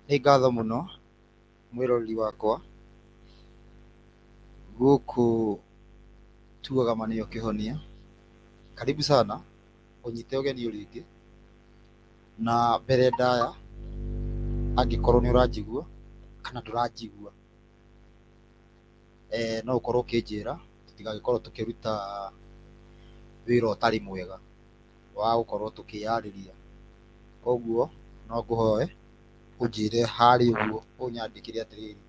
Nĩ ngatho mũno mwĩroreri wakwa, gũkũ tugaga ma nĩyo kĩhonia. Karibu sana, ngũnyite ũgeni o rĩngĩ, na mbere ndaya angĩkorwo nĩ ũranjigua kana ndũranjigua, no ũkorwo ũkĩnjĩra tũtigagĩkorwo tũkĩruta wĩra ũtarĩ mwega wa gũkorwo tũkĩyarĩria. Koguo no ngũhoe ũnjĩre harĩa ũguo ũnyandĩkĩre atĩrĩrĩ,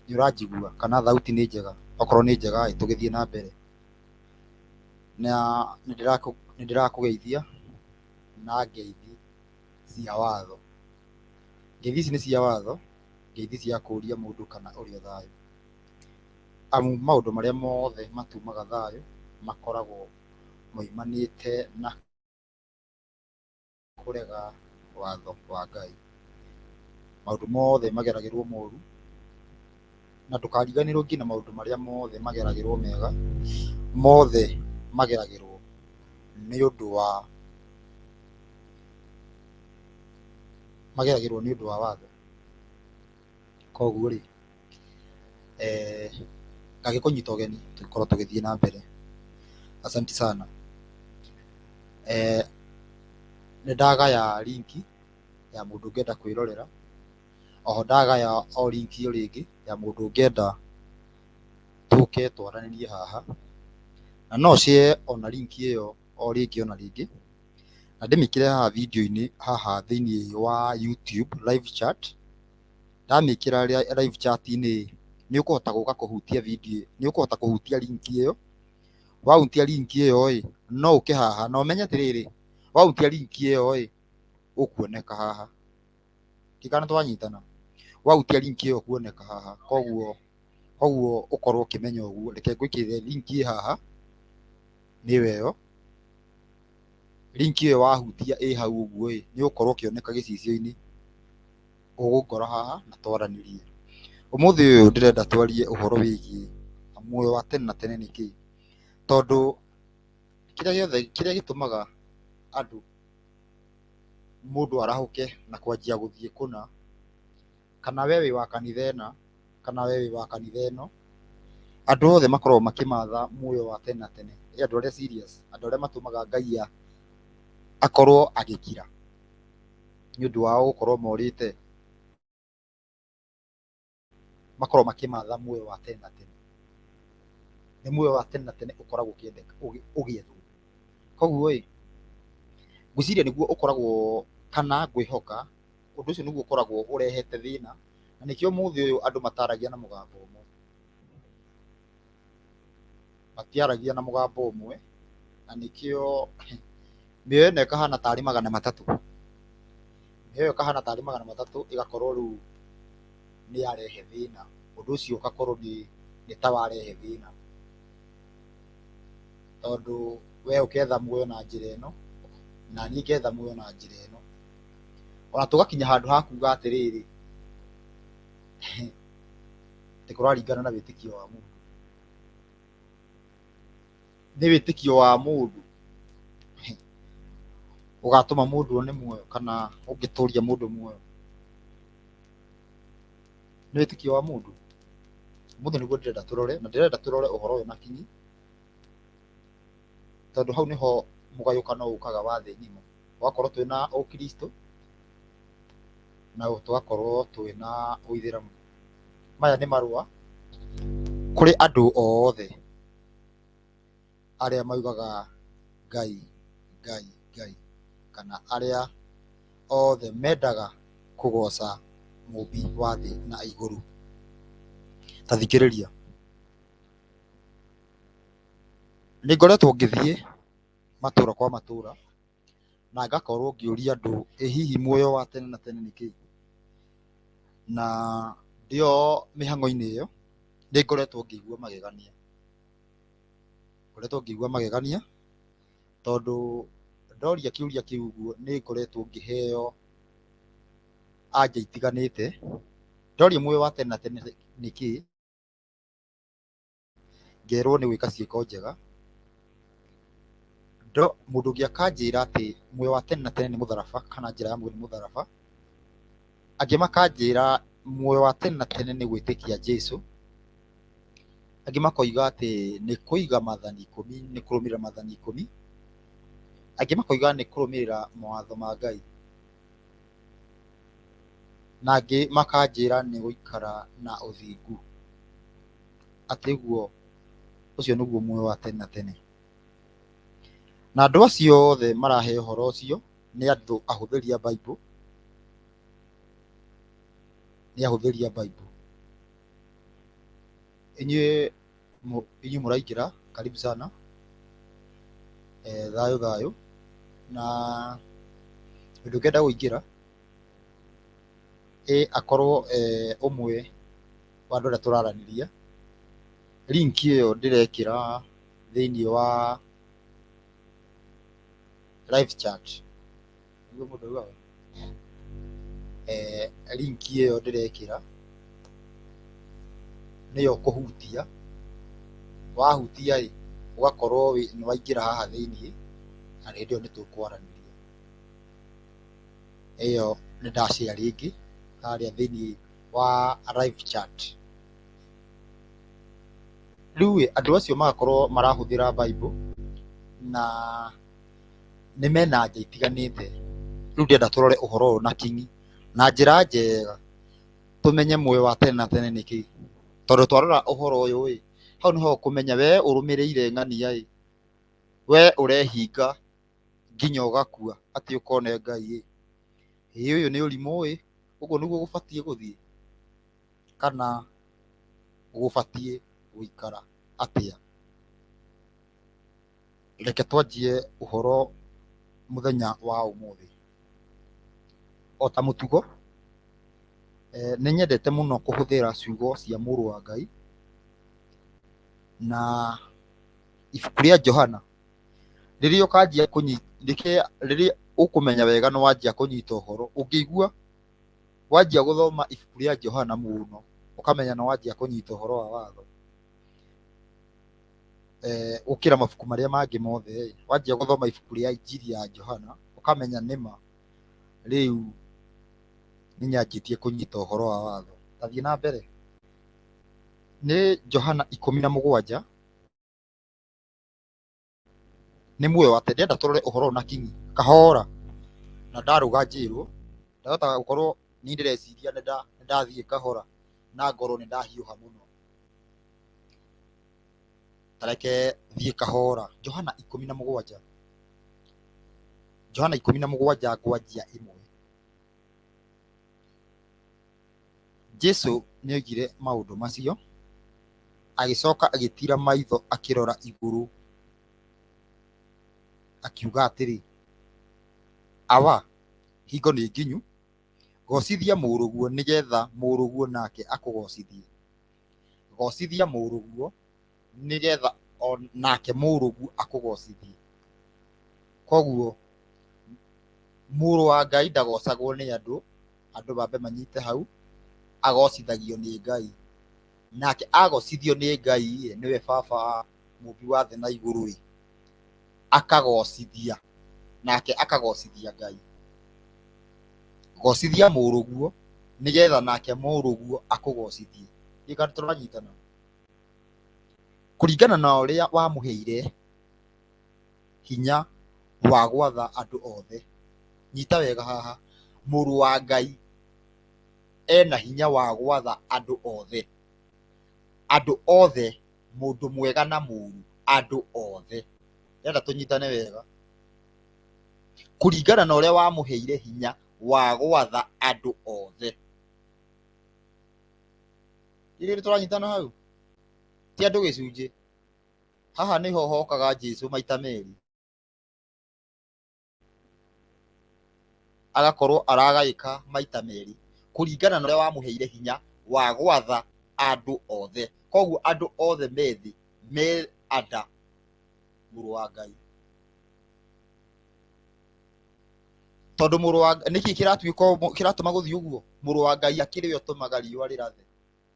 nĩ ũranjigua kana thauti nĩ njega, okorwo nĩ njega ĩ tũgĩthiĩ na mbere. Na nĩ ndĩrakũgeithia na ngeithi cia watho. Ngeithi ici nĩ cia watho, ngeithi cia kũria mũndũ kana ũrĩ o thayũ. Amu maũndũ marĩa mothe matumaga thayũ makoragwo moimanĩte na kũrega watho wa Ngai. Maũndũ mothe mageragĩrwo moru, na ndũkariganĩrwo nginya maũndũ marĩa mothe mageragĩrwo mega, mothe mageragĩrwo nĩ ũndũ wa mageragĩrwo nĩ ũndũ wa watho. Koguo rĩ, ngagĩkũnyita ũgeni tũgĩkorwo tũgĩthiĩ na mbere. Asanti sana. Nĩ ndagaya link ya mũndũ ũngĩenda kwĩrorera, oho ndagaya o link o rĩngĩ ya mũndũ ũngĩenda tũke twaranĩrie haha, na no share ona link ĩyo o rĩngĩ ona rĩngĩ, na ndĩmĩkĩre haha video-inĩ haha thĩiniĩ wa YouTube live chat. Ndamĩkĩra live chat-inĩ nĩ ũkũhota gũka kũhutia video, nĩ ũkũhota kũhutia link ĩyo. Wahutia link ĩyo ĩ, no ũke haha na ũmenye atĩrĩrĩ, wahutia link ĩyo ĩ, ũkuoneka haha. Ndikana twanyitana? Wahutia link ĩyo ũkuoneka haha, koguo koguo ũkorwo ũkĩmenya ũguo. Reke ngwĩkĩrĩre link ĩ haha, nĩyo ĩyo. Link ĩyo wahutia ĩ hau ũguo ĩ, nĩ ũgũkorwo ũkĩoneka gĩcicio-inĩ. Ũgũngora haha na twaranĩrie. Ũmũthĩ ũyũ ndĩrenda twarie ũhoro wĩgiĩ muoyo wa tene na tene nĩ kĩĩ. Tondũ kĩrĩa gĩothe kĩrĩa gĩtũmaga andũ mũndũ arahũke na kwanjia gũthiĩ kũna, kana we wĩ wa kanitha ĩna, kana we wĩ wa kanitha ĩno, andũ othe makoragwo makĩmatha muoyo wa tene na tene. Ĩ andũ arĩa serious, andũ arĩa matũmaga Ngai akorwo agĩkira nĩ ũndũ wao gũkorwo morĩte, makoragwo makĩmatha muoyo wa tene na tene. Nĩ muoyo wa tene na tene ũkoragwo ũkĩendeka ũgĩethwo. Koguo ĩ, ngwĩciria nĩguo ũkoragwo kana ngwĩhoka ũndũ ũcio nĩguo ũkoragwo ũrehete thĩna, na nĩkĩo ũmũthĩ ũyũ andũ mataragia na mũgambo ũmwe. Matiaragia na mũgambo ũmwe, na nĩkĩo mĩoyo ĩno ĩkahana tarĩ magana matatũ. Mĩoyo ĩyo ĩkahana tarĩ magana matatũ ĩgakorwo rĩu nĩ yarehe thĩna. Ũndũ ũcio ũgakorwo nĩ ta warehe thĩna. Tondũ we ũketha muoyo na njĩra ĩno, na niĩ ngetha muoyo na njĩra ĩno. Ona tũgakinya handũ ha kuga atĩrĩrĩ, atĩ kũraringana na wĩtĩkio wa mũndũ. Nĩ wĩtĩkio wa mũndũ ũgatũma mũndũ one muoyo kana ũngĩtũria mũndũ muoyo? Nĩ wĩtĩkio wa mũndũ? Ũmũthĩ nĩguo ndĩrenda tũrore, na ndĩrenda tũrore ũhoro ũyũ na kinyi, tondũ hau nĩho mũgayũkano ũkaga wa thĩ ng'ima. Tũgakorwo twĩna ũkristo na tũgakorwo twĩna ũithĩramu. Maya nĩ marũa kũrĩ andũ othe arĩa maugaga Ngai, Ngai, Ngai, kana arĩa othe mendaga kũgoca mũmbi wa thĩ na igũrũ. Ta thikĩrĩria, nĩ ngoretwo ngĩthiĩ matũra kwa matũra na ngakorwo ngĩũria andũ ĩ hihi muoyo wa tene na tene nĩ kĩĩ? Na ndĩ o mĩhang'o-inĩ ĩyo nĩ ngoretwo ngĩigua magegania. Ngoretwo ngĩigua magegania tondũ ndoria kĩũria kĩu ũguo nĩ ngoretwo ngĩheo anja itiganĩte. Ndoria muoyo wa tene na tene nĩ kĩĩ, ngerwo nĩ gwĩka ciĩko njega. Mũndũ ũngĩ akanjĩra atĩ muoyo wa tene na tene nĩ mũtharaba kana njĩra ya muoyo nĩ mũtharaba. Angĩ makanjĩra muoyo wa tene na tene nĩ gwĩtĩkia Jesũ. Angĩ makoiga atĩ nĩ kũiga maathani ikũmi, nĩ kũrũmĩrĩra maathani ikũmi. Angĩ makoiga nĩ kũrũmĩrĩra mawatho ma Ngai. Na angĩ makanjĩra nĩ gũikara na ũthingu, atĩ ũguo ũcio nĩguo muoyo wa tene na tene. Na andũ acio othe marahe ũhoro ũcio nĩ andũ ahũthĩri a Bible, nĩ ahũthĩri a Bible. Inyuĩ inyuĩ mũraingĩra, karibu sana. Thayũ thayũ. Na ũndũ ũngĩenda kũingĩra, ĩ akorwo ũmwe wa andũ arĩa tũraranĩria, link ĩyo ndĩrekĩra thĩiniĩ wa live chat, nĩguo mũndũ augaga? Link ĩyo ndĩrekĩra nĩyo ũkũhutia, wahutia ĩ, ũgakorwo nĩ waingĩra haha thĩiniĩ, na hĩndĩ ĩyo nĩ tũkwaranĩria. Ĩyo nĩ nda share rĩngĩ harĩa thĩiniĩ wa live chat. Rĩu ĩ, andũ acio magakorwo marahũthĩra Bible na nĩ mena anja itiganĩte. Rĩu ndĩrenda tũrore ũhoro ũyũ na kinyi na njĩra njega tũmenye muoyo wa tene na tene nĩ kĩĩ. Tondũ twarora ũhoro ũyũ ĩ, hau nĩho ũkũmenya we ũrũmĩrĩire ng'ania ĩ, we ũrehinga nginya ũgakua atĩ ũkone Ngai ĩ, ĩ ũyũ nĩ ũrimũ ĩ, ũguo nĩguo gũbatiĩ gũthiĩ kana gũbatiĩ gũikara atĩa? Reke twanjie ũhoro mũthenya wa ũmũthĩ. O ta mũtugo, nĩ nyendete mũno kũhũthĩra ciugo cia mũrũ wa Ngai, na ibuku rĩa Johana, rĩrĩa ũkanjia rĩrĩa ũkũmenya wega nĩ wanjia kũnyita ũhoro, ũngĩigua wanjia gũthoma ibuku rĩa Johana mũno, ũkamenya nĩ wanjia kũnyita ũhoro wa watho. Gũkĩra mabuku marĩa mangĩ mothe, wanjia gũthoma ibuku rĩa Injiri ya Johana, ũkamenya nĩma rĩu nĩ nyanjĩtie kũnyita ũhoro wa watho. Ta thiĩ na mbere. Nĩ Johana 17, nĩ muoyo wa tene. Ndĩrenda tũrore ũhoro ũyũ na kinyi kahora, na ndarũga njĩrwo, ndahota gũkorwo niĩ ndĩreciria nĩ ndathiĩ kahora na ngorwo nĩ ndahiũha mũno. Ta reke thiĩ kahora. Johana 17, Johana 17 ngwanjia 1. Jesu nĩ oigire maũndũ macio, agĩcoka agĩtiira maitho akĩrora igũrũ, akiuga atĩrĩ, Awa, hingo nĩ nginyu, goocithia Mũrũguo nĩ getha Mũrũguo nake akũgoocithie. Goocithia Mũrũguo nĩ getha o nake Mũrũguo akũgoocithie. Koguo Mũrũ wa Ngai ndagocagwo nĩ andũ, andũ mambe manyite hau, agocithagio nĩ Ngai. Nake agocithio nĩ Ngai ĩ, nĩwe baba mũmbi wa thĩ na igũrũ ĩ, akagocithia, nake akagocithia Ngai. Gocithia Mũrũguo nĩgetha nake Mũrũguo akũgocithie. Ndiũĩ kana tũranyitana. Kũringana na ũrĩa wamũheire hinya wa gwatha andũ othe. Nyita wega haha, Mũrũ wa Ngai ena hinya wa gwatha andũ othe. Andũ othe, mũndũ mwega na mũru, andũ othe. Ndĩrenda tũnyitane wega. Kũringana na ũrĩa wamũheire hinya wa gwatha andũ othe. Ithuĩ nĩ tũranyitana hau? Ti andũ gĩcunjĩ. Haha nĩho hokaga Jesu maita merĩ. Agakorwo aragaĩka maita merĩ kũringana na ũrĩa wamũheire hinya wa gwatha andũ othe. Koguo andũ othe me thĩ me under mũrũ wa Ngai. Tondũ mũrũ wa nĩkĩ kĩratuĩka kĩratũma gũthiĩ ũguo? Mũrũ wa Ngai akĩrĩ we ũtũmaga riũa rĩrathe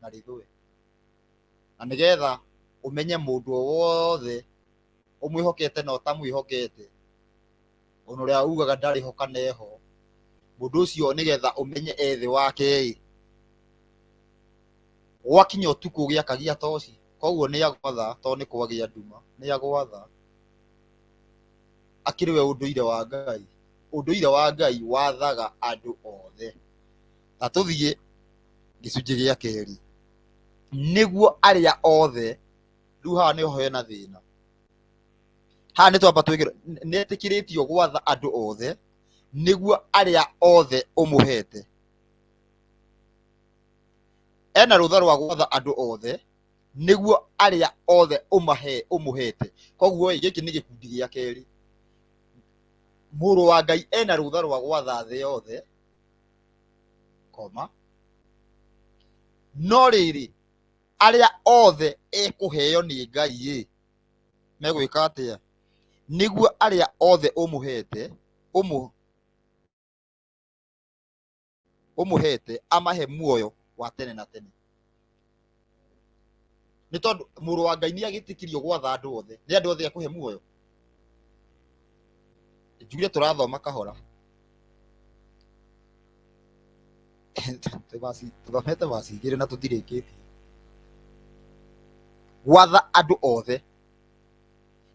na rĩthũe. Na nĩgetha ũmenye mũndũ o wothe ũmwĩhokete na ũtamwĩhokete, ona ũrĩa ugaga ndarĩ ho kana eho, Mũndũ ũcio nĩgetha ũmenye e thĩ wake ĩ, gwakinya ũtukũ gĩakagia toci, koguo nĩ agwatha tondũ nĩ kwagĩa nduma, nĩ agwatha. Akĩrĩ we ũndũire wa Ngai. Ũndũire wa Ngai wathaga andũ othe. Ta tũthiĩ gĩcunjĩ gĩa kerĩ. Nĩguo arĩa othe, rĩu haha nĩho hena thĩna. Haha nĩ twamba twĩkĩre, nĩ etĩkĩrĩtio gwatha andũ othe, nĩguo arĩa othe ũmũhete. Ena rũtha rwa gwatha andũ othe, nĩguo arĩa othe ũmahe ũmũhete. Koguo ĩ, gĩkĩ nĩ gĩkundi gĩa kerĩ. Mũrũ wa Ngai ena rũtha rwa gwatha thĩ yothe, koma. No rĩrĩ, arĩa othe ekũheo nĩ Ngai ĩ, megwĩka atĩa? Nĩguo arĩa othe ũmũhete, ũmũhete amahe muoyo wa tene na tene. Nĩ tondũ mũrũ wa Ngai nĩ agĩtĩkĩrio gwatha andũ othe, nĩ andũ othe akũhe muoyo. Njuge tũrathoma kahora. Tũthomete verse igĩrĩ na tũtirĩkĩtie. Gwatha andũ othe,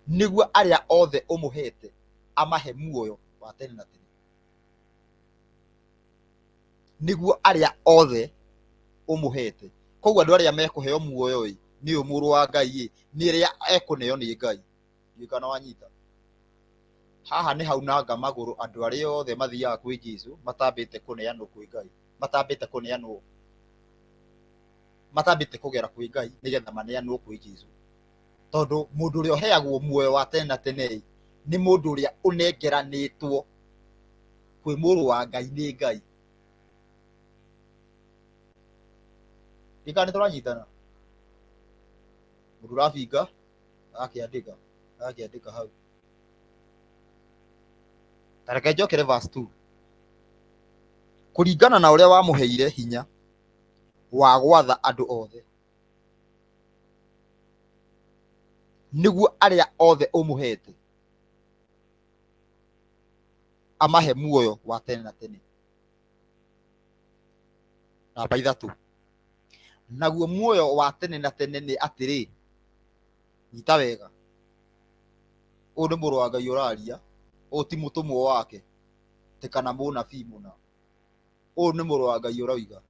nĩguo arĩa othe ũmũhete amahe muoyo wa tene na tene. Nĩguo arĩa othe ũmũhete. Koguo andũ arĩa mekũheo muoyo ĩ, nĩ ũyũ mũrũ wa Ngai ĩ, nĩ arĩa ekũneo nĩ Ngai. Ndiũĩ kana wanyita. Haha nĩ haunanga magũrũ andũ arĩa othe mathiaga kwĩ Jesu matambĩte kũneanwo kwĩ Ngai, matambĩte kũneanwo, matambĩte kũgera kwĩ Ngai nĩgetha maneanwo kwĩ Jesu. Tondũ mũndũ ũrĩa ũheagwo muoyo wa tene na tene ĩ, nĩ mũndũ ũrĩa ũnengeranĩtwo kwĩ mũrũ wa Ngai nĩ Ngai. Ndiũĩ kana nĩ tũranyitana. Mũndũ ũrabinga agakĩandĩka, agakĩandĩka hau. Ta reke njokere verse 2. Kũringana na ũrĩa wamũheire hinya wa gwatha andũ othe, nĩguo arĩa othe ũmũhete amahe muoyo wa tene na tene. Namba ithatũ, naguo muoyo wa tene na tene nĩ atĩrĩ, nyita wega, ũyũ nĩ mũrũ wa Ngai ũraria, ũyũ ti mũtũmwo wake, ti kana mũnabii mũna, ũyũ nĩ mũrũ wa Ngai ũroiga,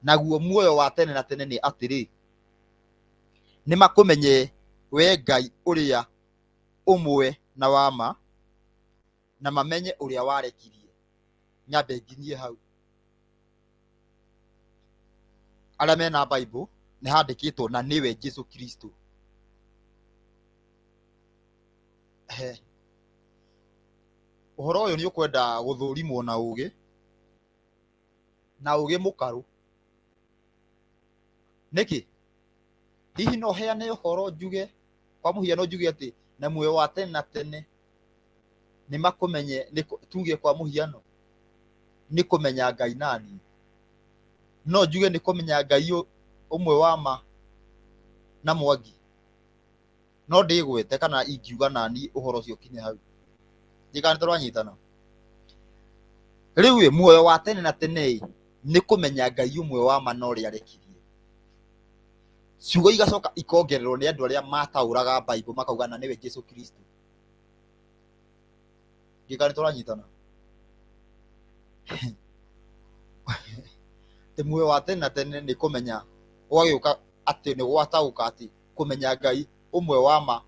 naguo muoyo wa tene na tene nĩ atĩrĩ, nĩ makũmenye we Ngai ũrĩa ũmwe na wa ma, na mamenye ũrĩa warekirie. Nyambe nginyie hau. Arĩa mena Bible nĩ handĩkĩtwo na nĩwe Jesu Kristo. He. Ũhoro ũyũ nĩ ũkwenda gũthũrimwo na ũgĩ, na ũgĩ mũkarũ. Nĩkĩ? Hihi no heane ũhoro njuge, kwa mũhiano njuge atĩ na muoyo wa tene na tene nĩ makũmenye, tuge kwa mũhiano nĩ kũmenya Ngai nani. No njuge nĩ kũmenya Ngai ũmwe wa ma na Mwangi. No ndĩgwete kana ingiuga nani ũhoro ũcio ũkinye hau. Ndiũĩ kana nĩ tũranyitana. Rĩu ĩ, muoyo wa tene na tene ĩ, nĩ kũmenya Ngai ũmwe wa ma na ũrĩa arekirie. Ciugo igacoka ikongererwo nĩ andũ arĩa mataũraga Bible makauga na nĩwe Jesu Kristo. Ndiũĩ kana nĩ tũranyitana. Atĩ muoyo wa tene na tene nĩ kũmenya, ũgagĩũka atĩ nĩ gwataũka atĩ kũmenya Ngai ũmwe wa ma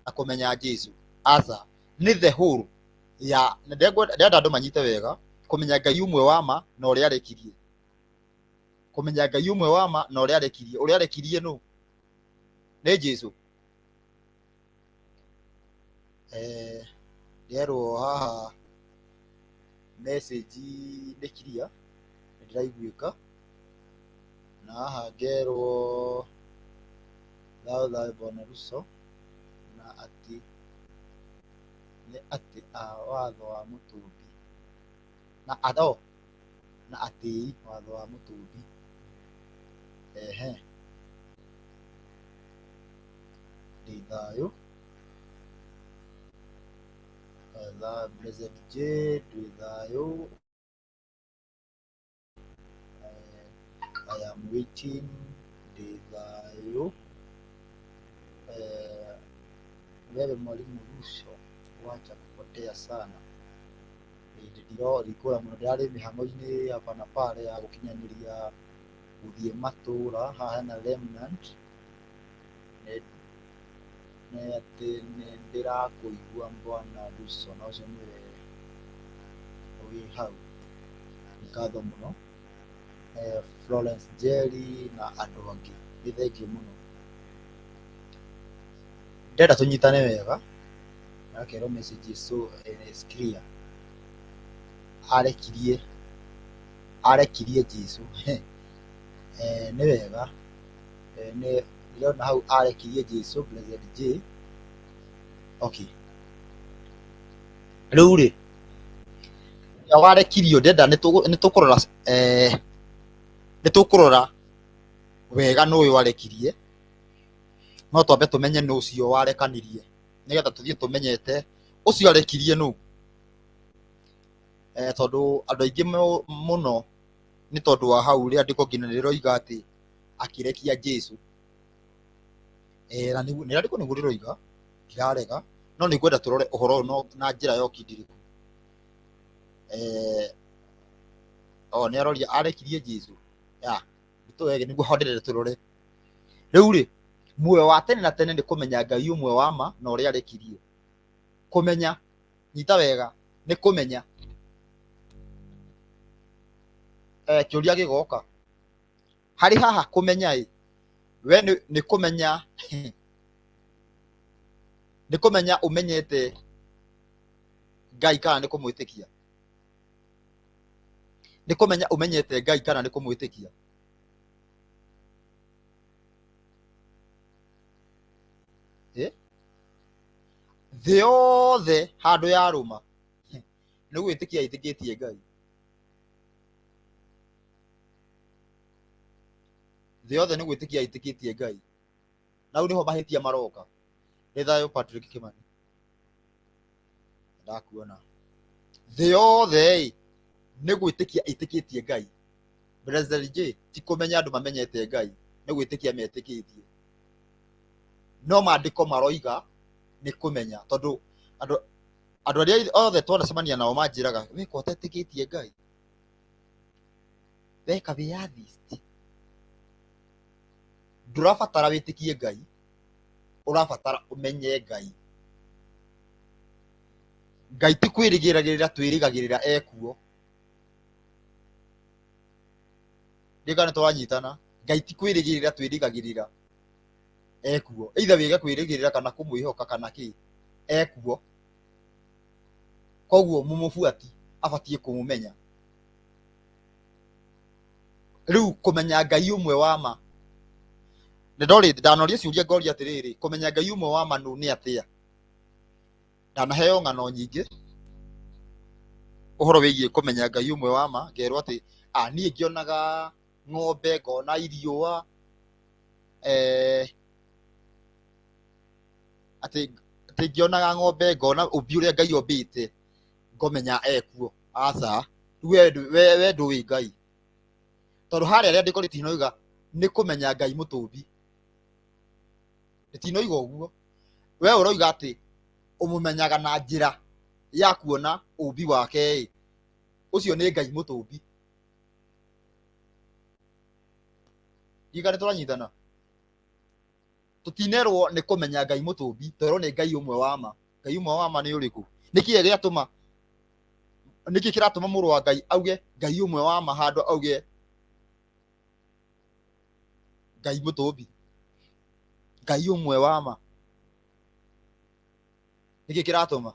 na kũmenya Jesu. Aca, nĩ the whole ya, ndĩrenda andũ manyite wega, kũmenya Ngai ũmwe wa ma na ũrĩa arekirie. Kũmenya Ngai ũmwe wa ma na ũrĩa arekirie. Ũrĩa arekirie nũ? Nĩ Jesu. Nderwo haha message nĩ clear, nĩ ndĩraiguĩka, na haha ngerwo thayũ thayũ bwana Ruto, na atĩ nĩ atĩ a watho wa Mũtũmbi, na na atĩi watho wa Mũtũmbi, ehe. Ndĩ thayũ. Blessed J ndĩ thayũ. am waiting, ndĩ thayũ. Wewe mwalimu Ruto wacha kupotea sana. Ndikũra mũno, ndĩrarĩ mĩhang'o-inĩ hapa na pale ya gũkinyanĩria gũthiĩ matũra. Haha hena Remnant, nĩ atĩ nĩ ndĩrakũigua bwana Ruto, na ũcio nĩwe wĩ hau. Nĩ ngatho mũno. Florence Njeri na andũ angĩ, nĩ thengiũ mũno. Ndĩrenda tũnyitane wega, na akerwo message is so is clear. Arekirie arekirie Jesũ. Nĩ wega, nĩ ndĩrona hau arekirie Jesũ Blessed J. Okay. Rĩu rĩ, ũrĩa warekirio ndĩrenda nĩ tũkũrora nĩ tũkũrora wega nũ ũyũ warekirie, no twambe tũmenye nũ ũcio warekanirie nĩgetha tũthiĩ tũmenyete ũcio arekirie nũ. Tondũ andũ aingĩ mũno nĩ tondũ wa hau rĩandĩko nginya nĩ rĩroiga atĩ akĩrekia Jesũ. Na nĩguo rĩandĩko nĩguo rĩroiga, ndirarega, no nĩ ngwenda tũrore ũhoro ũyũ na njĩra ya ũkindĩrĩku. O nĩ aroria arekirie Jesũ? Ya, nĩtũwege nĩguo ho ndĩrenda tũrore. Rĩu rĩ, muoyo wa tene na tene nĩ kũmenya Ngai ũmwe wa ma na ũrĩa arekirie. Kũmenya, nyita wega, nĩ kũmenya. Kĩũria gĩgoka, harĩ haha kũmenya ĩ, we nĩ kũmenya nĩ kũmenya ũmenyete Ngai kana nĩ kũmwĩtĩkia? Nĩ kũmenya ũmenyete Ngai kana nĩ kũmwĩtĩkia? Eh? Thĩ yothe handũ yarũma nĩ gwĩtĩkia ĩtĩkĩtie Ngai. Thĩ yothe nĩ gwĩtĩkia ĩtĩkĩtie Ngai. Na hau nĩho mahĩtia maroka. Nĩ thayũ Patrick Kimani. Ndakuona. Thĩ yothe ĩ nĩ gwĩtĩkia ĩtĩkĩtie Ngai. President J ti kũmenya andũ mamenyete Ngai, nĩ gwĩtĩkia metĩkĩtie. No maandĩko maroiga nĩ kũmenya tondũ andũ arĩa othe twanacemania nao manjĩraga we ko ũtetĩkĩtie Ngai, we ka wĩ atheist. Ndũrabatara wĩtĩkie Ngai, ũrabatara ũmenye Ngai. Ngai ti kwĩrĩgĩrĩra twĩrĩgagĩrĩra ekuo. Ndiũĩ kana nĩtũranyitana. Ngai ti kwĩrĩgĩrĩra twĩrĩgagĩrĩra ekuo. Either wĩge kwĩrĩgĩrĩra kana kũmwĩhoka kana kĩ, ekuo. Koguo mũmũbuati abatiĩ kũmũmenya. Rĩu kũmenya Ngai ũmwe wa ma, nĩ ndanoria ciũria ngoria atĩrĩrĩ, kũmenya Ngai ũmwe wa ma nĩ atĩa? Ndanaheo ng'ano nyingĩ ũhoro wĩgiĩ kũmenya Ngai ũmwe wa ma, ngerwo atĩ niĩ ngĩonaga ng'ombe, ngona iriũa, atĩ ngĩonaga ng'ombe ngona ũmbi ũrĩa Ngai ombĩte ngomenya ekuo. Aca, rĩu we ndũĩ Ngai, tondũ harĩa rĩandĩko rĩtinoiga nĩ kũmenya Ngai mũtũmbi, rĩtinoiga ũguo. We ũroiga atĩ ũmũmenyaga na njĩra ya kuona ũmbi wake ĩ, ũcio nĩ Ngai mũtũmbi. Ndiũĩ kana nĩtũranyitana. Tũtinerwo nĩ kũmenya Ngai mũtũmbi, twerwo nĩ Ngai ũmwe wa ma. Ngai ũmwe wa ma nĩ ũrĩkũ? Nĩkĩ gĩatũma, nĩkĩ kĩratũma mũrũ wa Ngai auge Ngai ũmwe wa ma handũ auge Ngai mũtũmbi? Ngai ũmwe wa ma. Nĩkĩ kĩratũma?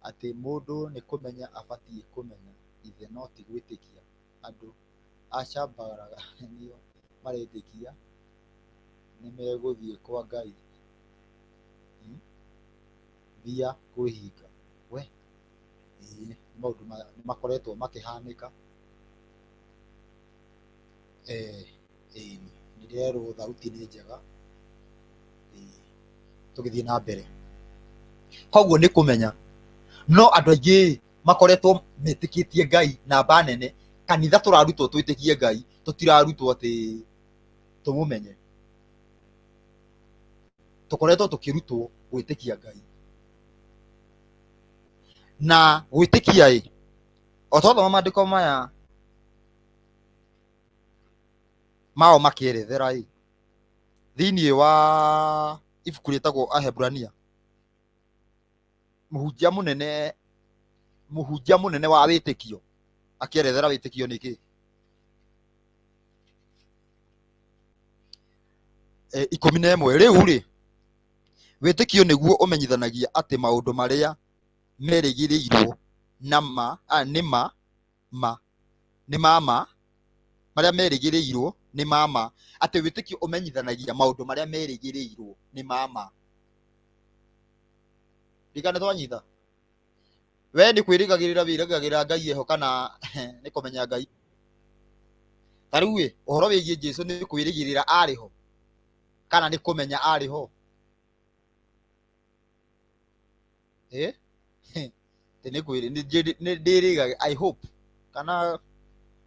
Atĩ mũndũ nĩ kũmenya abatiĩ kũmenya ithe no ti gwĩtĩkia. Andũ a Shambalala nĩo maretĩkia nĩmegũthiĩ kwa Ngai thia kwĩhinga. We, ĩĩ nĩ maũndũ nĩ makoretwo makĩhanĩka. Ĩĩ nĩ ndĩrerwo thauti nĩ njega, tũgĩthiĩ na mbere. Koguo nĩ kũmenya, no andũ aingĩ Makoretwo metĩkĩtie Ngai namba nene. Kanitha tũrarutwo twĩtĩkie Ngai, tũtirarutwo atĩ tũmũmenye. Tũkoretwo tũkĩrutwo gwĩtĩkia Ngai. Na gwĩtĩkia ĩ, o twathoma maandĩko maya mao makĩerethera ĩ, thĩinĩ wa ibuku rĩtagwo Aheburania, mũhunjia mũnene, mũhunjia mũnene wa wĩtĩkio akĩerethera wĩtĩkio nĩ kĩ. 11. Rĩu rĩ, wĩtĩkio nĩguo ũmenyithanagia atĩ maũndũ marĩa merĩgĩrĩirwo na ma, a, nĩ ma, ma, nĩ ma ma, marĩa merĩgĩrĩirwo nĩ ma ma, atĩ wĩtĩkio ũmenyithanagia maũndũ marĩa merĩgĩrĩirwo nĩ ma ma. Ndirikana twanyita. We nĩ kwĩrĩgagĩrĩra wĩrĩgagĩrĩra Ngai eho kana nĩ kũmenya Ngai? Ta rĩu ĩ, ũhoro wĩgiĩ Jesu nĩ kwĩrĩgĩrĩra arĩ ho kana nĩ kũmenya arĩ ho? Ĩ? Nĩ kwĩrĩ, nĩ ndĩrĩgaga, I hope kana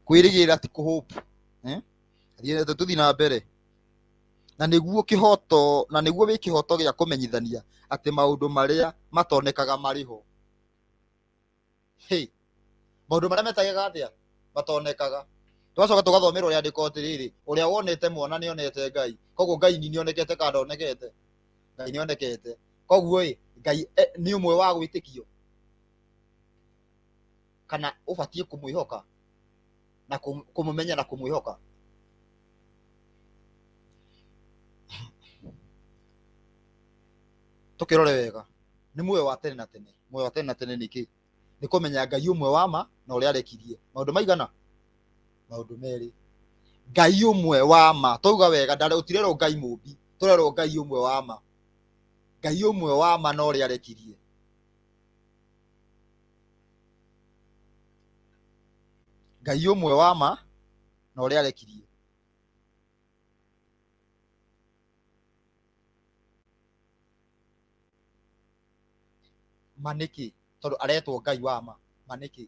kwĩrĩgĩrĩra ti kũ hope. Eh? Tũthiĩ na mbere. Na nĩguo kĩhoto, na nĩguo wĩ kĩhoto gĩa kũmenyithania atĩ maũndũ marĩa matonekaga marĩ ho. Hey, maũndũ marĩa metagĩka atĩa matonekaga. Twacoka tũgathomerwo rĩandĩko atĩrĩrĩ, ũrĩa wonete mwana nĩ onete Ngai. Koguo Ngai nĩ onekete kana ndonekete? Ngai nĩ onekete. Koguo ĩ, Ngai nĩ ũmwe wa gwĩtĩkio kana ũbatiĩ kũmwĩhoka na kũmũmenya na kũmwĩhoka. Tũkĩrore wega, nĩ muoyo wa tene na tene. Muoyo wa tene na tene nĩ kĩ? Nĩ kũmenya Ngai ũmwe wa ma na ũrĩa arekirie. Maũndũ maigana? Maũndũ merĩ. Ngai ũmwe wa ma, twauga wega, ndarĩ ũtirerwo Ngai mũmbi, tũrerwo Ngai ũmwe wa ma. Ngai ũmwe wa ma na ũrĩa arekirie. Ngai ũmwe wa ma na ũrĩa arekirie. Ma nĩkĩ? Tondũ aretwo Ngai wa ma. Ma nĩkĩ?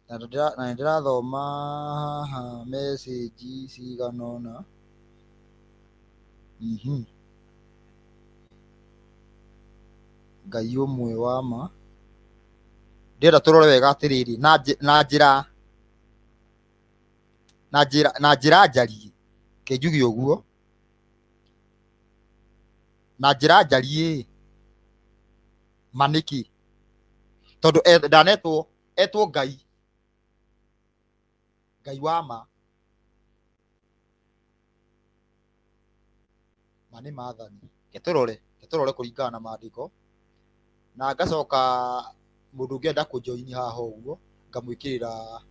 Na nĩ ndĩrathoma haha message cigana ũna. Ngai ũmwe wa ma. Ndĩrenda tũrore wega atĩrĩrĩ, na njĩra na njĩra na njĩra njariĩ, reke njuge ũguo, na njĩra njariĩ ma nĩkĩ? Tondũ ndanetwo etwo Ngai, Ngai wa ma. Ma nĩ maathani. Reke tũrore, reke tũrore kũringana na maandĩko, na ngacoka mũndũ ũngĩenda kũ join haha ũguo, ngamwĩkĩrĩra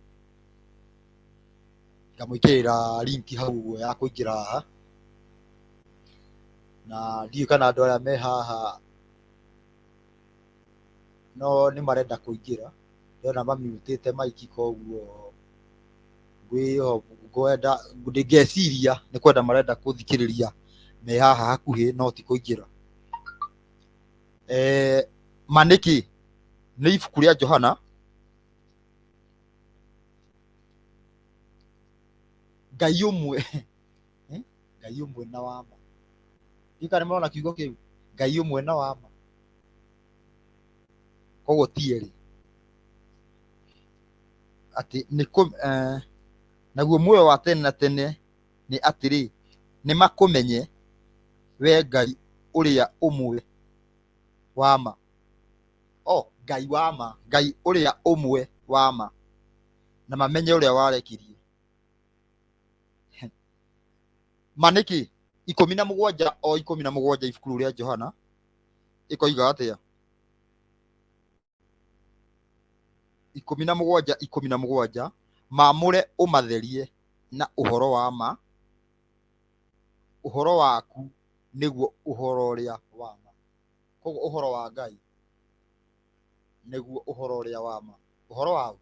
ngamwĩkĩrĩra link hau ũguo ya kũingĩra haha, na ndiũĩ kana andũ aya me haha no nĩ marenda kũingĩra, ndĩrona mamutĩte mic koguo ngwenda ngeciria nĩ kwenda marenda kũthikĩrĩria me haha hakuhĩ no ti kũingĩra. Ma nĩkĩ? Nĩ ibuku rĩa Johana Ngai ũmwe Ngai ũmwe na wa ma. Ndiũĩ kana nĩ mũrona kiugo kĩu, Ngai ũmwe na wa ma. Koguo ti erĩ. Atĩ nĩ kũ, naguo muoyo wa tene na tene nĩ atĩrĩ, nĩ makũmenye we Ngai ũrĩa ũmwe wa ma. O, Ngai wa ma, Ngai ũrĩa ũmwe wa ma, na mamenye ũrĩa warekirie. Ma nĩkĩ? 17 o 17 ibuku rĩu rĩa Johana ĩkoiga atĩa? 17 17, maamũre ũmatherie na ũhoro wa ma, ũhoro waku nĩguo ũhoro ũrĩa wa ma. Koguo ũhoro wa Ngai nĩguo ũhoro ũrĩa wa ma. Ũhoro wa ũ?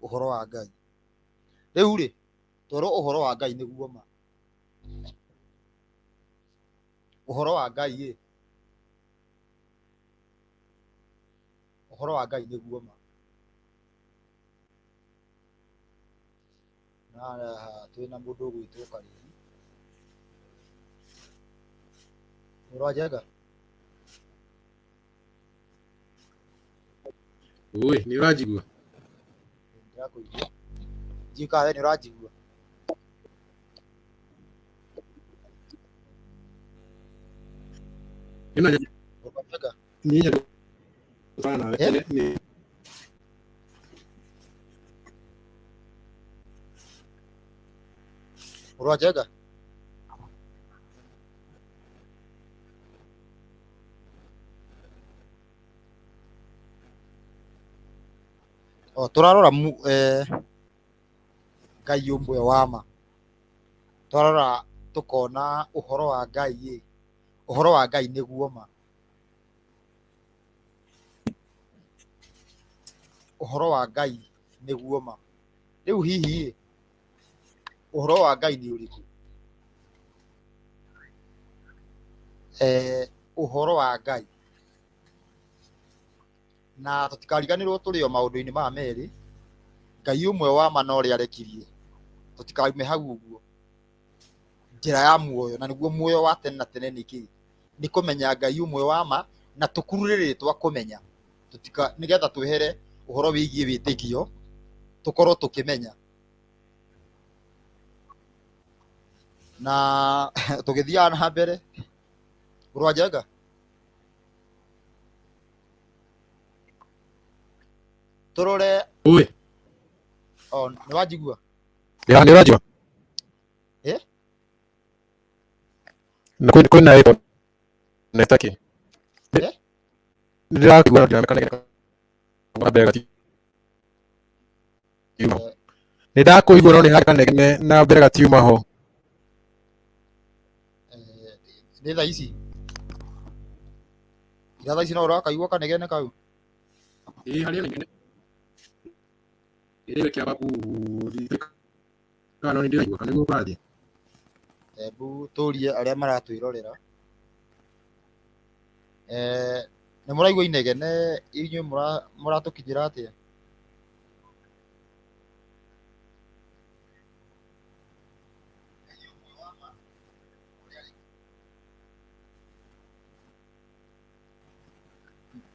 Ũhoro wa Ngai. Rĩu rĩ, twerwo ũhoro wa Ngai nĩguo ma. Ũhoro wa Ngai ĩ, Ũhoro wa Ngai nĩguo ma. Na haha twĩna mũndũ ũgwĩtwo Karĩri. Mũrũ wa Njenga. Oi, nĩ ũranjigua? Ndĩrakũigua. Ndiũĩ kana we nĩ ũranjigua. Ĩno Mũrũ wa Njenga. niĩ gũtwarana nawe Eh? nĩ Mũrũ wa Njenga. O tũrarora Ngai ũmwe wa ma. Twarora tũkona ũhoro wa Ngai ĩ, ũhoro wa Ngai nĩguo ma. Ũhoro wa Ngai nĩguo ma. Rĩu hihi ĩ, ũhoro wa Ngai nĩ ũrĩkũ? Ũhoro wa Ngai. Na tũtikariganĩrwo tũrĩ o maũndũ-inĩ maya merĩ, Ngai ũmwe wa ma na ũrĩa arekirie. Tũtikaume hau ũguo. Njĩra ya muoyo, na nĩguo muoyo wa tene na tene nĩ kĩĩ? Nĩ kũmenya Ngai ũmwe wa ma, na tũkurure rĩtwa kũmenya. Tũtika, nĩgetha twehere ũhoro wĩgiĩ wĩtĩkio, tũkorwo tũkĩmenya. Na tũgĩthiaga na mbere, mũrũ wa Njenga, tũrore. Oi, O, nĩ wanjigua? ya nĩ ũranjigua? Eh? Na kwĩna ĩko na ĩtakĩ. Eh? Nĩ ndĩrakũigua no ndiramenya kana na mbere gatiuma. Nĩ ndakũigua no nĩ harĩ kanegene na mbere gatiuma ho. Nĩ thaa ici? Ira thaa ici no ũrakaigua kanegene kau? Ĩĩ harĩ kanegene. Ĩĩ kĩaba kana no nĩ ndĩraigua kana nĩguo kũrathiĩ. Hebu tũrie arĩa maratwĩrorera. Nĩ mũraigua inegene inyuĩ mũratũkinyĩra atĩa?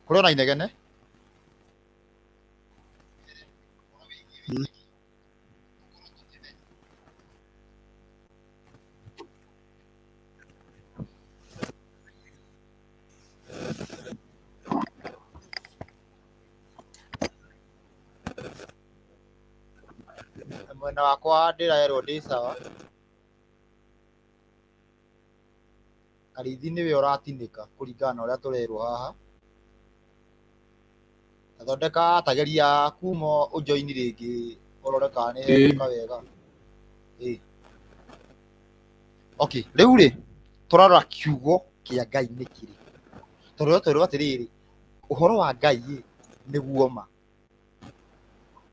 Kũrĩ ona inegene? Mwena wakwa ndĩrerwo ndĩ sawa. Karithi nĩwe ũratinĩka kũringana na ũrĩa tũrerwo haha. Thondeka tageria kuma ũjoini rĩngĩ ũrore kana nĩ hegũka wega. Ĩĩ. Okay, rĩu rĩ tũrarora kiugo kĩa Ngai nĩ kĩrĩkũ? Tondũ twĩrwo atĩrĩrĩ, ũhoro wa Ngai ĩ nĩguo ma.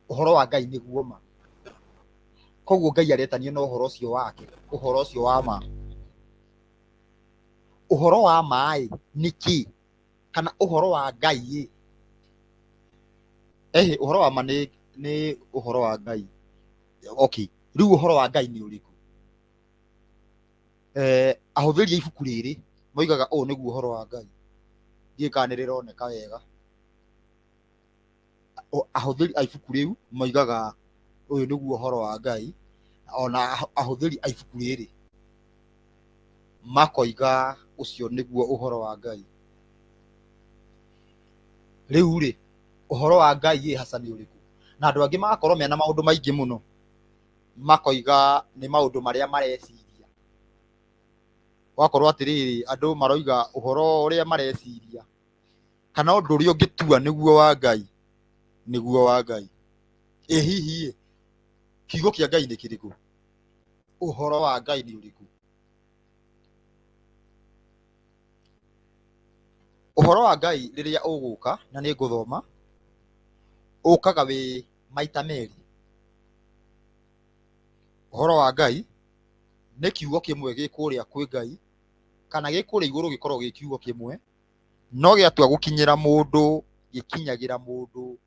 Ũhoro wa Ngai nĩguo ma. Koguo Ngai aretanio na ũhoro ũcio wake, ũhoro ũcio wa ma. Ũhoro wa ma ĩ nĩ kĩ? Kana ũhoro wa Ngai ĩ? Ĩhĩ, ũhoro wa ma nĩ ũhoro wa Ngai. Okay, rĩu ũhoro wa Ngai nĩ ũrĩkũ? Ahũthĩri a ibuku rĩrĩ moigaga ũũ nĩguo ũhoro wa Ngai. Ndiũĩ kana nĩ rĩroneka wega. Ahũthĩri a ibuku rĩu moigaga ũyũ nĩguo ũhoro wa Ngai, ona ahũthĩri a ibuku rĩrĩ makoiga ũcio nĩguo ũhoro wa Ngai. Rĩu rĩ, ũhoro wa Ngai ĩ hasa nĩ ũrĩkũ? Na andũ angĩ magakorwo mena maũndũ maingĩ mũno, makoiga nĩ maũndũ marĩa mareciria. Gũgakorwo atĩrĩrĩ, andũ maroiga ũhoro ũrĩa mareciria, kana ũndũ ũrĩa ũngĩtua nĩguo wa Ngai, nĩguo wa Ngai. Ĩ hihi ĩ, kiugo kĩa Ngai nĩ kĩrĩkũ? Ũhoro wa Ngai nĩ ũrĩkũ? Ũhoro wa Ngai rĩrĩa ũgũka, na nĩ ngũthoma, ũkaga wĩ maita merĩ. Ũhoro wa Ngai nĩ kiugo kĩmwe gĩ kũrĩa kwĩ Ngai, kana gĩ kũrĩa igũrũ gĩkoragwo gĩ kiugo kĩmwe, no gĩatua gũkinyĩra mũndũ gĩkinyagĩra mũndũ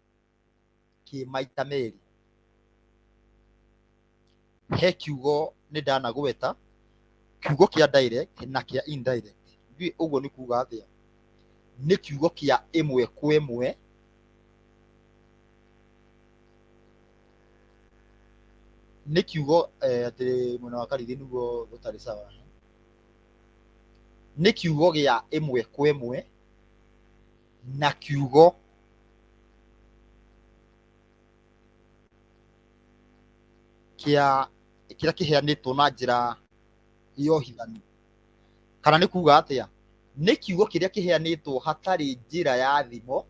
kĩ maita merĩ. He kiugo nĩ ndanagweta, kiugo kĩa direct na kĩa indirect. Ndiũĩ ũguo nĩ kuga atĩa. Nĩ kiugo kĩa ĩmwe kwa ĩmwe nĩ kiugo atĩ mwena wa Karigĩ nĩguo gũtarĩ sawa. Nĩ kiugo gĩa ĩmwe kwa ĩmwe na kiugo kĩa kĩrĩa kĩheanĩtwo na njĩra ya ũhithanu. Kana nĩ kuga atĩa? Nĩ kiugo kĩrĩa kĩheanĩtwo hatarĩ njĩra ya thimo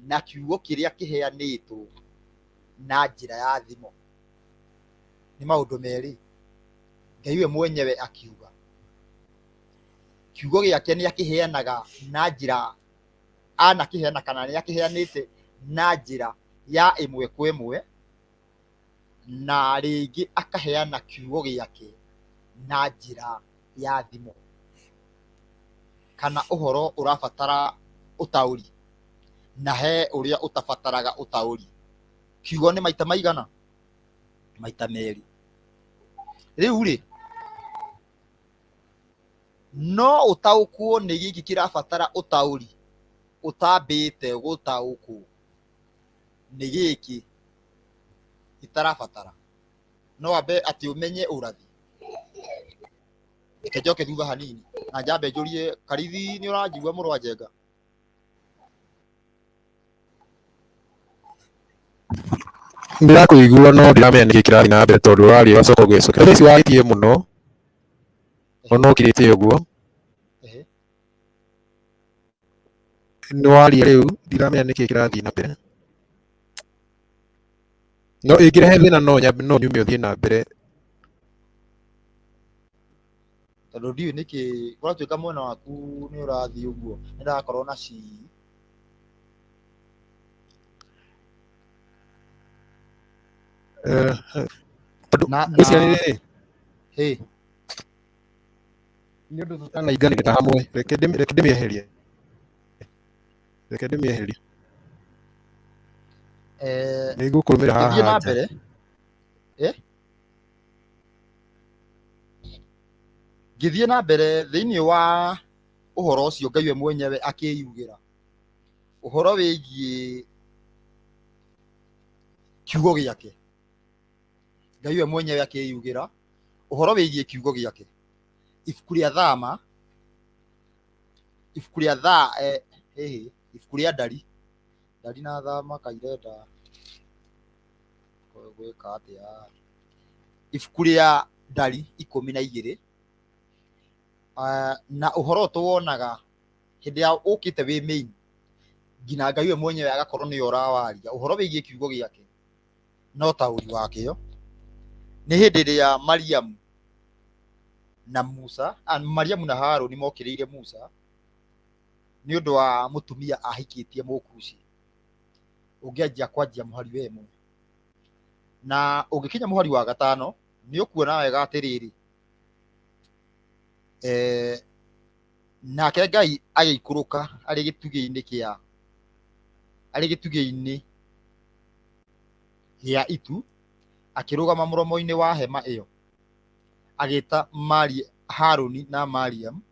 na kiugo kĩrĩa kĩheanĩtwo na njĩra ya thimo. Nĩ maũndũ merĩ. Ngai we mwenyewe akiuga kiugo gĩake nĩ akĩheanaga na njĩra anakĩheana kana nĩ akĩheanĩte na njĩra ya ĩmwe kwa ĩmwe, na rĩngĩ akaheana kiugo gĩake na njĩra ya thimo, kana ũhoro ũrabatara ũtaũri na he ũrĩa ũtabataraga ũtaũri. Kiugo nĩ maita maigana? Maita merĩ. Rĩu rĩ, no ũtaũkwo nĩ gĩkĩ kĩrabatara ũtaũri ũtambĩte gũtaũkwo nĩ gĩkĩ gĩtarabatara. No wambe atĩ ũmenye ũrathi. Reke njoke thutha hanini na njambe njũrie Karithi, nĩ ũranjigua mũrũ wa Njenga? Ndĩrakũigua no ndiramenya nĩkĩ kĩrathiĩ na mbere tondũ ũraria ũgacoka ũgecokera. Thaa ici warĩtie mũno ona ũkirĩte ũguo. Nĩ waria rĩu ndiramenya nĩkĩ kĩrathiĩ na mbere. No ĩngĩrehe thĩna no nyambe no nyume ũthiĩ na mbere. Tondũ ndiũĩ nĩkĩ kũratuĩka mwena waku nĩ ũrathiĩ ũguo, nĩ ndĩrakorwo na ci Tondũ na ngwĩciria na rĩrĩ hĩ nĩ ũndũ tũtanainganĩrĩra hamwe, reke ndĩmĩeherie, reke ndĩmĩeherie. Nĩ ngũkũrũmĩrĩra ngĩthiĩ haha na nja. mbere ngĩthiĩ na mbere thĩinĩ wa ũhoro ũcio Ngai we mwenyewe akĩyugĩra ũhoro wĩgiĩ kiugo gĩake. Ngai we mwenyewe akĩyugĩra ũhoro wĩgiĩ kiugo gĩake. Ibuku rĩa Thama, ibuku rĩa tha hĩhĩ, ibuku rĩa Ndari, Ndari na Thama kairenda gwĩka atĩa? Ibuku rĩa Ndari 12, na ũhoro ũyũ tũwonaga hĩndĩ ya ũkĩte wĩ main, nginya Ngai we mwenyewe agakorwo nĩwe ũrawaria ũhoro wĩgiĩ kiugo gĩake na ũtaũri wakĩo. Nĩ hĩndĩ ĩrĩa Mariamu na Musa, Mariamu na Harũni mokĩrĩire Musa nĩ ũndũ wa mũtumia ahikĩtie Mũkushi. Ũngĩanjia kwanjia mũhari wa 1 na ũngĩkinya mũhari wa 5 nĩ ũkuona wega atĩrĩrĩ, nake Ngai agĩikũrũka arĩ gĩtugĩ-inĩ kĩa, arĩ gĩtugĩ-inĩ gĩa itu, akĩrũgama mũromo-inĩ wa hema ĩyo, agĩta Harũni na Mariamu,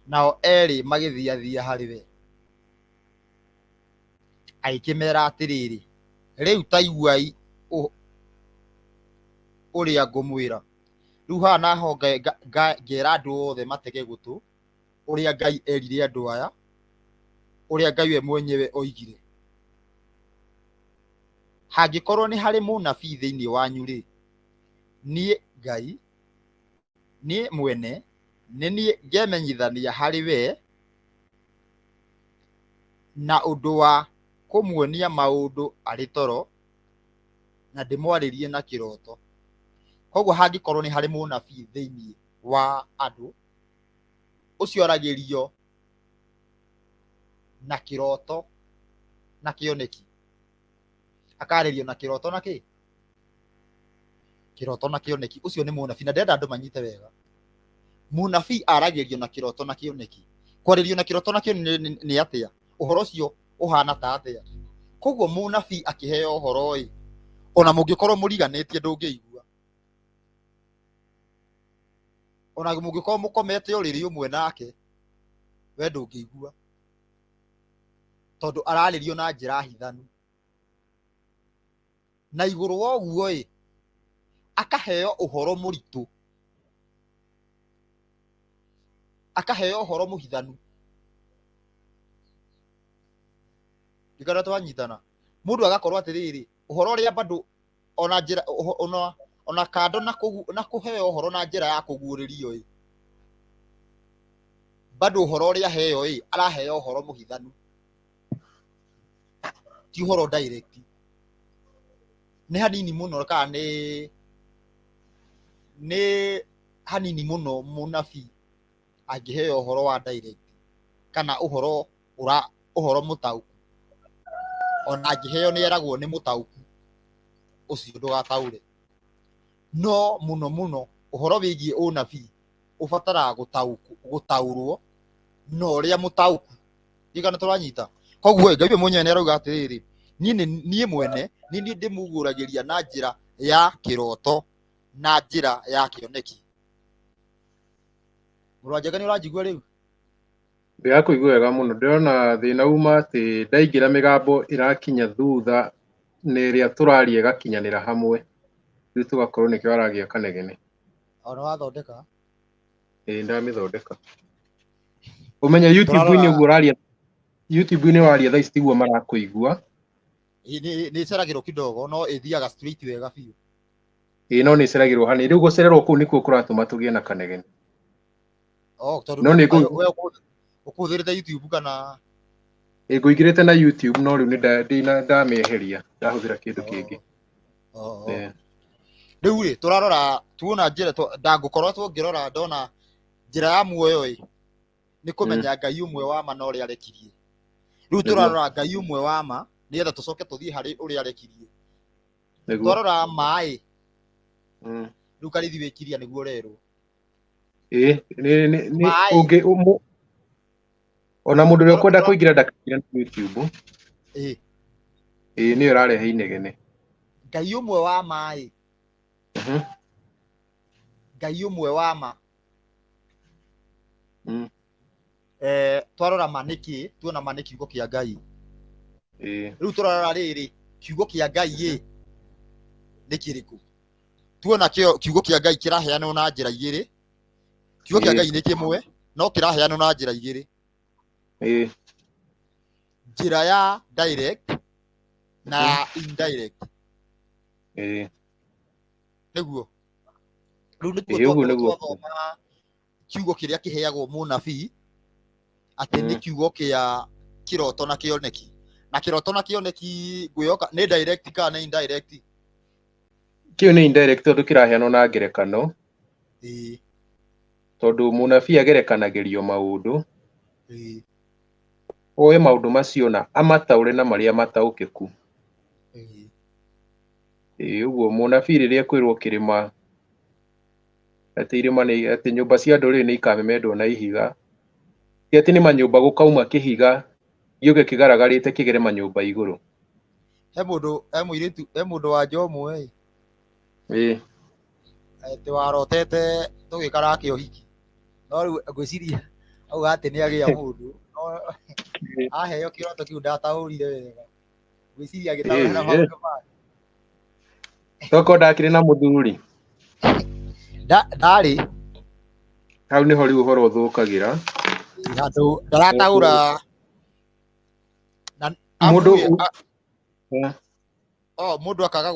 nao erĩ magĩthiathia harĩ we. Agĩkĩmera atĩrĩrĩ, rĩu ta iguai ũrĩa ngũmwĩra. Rĩu haha naho ngera andũ othe matege gũtũ ũrĩa Ngai erire andũ aya, ũrĩa Ngai we mwenyewe oigire. Hangĩkorwo nĩ harĩ mũnabii thĩinĩ wanyu rĩ, niĩ Ngai, niĩ mwene, nĩ niĩ ngemenyithania harĩ we na ũndũ wa kũmuonia maũndũ arĩ toro na ndĩmwarĩrie na kĩroto. Koguo hangĩkorwo nĩ harĩ mũnabii thĩinĩ wa andũ, ũcio aragĩrio na kĩroto na kĩoneki. Akarĩrio na kĩroto na kĩ? Kĩroto na kĩoneki. Ũcio nĩ mũnabii, na ndĩrenda andũ manyite wega. Mũnabii aragĩrio na kĩroto na kĩoneki. Kwarĩrio na kĩroto nakĩo nĩ atĩa? Ũhoro ũcio ũhana ta atĩa? Koguo mũnabii akĩheo ũhoro ĩ, ona mũngĩkorwo mũriganĩtie ndũngĩigua. Ona mũngĩkorwo mũkomete ũrĩrĩ ũmwe nake, we ndũngĩigua. Tondũ ararĩrio na njĩra hithanu. Na igũrũ wa ũguo ĩ, akaheo ũhoro mũritũ, akaheo ũhoro mũhithanu. Ndikana twanyitana. Mũndũ agakorwo atĩrĩrĩ, ũhoro ũrĩa bado ona njĩra ona kando na na kũheo ũhoro na njĩra ya kũguũrĩrio ĩ, bado ũhoro ũrĩa aheo ĩ, araheo ũhoro mũhithanu, ti ũhoro direct. Nĩ hanini mũno kana nĩ hanini mũno mũnabii angĩheo ũhoro wa direct kana ũhoro ũra ũhoro mũtaũku. Ona angĩheo nĩ eragwo nĩ mũtaũku ũcio ndũgataũre. No mũno mũno ũhoro wĩgiĩ ũnabii ũbataraga gũtaũrwo na ũrĩa mũtaũku. Ndiũĩ kana tũranyita. Koguo Ngai we mwenyewe nĩ arauga atĩrĩrĩ, niĩ nĩ niĩ mwene nĩ niĩ ndĩmuguũragĩria na njĩra ya kĩroto na njĩra ya kĩoneki. Mũrũ wa Njenga nĩ ũranjigua rĩu? Ndĩrakũigua wega mũno. Ndĩrona thĩna uma atĩ ndaingĩra mĩgambo ĩrakinya thutha na ĩrĩa tũraria ĩgakinyanĩra hamwe. Rĩu tũgakorwo nĩkĩo aragia kanegene. Ona wathondeka? Ĩĩ ndamĩthondeka. Ũmenye YouTube-inĩ Tũrarora ũguo ũraria, YouTube-inĩ waria thaa ici tiguo marakũigua. Nĩ ĩceragĩrwo kidogo no ĩthiaga straight wega biũ. Ĩĩ no nĩ ĩceragĩrwo hanini. Rĩu gũcererwo kũu nĩkuo kũratũma tũgĩe na kanegene. Oh, tondũ No nĩ we ũkũhũthĩrĩte YouTube kana? Ĩĩ ngũingĩrĩte na YouTube no rĩu nĩ ndamĩeheria ndahũthĩra kĩndũ kĩngĩ. Oh. Rĩu rĩ tũrarora tuona njĩra ndangũkorwo tũngĩrora ndona njĩra ya muoyo ĩ nĩ kũmenya Ngai ũmwe wa ma na ũrĩa arekirie. Rĩu tũrarora Ngai ũmwe wa ma nĩgetha tũcoke tũthiĩ harĩ ũrĩa arekirie. Twarora maĩ rĩu Karithi wĩkiria nĩguo ũrerwo. Ĩĩ nĩ ũngĩ ona mũndũ ũrĩa ũkwenda kũingĩra ndakaingĩre na YouTube. Ĩĩ. Ĩĩ nĩyo ĩrarehe inegene. Ngai ũmwe wa maĩ. Ngai ũmwe wa ma. Twarora ma nĩkĩ tuona ma nĩ kiugo kĩa Ngai. Rĩu tũrarora rĩrĩ kiugo kĩa Ngai ĩ nĩ kĩrĩkũ? Tuona kiugo kĩa Ngai kĩraheanwo na njĩra igĩrĩ. Kiugo kĩa Ngai nĩ kĩmwe no kĩraheanwo na njĩra igĩrĩ. Njĩra ya direct na ya indirect. Nĩguo. Rĩu nĩguo twathoma kiugo kĩrĩa kĩheagwo mũnabii atĩ nĩ kiugo kĩa kĩroto na kĩoneki. Na kĩroto na kĩoneki ngwĩhoka nĩ direct kana nĩ indirect? Kĩu nĩ indirect tondũ kĩraheanwo na ngerekano. Tondũ mũnabii agerekanagĩrio maũndũ. Oe maũndũ macio na amataũre na marĩa mataũkĩku. Ũguo mũnabii rĩrĩa ekwĩrwo kĩrĩma atĩ irĩma nĩ atĩ nyũmba cia ndũrĩrĩ nĩ ikamemendwo na ihiga, ti atĩ nĩ manyũmba gũkauma kĩhiga gĩũke kĩgaragarĩte kĩgere manyũmba igũrũ. He mũndũ, he mũirĩtu, he mũndũ wa nja ũmwe ĩ. Atĩ warotete tũgĩka nake ũhiki. No rĩu ngwĩciria auga atĩ nĩ agĩa mũndũ. No aheo kĩroto kĩu ndataũrire wega. Ngwĩciria agĩtaũra na maũndũ mangĩ. Toko ndakĩrĩ na mũthuri? Ndarĩ. Hau nĩho rĩu ũhoro ũthũkagĩra. Handũ ndarataũra na Mũndũ oh, mũndũ akaga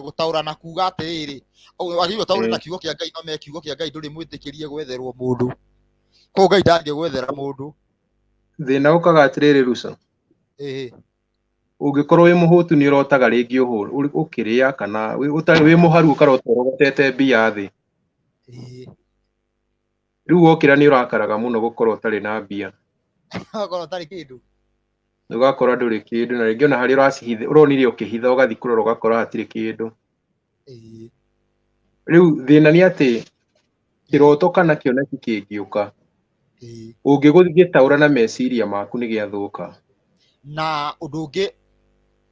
gũtaũra na kuga atĩrĩrĩ, wagĩrĩirwo ũtaũre na kiugo kĩa Ngai, no me kiugo kĩa Ngai ndũrĩ mwĩtĩkĩrie gwetherwo mũndũ. Koguo Ngai ndangĩgwethera mũndũ. Thĩna ũkaga atĩrĩrĩ Ruco. Ũngĩkorwo wĩ mũhũtu nĩ ũrotaga rĩngĩ ũkĩrĩa kana wĩ mũharu ũkarota ũrogotete mbia thĩ. Rĩu wokĩra nĩ ũrakaraga mũno gũkorwo ũtarĩ na mbia. Ũgakorwo ũtarĩ kĩndũ. Ũgakora ndũrĩ kĩndũ na rĩngĩ ona harĩa ũracihitha ũronire ũkĩhitha ũgathiĩ kũrora ũgakora hatirĩ kĩndũ. Rĩu thĩna nĩ atĩ kĩroto kana kĩoneki kĩngĩũka. Ĩĩ. Ũngĩgĩtaũra na meciria maku nĩ gĩathũka. Na ũndũ ũngĩ,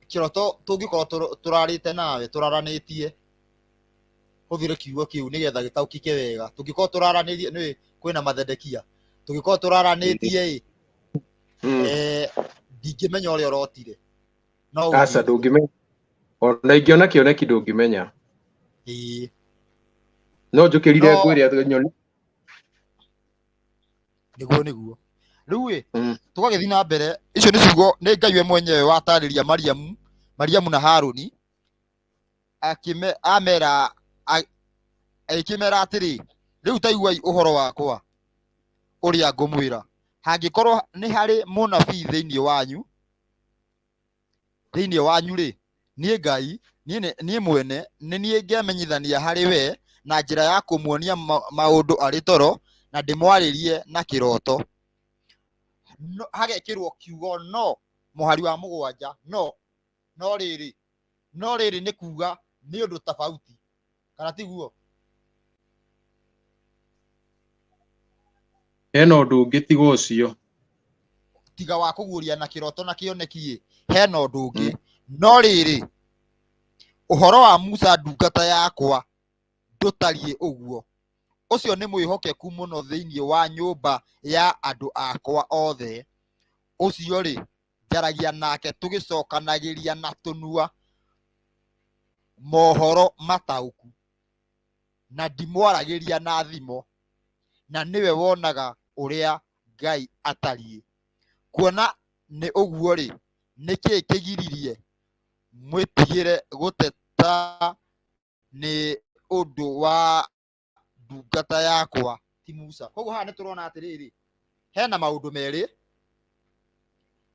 kĩroto tũngĩkorwo tũrarĩte nawe, tũraranĩtie, hũthĩre kiugo kĩu nĩgetha gĩtaũkĩke wega. Tũngĩkorwo tũraranĩrie, nĩ kwĩna mathendekia, tũngĩkorwo tũraranĩtie ĩ, ndingĩmenya ũrĩa ũrotire. No Aca, ũnjĩrire. ndũngĩmenya. Ona ingĩona kĩoneki ndũngĩmenya. Ĩĩ. No njũkĩrire No ngwĩre atĩ nyoni. Nĩguo nĩguo. Rĩu ĩ, tũgagĩthiĩ na mbere, icio nĩ ciugo nĩ Ngai we mwenyewe watarĩria Mariamu, Mariamu na Harũni, akĩme amera agĩkĩmera atĩrĩ, rĩu ta iguai ũhoro wakwa ũrĩa ngũmwĩra, hangĩkorwo nĩ harĩ mũnabii thĩinĩ wanyu, thĩinĩ wanyu-rĩ, niĩ Ngai, niĩ mwene, nĩ niĩ ngemenyithania harĩ we na njĩra ya kũmuonia maũndũ arĩ toro, na ndĩmwarĩrie na kĩroto. No, hagekĩrwo kiugo no, mũhari wa mũgwanja, no, no rĩrĩ, no rĩrĩ nĩ kuga nĩ ũndũ tofauti, kana tiguo? Hena ũndũ ũngĩ tiga ũcio. Tiga wa kũguũria na kĩroto na kĩoneki-ĩ, hena ũndũ ũngĩ. No rĩrĩ, ũhoro wa Musa ndungata yakwa ndũtariĩ ũguo. Ũcio nĩ mwĩhokeku mũno thĩinĩ wa nyũmba ya andũ akwa othe. Ũcio-rĩ, njaragia nake tũgĩcokanagĩria na tũnua mohoro mataũku, na ndimwaragĩria na thimo, na nĩwe wonaga ũrĩa Ngai atariĩ. Kuona nĩ ũguo-rĩ, nĩ kĩĩ kĩgiririe mwĩtigĩre gũteta nĩ ũndũ wa ndungata yakwa ti Musa? Koguo haha nĩ tũrona atĩrĩrĩ, hena maũndũ merĩ,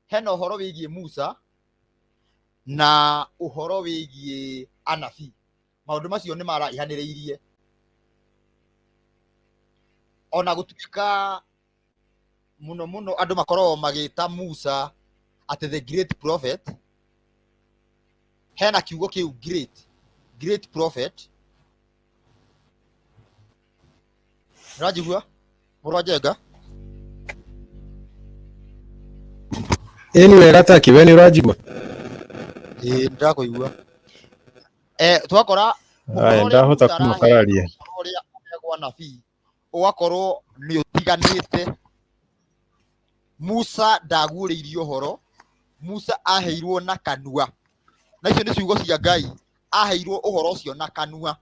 hena ũhoro wĩgiĩ Musa na ũhoro wĩgiĩ anabii. Maũndũ macio nĩ maraihanĩrĩirie, ona gũtuĩka mũno mũno andũ makoragwo magĩta Musa atĩ the great prophet. Hena kiugo kĩu great, great prophet. Ũranjigua mũrũ wa Njenga? Ĩni wega taki, we nĩ ũranjigua? Ĩĩ, nĩndakũigua. Twakora ũhoro Aya, ũrĩa ndahota Musa araheana kũmakararia. ũhoro ũrĩa ũheagwo anabii ũgakorwo nĩ ũtiganĩte. Musa ndaguũrĩirio ũhoro, Musa aheirwo na kanua, na icio nĩ ciugo cia Ngai, aheirwo ũhoro ũcio na kanua,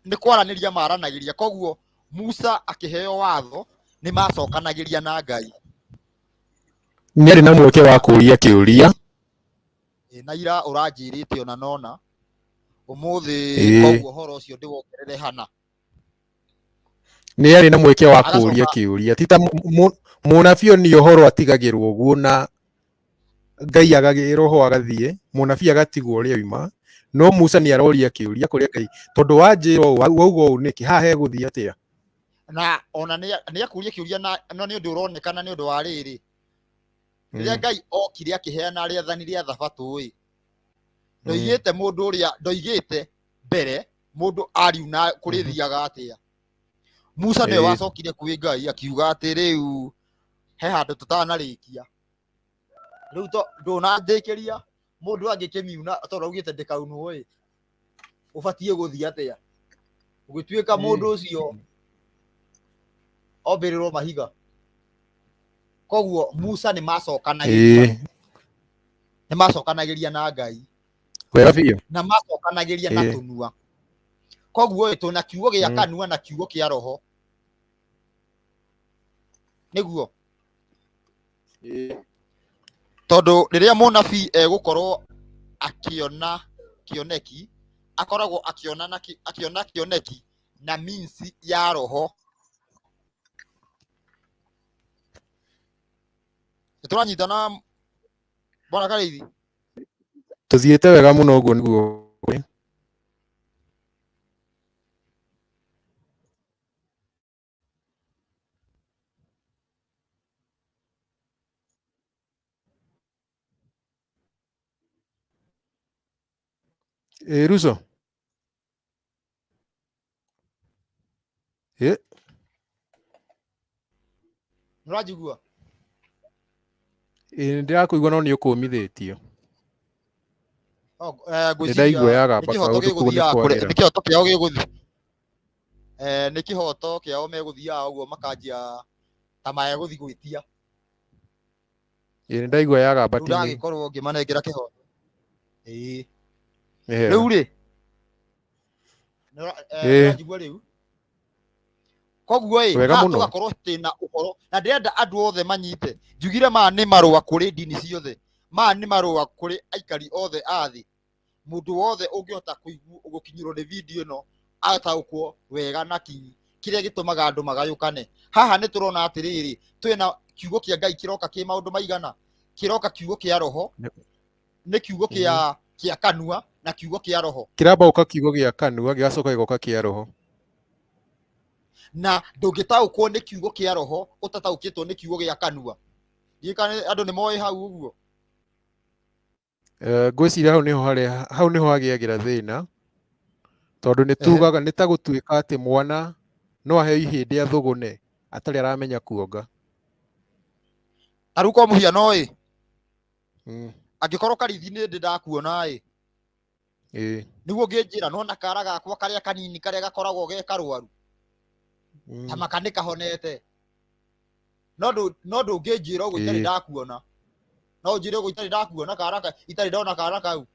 nĩ kwaranĩria maranagĩria. Koguo Musa akĩheo watho nĩ macokanagĩria na Ngai. Nĩ arĩ na mweke wa kũũria kĩũria. Ĩ, na ira ũranjĩrĩte ona nona ũmũthĩ. Ĩĩ. Koguo ũhoro ũcio ndĩwongerere hana. Nĩ arĩ na mweke wa kũũria Agacoka kĩũria. Ti ta mũnabii nĩ ũhoro atigagĩrwo ũguo na Ngai agagĩ roho agathiĩ, mũnabii agatigwo ũrĩa oima. No Musa nĩ aroria kĩũria kũrĩa Ngai, tondũ wanjĩra ũũ, wauga ũũ nĩkĩ, haha hegũthiĩ atĩa? Na ona nĩ akũria kĩũria na no nĩ ũndũ ũronekana nĩ ũndũ wa rĩrĩ, rĩrĩa Ngai okire akĩheana rĩathani rĩa thabatũ ĩ, ndoigĩte mũndũ ũrĩa ndoigĩte mbere mũndũ ariuna kũrĩthiaga atĩa. Musa nĩwe wacokire kwĩ Ngai akiuga atĩ rĩu he handũ tũtanarĩkia, rĩu to ndũnandĩkĩria, mũndũ angĩkĩmiuna tondũ augĩte ndĩkaunwo ĩ, ũbatiĩ gũthiĩ atĩa? Gũgĩtuĩka mũndũ ũcio ombĩrĩrwo mahiga. Koguo Musa nĩ macokanagĩria, nĩ macokanagĩria na Ngai. Wega biũ. Na macokanagĩria na tũnua. Koguo ĩ, tũna kiugo gĩa kanua na kiugo kĩa roho. Nĩguo. Tondũ rĩrĩa mũnabii egũkorwo akĩona kĩoneki, akoragwo akĩona na akĩona kĩoneki na means ya roho. Nĩtũranyitana Bwana Karĩithi? Tũthiĩte wega mũno ũguo nĩguo. Ĩ Ruso? Ĩ, Nĩũranjigua? Ĩ, nĩndĩrakũigua no nĩ ũkũmithĩtio. Oh, eh, Nĩ ngwĩciria ndaigua nĩ yagamba kĩhoto kaũndũ kũu nĩ gĩgũthiaga kũrĩ kwagĩra. nĩ kĩhoto kĩao gĩgũthiĩ, nĩ kĩhoto kĩao megũthiaga ũguo makanjia ta megũthiĩ gwĩtia. Ĩ, nĩ ndaigua yagamba Rĩu ti nĩ. ndagĩkorwo ngĩmanengera kĩhoto. Ĩĩ. Nĩ hega. Rĩu rĩ, Ĩ, nĩũranjigua rĩu? Koguo ĩ, wega haha mũno. tũgakorwo twĩna ũhoro na ndĩrenda andũ othe manyite. Njugire maya nĩ marũa kũrĩ ndini ciothe, maya nĩ marũa kũrĩ aikari othe a thĩ. Mũndũ wothe ũngĩhota gũkinyĩrwo nĩ video ĩno ataũkwo wega na kinyi kĩrĩa gĩtũmaga andũ magayũkane. Haha nĩ tũrona atĩrĩrĩ, twĩna kiugo kĩa Ngai kĩroka kĩ maũndũ maigana, kĩroka kiugo kĩa roho, nĩ kiugo kĩa kanua na kiugo kĩa roho. Kĩramba gũka kiugo gĩa kanua gĩgacoka gĩgoka kĩa roho. Na ndũngĩtaũkwo nĩ kiugo kĩa roho ũtataũkĩtwo nĩ kiugo gĩa kanua. Ndiũĩ kana andũ nĩ moĩ hau ũguo. Ngwĩciria hau nĩho harĩa hau nĩho hagĩagĩra thĩna, tondũ nĩ tugaga nĩ ta gũtuĩka atĩ mwana no aheo ihĩndĩ athũgũne atarĩ aramenya kuonga. Ta rĩu kwa mũhiano ĩ, angĩkorwo Karithi nĩ ndĩ ndakuona ĩ, nĩguo ngĩnjĩra nona kara gakwa karĩa kanini karĩa gakoragwo ge karwaru ta maka nĩ kahonete, no ndũngĩnjĩra ũguo itarĩ ndakuona. No ũnjĩre ũguo itarĩ ndakuona kara itarĩ ndona kara kau.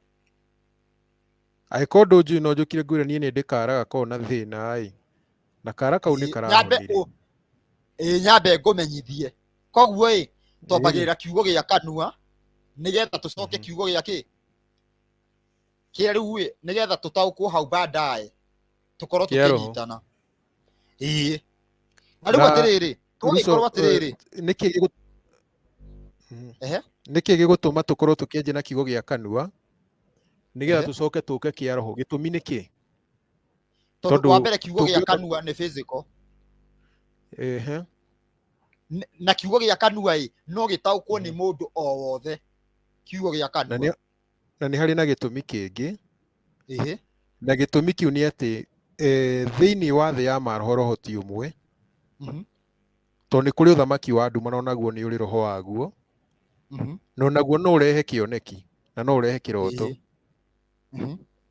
Angĩkorwo ndũnjũĩ no njũkire ngwĩre niĩ nĩ ndĩ kara gakoragwo na thĩna ĩ, na kara kau nĩ karahonire. Ĩ, nyambe ngũmenyithie. Koguo ĩ, twambagĩrĩra kiugo gĩa kanua nĩgetha tũcoke kiugo gĩa kĩ kĩa rĩu ĩ, nĩgetha tũtaũkwo hau baadaye tũkorwo tũkĩnyitana. Ĩĩ. Na rĩu atĩrĩrĩ, tũgĩkorwo atĩrĩrĩ, nĩkĩ gĩgũtũma tũkorwo tũkĩanjia na kiugo gĩa kanua nĩgetha tũcoke tũke kĩa roho? Gĩtũmi nĩ kĩ? Tondũ wa mbere kiugo gĩa kanua nĩ physical. Na kiugo gĩa kanua ĩ no gĩtaũkwo nĩ mũndũ o wothe. Kiugo gĩa kanua. Na nĩ harĩ na gĩtũmi kĩngĩ. Na gĩtũmi kĩu nĩ atĩ thĩinĩ wa thĩ ya maroho roho ti ũmwe. Tondũ nĩ kũrĩ ũthamaki wa nduma na onaguo nĩ ũrĩ roho waguo. Na onaguo no ũrehe kĩoneki na no ũrehe kĩroto.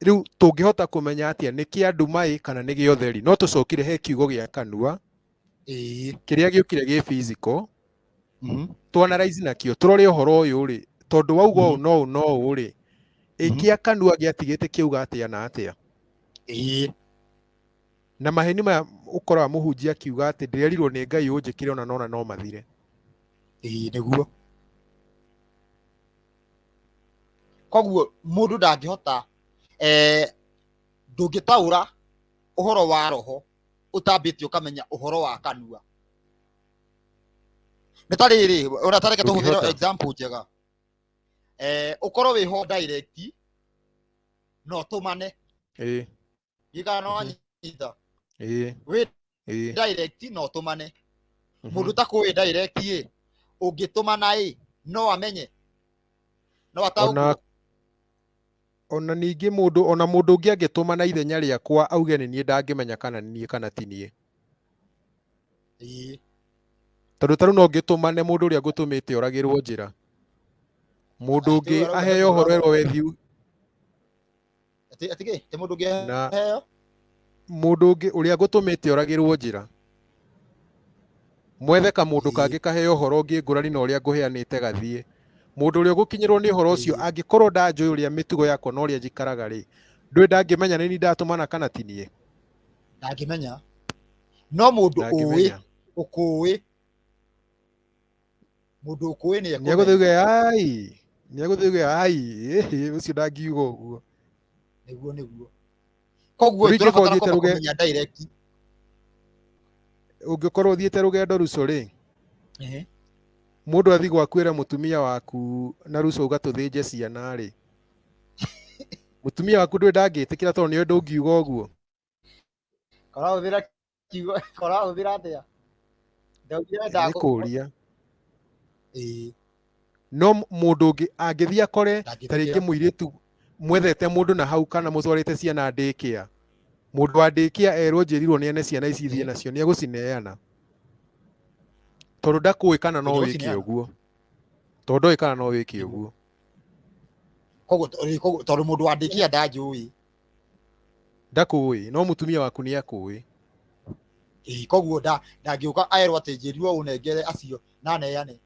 Rĩu tũngĩhota kũmenya atĩa nĩ kĩa nduma ĩ kana nĩ gĩa ũtheri? No tũcokire he kiugo gĩa kanua kĩrĩa gĩũkire gĩ physical, tũ analyze nakĩo tũrore ũhoro ũyũ rĩ, tondũ wauga ũũ no ũũ no ũũ rĩ, ĩ kĩa kanua gĩatigĩte kĩauga atĩa na atĩa? Na maheni maya ũkoraga mũhunjia akiuga atĩ ndĩrerirwo nĩ Ngai ũnjĩkĩre ona nona no mathire. Ĩĩ nĩguo. Koguo mũndũ ndangĩhota, ndũngĩtaũra ũhoro wa roho ũtambĩtie ũkamenya ũhoro wa kanua. Nĩ ta rĩrĩ, ona ta reke tũhũthĩre example njega. Ũkorwo wĩho direct no ũtũmane. Ndiũĩ no wanyita. Wĩ direct no ũtũmane. Mũndũ ũtakũĩ direct ĩ, ũngĩtũmana ĩ, no amenye. No ataũkwo. Ona ningĩ mũndũ, ona mũndũ ũngĩ angĩtũmana ithenya rĩakwa auge nĩ niĩ ndangĩmenya kana nĩ niĩ kana ti niĩ. Tondũ ta rĩu no ngĩtũmane mũndũ ũrĩa ngũtũmĩte oragĩrwo njĩra. Mũndũ ũngĩ aheo ũhoro erwo wethi. Atĩ kĩ? Atĩ mũndũ ũngĩ aheo? Mũndũ ũngĩ ũrĩa ngũtũmĩte oragĩrwo njĩra. Mwethe kamũndũ kangĩ kaheo ũhoro ũngĩ ngũrani na ũrĩa ngũheanĩte gathiĩ. Mũndũ ũrĩa ũgũkinyĩrwo nĩ ũhoro ũcio angĩkorwo ndanjũĩ ũrĩa mĩtugo yakwa na ũrĩa njikaraga rĩ, ndũĩ ndangĩmenya nĩ niĩ ndatũmana kana ti niĩ. Ndangĩmenya. No mũndũ ũĩ, ũkũĩ. Mũndũ ũkũĩ nĩ ekũmenya. Nĩegũthiĩ auge ai, nĩegũthiĩ auge ai, ũcio ndangiuga ũguo. Nĩguo nĩguo. Koguo tũrabatara kwamba kũmenya direct. Ũngĩkorwo ũthiĩte rũgendo Ruco rĩ, mũndũ athiĩ gwaku ĩre mũtumia waku na Ruco uga tũthĩnje ciana rĩ, mũtumia waku ndũĩ ndangĩtĩkĩra tondũ nĩwe ndũngiuga ũguo. Korahũthĩra kiugo, korahũthĩra atĩa? Ndaugire Nĩ kũũria. No mũndũ ũngĩ angĩthiĩ akore ta rĩngĩ mũirĩtu mwethete mũndũ na hau kana mũtwarĩte ciana daycare. Mũndũ wa ndĩkia erwo njĩrirwo neane ciana ici thiĩ nacio nĩ egũcineana. Tondũ ndakũĩ kana no Nĩ wĩke egũcineana. ũguo. Tondũ ndoĩ kana no wĩke ũguo. Koguo tondũ mũndũ wa ndĩkia ndanjũĩ. Ndakũĩ, no mũtumia waku nĩ akũĩ. Ĩĩ, koguo ndangĩũka aerwo atĩ njĩrirwo ũnengere acio na neane.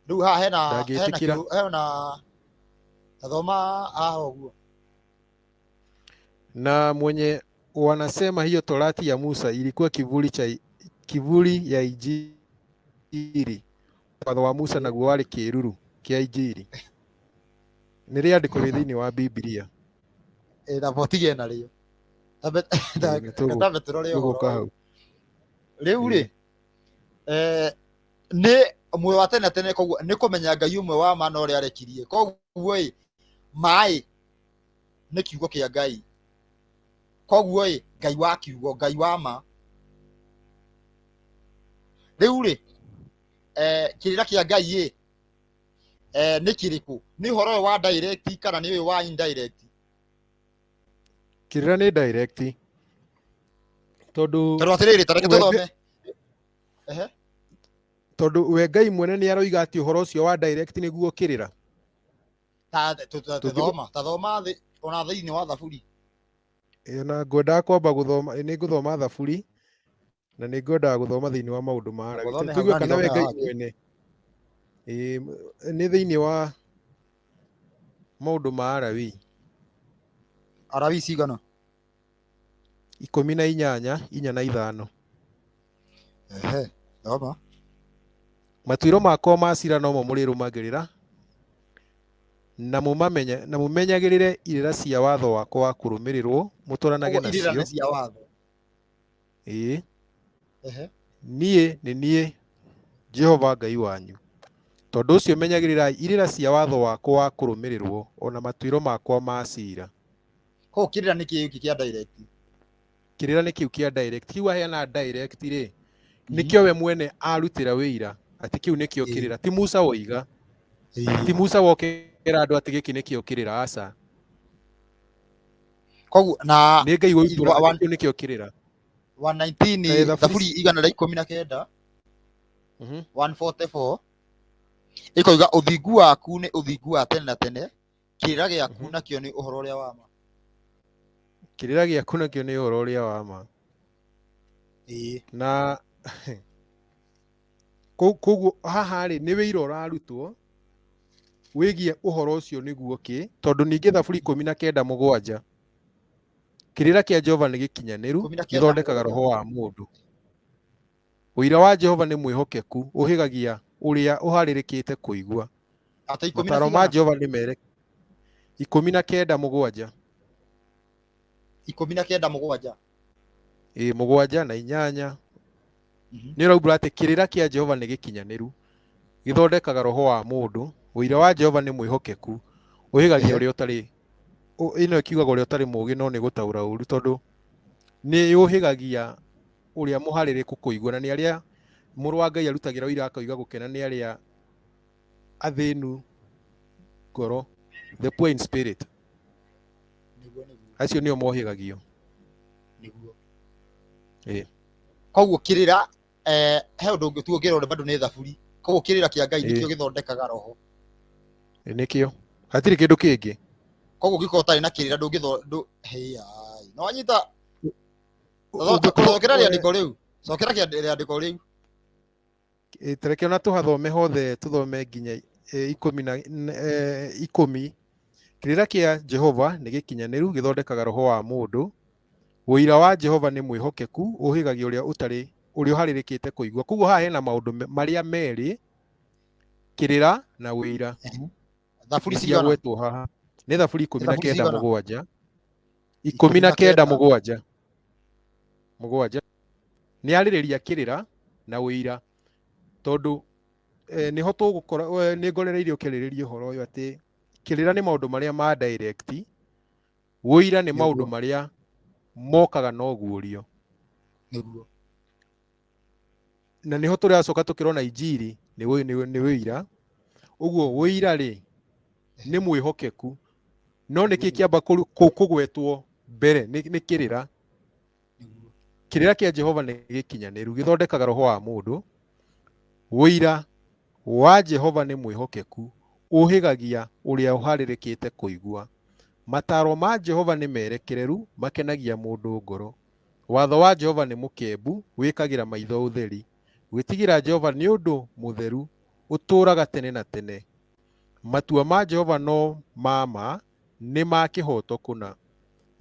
Rĩu haha hena hena Ndangĩtĩkĩra. Hena tathoma haha ũguo. Na mwenye wanasema hiyo torati ya Musa ilikuwa kivuli cha kivuli ya Injili. Watho wa Musa naguo warĩ kĩĩruru kĩa Injili. Nĩ rĩandĩko rĩ thĩinĩ wa Bibilia. Ĩĩ, na botige narĩo. Tambe Ĩĩ, nĩ tambe tũrore ũhoro tũgũka ũyũ. hau. Rĩu rĩ, nĩ muoyo wa tene tene, koguo nĩ kũmenya Ngai ũmwe wa ma na ũrĩa arekirie. Koguo ĩ, maĩ nĩ kiugo kĩa Ngai. Koguo ĩ, Ngai wa kiugo, Ngai wa ma. Rĩu rĩ, kĩrĩra kĩa Ngai ĩ, nĩ kĩrĩkũ? Nĩ ũhoro ũyũ wa direct kana nĩ ũyũ wa indirect? Kĩrĩra nĩ direct. Tondũ Tondũ atĩrĩrĩ, ta reke we tũthome. Ehe. Tondũ we Ngai mwene nĩ aroiga atĩ ũhoro ũcio wa direct nĩguo kĩrĩra. Ta tũthoma, tathoma thĩ ona thĩinĩ wa Thaburi. Ĩĩ, na ngwendaga kwamba gũthoma, nĩ ngũthoma Thaburi na nĩ ngwendaga gũthoma thĩinĩ wa maũndũ ma Alawi. Gũthome hau Tũigue na kana we nĩthome Ngai haha. mwene. Ĩĩ, nĩ thĩinĩ wa maũndũ ma Alawi. Alawi cigana? 18, 4 na 5. Ehe, thoma. Matuĩro makwa ma ciira nomo mũrĩrũmagĩrĩra na mũmamenye na mũmenyagĩrĩre irĩra cia watho wakwa wa kũrũmĩrĩrwo mũtwaranage Koguo irĩra nacio. nĩ cia watho. Ĩĩ. Ehe. Niĩ nĩ niĩ Jehova Ngai wanyu. Tondũ ũcio menyagĩrĩrai irĩra cia watho wakwa wa kũrũmĩrĩrwo ona matuĩro makwa ma ciira. Koguo kĩrĩra nĩ kĩĩ gĩkĩ kĩa direct? Kĩrĩra nĩ kĩu kĩa direct. Kĩu aheana direct rĩ, nĩkĩo we mwene arutĩra wĩira atĩ kĩu nĩkĩo kĩrĩra. Ti Musa woiga. Ti Musa wokera andũ atĩ gĩkĩ nĩkĩo kĩrĩra, aca. Koguo na Nĩ Ngai woimbũra atĩ kĩu nĩkĩo kĩrĩra. 119 Thaburi Thaburi 119 144 ĩkoiga ũthingu waku nĩ ũthingu wa tene na tene, kĩrĩra gĩaku nakĩo nĩ ũhoro ũrĩa wa ma. Kĩrĩra gĩaku nakĩo nĩ ũhoro ũrĩa wa ma. Ĩĩ. Na koguo haha rĩ nĩ wĩira ũrarutwo wĩgiĩ ũhoro ũcio nĩguo kĩ, tondũ ningĩ Thaburi 19:7 kĩrĩra kĩa Jehova nĩ gĩkinyanĩru, 19 gĩthondekaga mũgwanja. roho wa mũndũ. Ũira wa Jehova nĩ mwĩhokeku, ũhĩgagia ũrĩa ũharĩrĩkĩte kũigua. Atĩ ikũmi na Mataro ma cigana? Jehova nĩ mere 19:7. 19:7. Ĩĩ, 7 na 8. Nĩ ũraumbũra atĩ kĩrĩra kĩa Jehova nĩ gĩkinyanĩru, gĩthondekaga roho wa mũndũ. Ũira wa Jehova nĩ mwĩhokeku, ũhĩgagia ũrĩa ũtarĩ, ĩno ĩkiugaga ũrĩa ũtarĩ mũũgĩ no nĩ gũtaũra ũru, tondũ nĩ yũhĩgagia ũrĩa mũharĩrĩku kũigua, na nĩ arĩa mũrũ wa Ngai arutagĩra ũira akoiga gũkena nĩ arĩa athĩnu ngoro, the poor in spirit. Nĩguo, nĩguo. Acio nĩo mohĩgagio. Nĩguo. Ĩĩ. Koguo kĩrĩra, he ũndũ ũngĩ tuongĩrwo bado nĩ Thaburi. Koguo kĩrĩra kĩa Ngai nĩkĩo gĩthondekaga roho. Ĩĩ, nĩkĩo. Hatirĩ kĩndũ kĩngĩ. Koguo ũngĩkorwo ũtarĩ na kĩrĩra ndũngĩtho-, ndũ-, hei, no wanyita. Ũngĩkorwo Cokera rĩandĩko rĩu. Cokera rĩandĩko rĩu. Ĩĩ, tareke ona tũhathome hothe, tũthome nginya ikũmi na 10. Kĩrĩra kĩa Jehova nĩ gĩkinyanĩru, gĩthondekaga roho wa mũndũ. Ũira wa Jehova nĩ mwĩhokeku, ũhĩgagia ũrĩa ũtarĩ, ũrĩa ũharĩrĩkĩte kũigua. Koguo haha hena maũndũ marĩa merĩ, kĩrĩra na ũira. Thaburi Nĩ cigana? ciagwetwo haha. Nĩ Thaburi ikũmi na Thaburi kenda cigana? mũgwanja. Ikũmi Ikũmi na na kenda kenda. mũgwanja. Mũgwanja. Nĩ arĩrĩria kĩrĩra na ũira. Tondũ nĩho tũgũkora, nĩ ngorereirio kĩarĩrĩria ũhoro ũyũ atĩ kĩrĩra nĩ maũndũ marĩa ma direct, ũira nĩ maũndũ Nĩguo. marĩa mokaga na ũguũrio. Nĩguo. Na nĩho tũracoka tũkĩrona Injiri nĩ ũira. Ũguo ũira rĩ nĩ mwĩhokeku. No Nĩguo nĩkĩ nĩguo kĩamba kũgwetwo mbere nĩ kĩrĩra. Nĩguo. Kĩrĩra kĩa Jehova nĩ gĩkinyanĩru, gĩthondekaga roho wa mũndũ. Ũira wa Jehova nĩ mwĩhokeku, ũhĩgagia ũrĩa ũharĩrĩkĩte kũigua. Mataaro ma Jehova nĩ merekereru, makenagia mũndũ ngoro. Watho wa Jehova nĩ mũkembu, wĩkagĩra maitho ũtheri. Gwĩtigĩra Jehova nĩ ũndũ mũtheru, ũtũũraga tene na tene. Matua ma Jehova no ma ma, nĩ ma kĩhooto kũna.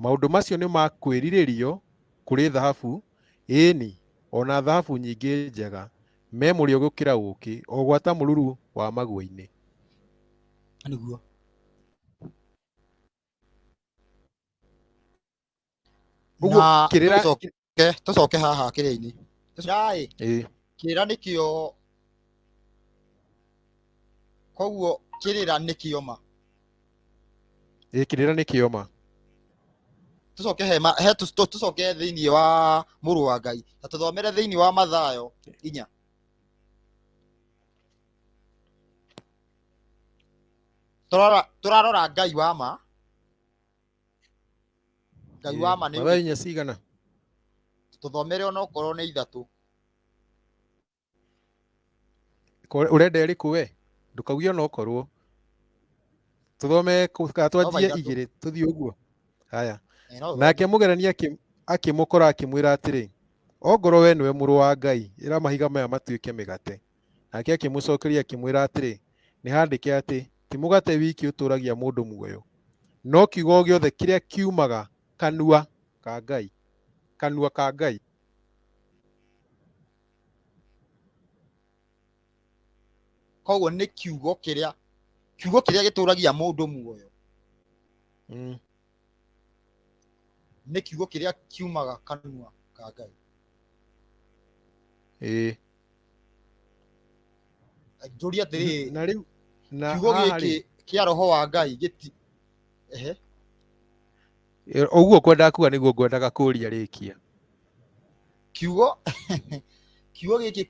Maũndũ macio nĩ ma kwĩrirĩrio kũrĩ thahabu, ĩĩni, o na thahabu nyingĩ njega, me mũrĩo gũkĩra ũũkĩ, o gwata mũruru wa magua-inĩ. Nĩguo. Ũguo Na kĩrĩra tũcoke tũcoke haha kĩrĩa-inĩ. Kĩrĩra-ĩ, ĩĩ kĩrĩra nĩkĩo, koguo kĩrĩra nĩkĩo ma. Ĩĩ, kĩrĩra nĩkĩo ma. Tũcoke he ma, he tũcoke thĩinĩ wa mũrũ wa Ngai na tũthomere thĩinĩ wa Mathayo 4. Tũrarora Ngai wa ma. Ngai wa ma nĩ Mathayo ũrĩkũ? 4 cigana? Tũthomere onokorwo nĩ 3. Ũrenda ĩrĩkũ we? Ndũkauge onokorwo. Tũthome kana Thoma twanjie 3. 2 tũthiĩ ũguo. Haya. No ũthome. Nake mũgerania akĩmũkora akĩmwĩra atĩrĩ, ongorwo we nĩwe mũrũ wa Ngai, ĩra mahiga maya matuĩke mĩgate. Nake akĩmũcokeria akĩmwĩra atĩrĩ, nĩ handĩke atĩ ti mũgate wiki ũtũũragia mũndũ muoyo, no kiugo gĩothe kĩrĩa kiumaga kanua ka Ngai. Kanua ka Ngai. Koguo nĩ kiugo kĩrĩa gĩtũũragia mũndũ muoyo. Nĩ kiugo kĩrĩa kiumaga kanua ka Ngai. Ĩĩ. Njũria atĩrĩrĩ, Na rĩu, na kiugo haha gĩkĩ rĩ. kĩa roho wa Ngai gĩti ehe. Ũguo kwendaga kuga nĩguo ngwendaga kũria rĩkia. Kiugo kiugo gĩkĩ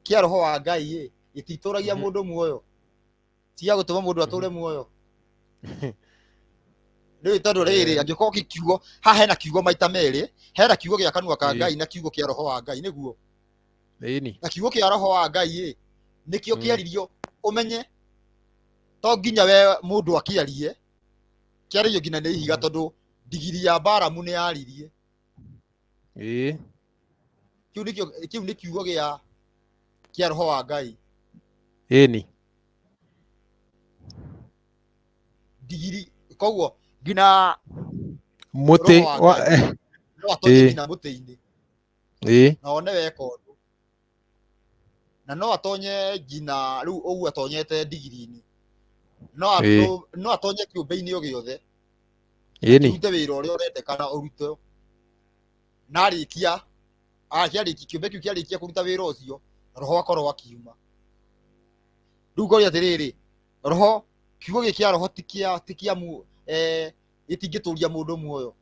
kĩa roho wa Ngai ĩ, gĩtitũragia mũndũ muoyo. Ti gĩa gũtũma mũndũ atũre muoyo. Rĩu tondũ rĩrĩ, angĩkorwo kiugo, haha hena kiugo maita merĩ, hena kiugo gĩa kanua ka Ngai na kiugo kĩa roho wa Ngai, nĩguo? Ĩni. Na kiugo kĩa roho wa Ngai ĩ, nĩkĩo kĩaririo, ũmenye to nginya we mũndũ akĩarie, kĩarĩrio nginya nĩ ihiga tondũ ndigiri ya Balamu nĩ yaririe. Kĩu nĩkĩo, kĩu nĩ kiugo kĩa roho wa Ngai. Ĩni. Ndigiri, koguo nginya mũtĩ roho wa wa Ngai no atonye nginya mũtĩ-inĩ. Na one weka ũndũ. Na no atonye nginya rĩu ũguo atonyete ndigiri-inĩ. No atonye kĩũmbe-inĩ o gĩothe. Ũrute wĩra ũrĩa ũrendekana ũrute. Na arĩkia, akĩarĩkia, kĩũmbe kĩu kĩarĩkia kũruta wĩra ũcio, roho akorwo akiuma. Rĩu ngoria atĩrĩrĩ, roho, kiugo gĩkĩ kĩa roho ti kĩa, ti kĩa mu, gĩtingĩtũria mũndũ muoyo.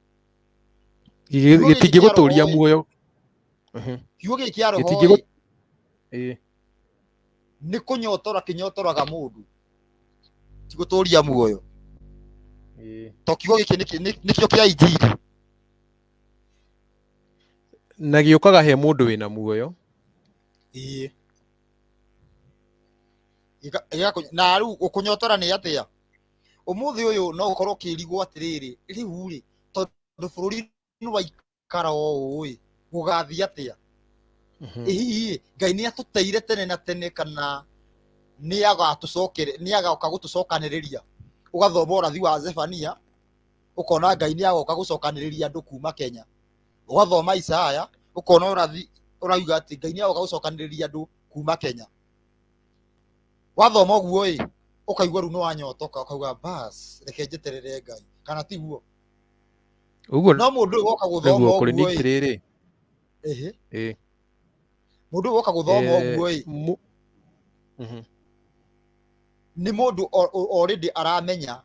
Kiugo gĩkĩ kĩa roho Gĩtingĩgũtũria ĩ. muoyo. Kiugo gĩkĩ kĩa roho Gĩtingĩgũ- ĩ. Nĩ kũnyotora kĩnyotoraga mũndũ. Ti gũtũria muoyo. To kiugo gĩkĩ nĩkĩo kĩa injiri. Na gĩũkaga he mũndũ wĩna muoyo. Na rĩu ũkũnyotora nĩ atĩa? Ũmũthĩ ũyũ no ũkorwo ũkĩrigwo atĩrĩrĩ, rĩu rĩ, tondũ bũrũri nĩ waikara o ũũ ĩ, gũgathiĩ atĩa? Ĩ hihi Ngai nĩ atũteire tene na tene kana nĩ agatũcokere, nĩ agoka gũtũcokanĩrĩria? Ũgathoma ũrathi wa Zefania, ũkona Ngai nĩ agoka gũcokanĩrĩria andũ kuma Kenya. Ũgathoma Isaya, ũkona ũrathi ũrauga atĩ Ngai nĩ agoka gũcokanĩrĩria andũ kuma Kenya. Wathoma ũguo ĩ, ũkaigua rĩu nĩ wanyotoka, ũkauga bas, reke njeterere Ngai. Kana tiguo? Ũguo No mũndũ ũyũ woka gũthoma nĩguo kũrĩ ũguo nĩ ĩ. atĩrĩrĩ. Ehe. Mũndũ ũyũ woka gũthoma ũguo ĩ. Nĩ mũndũ already aramenya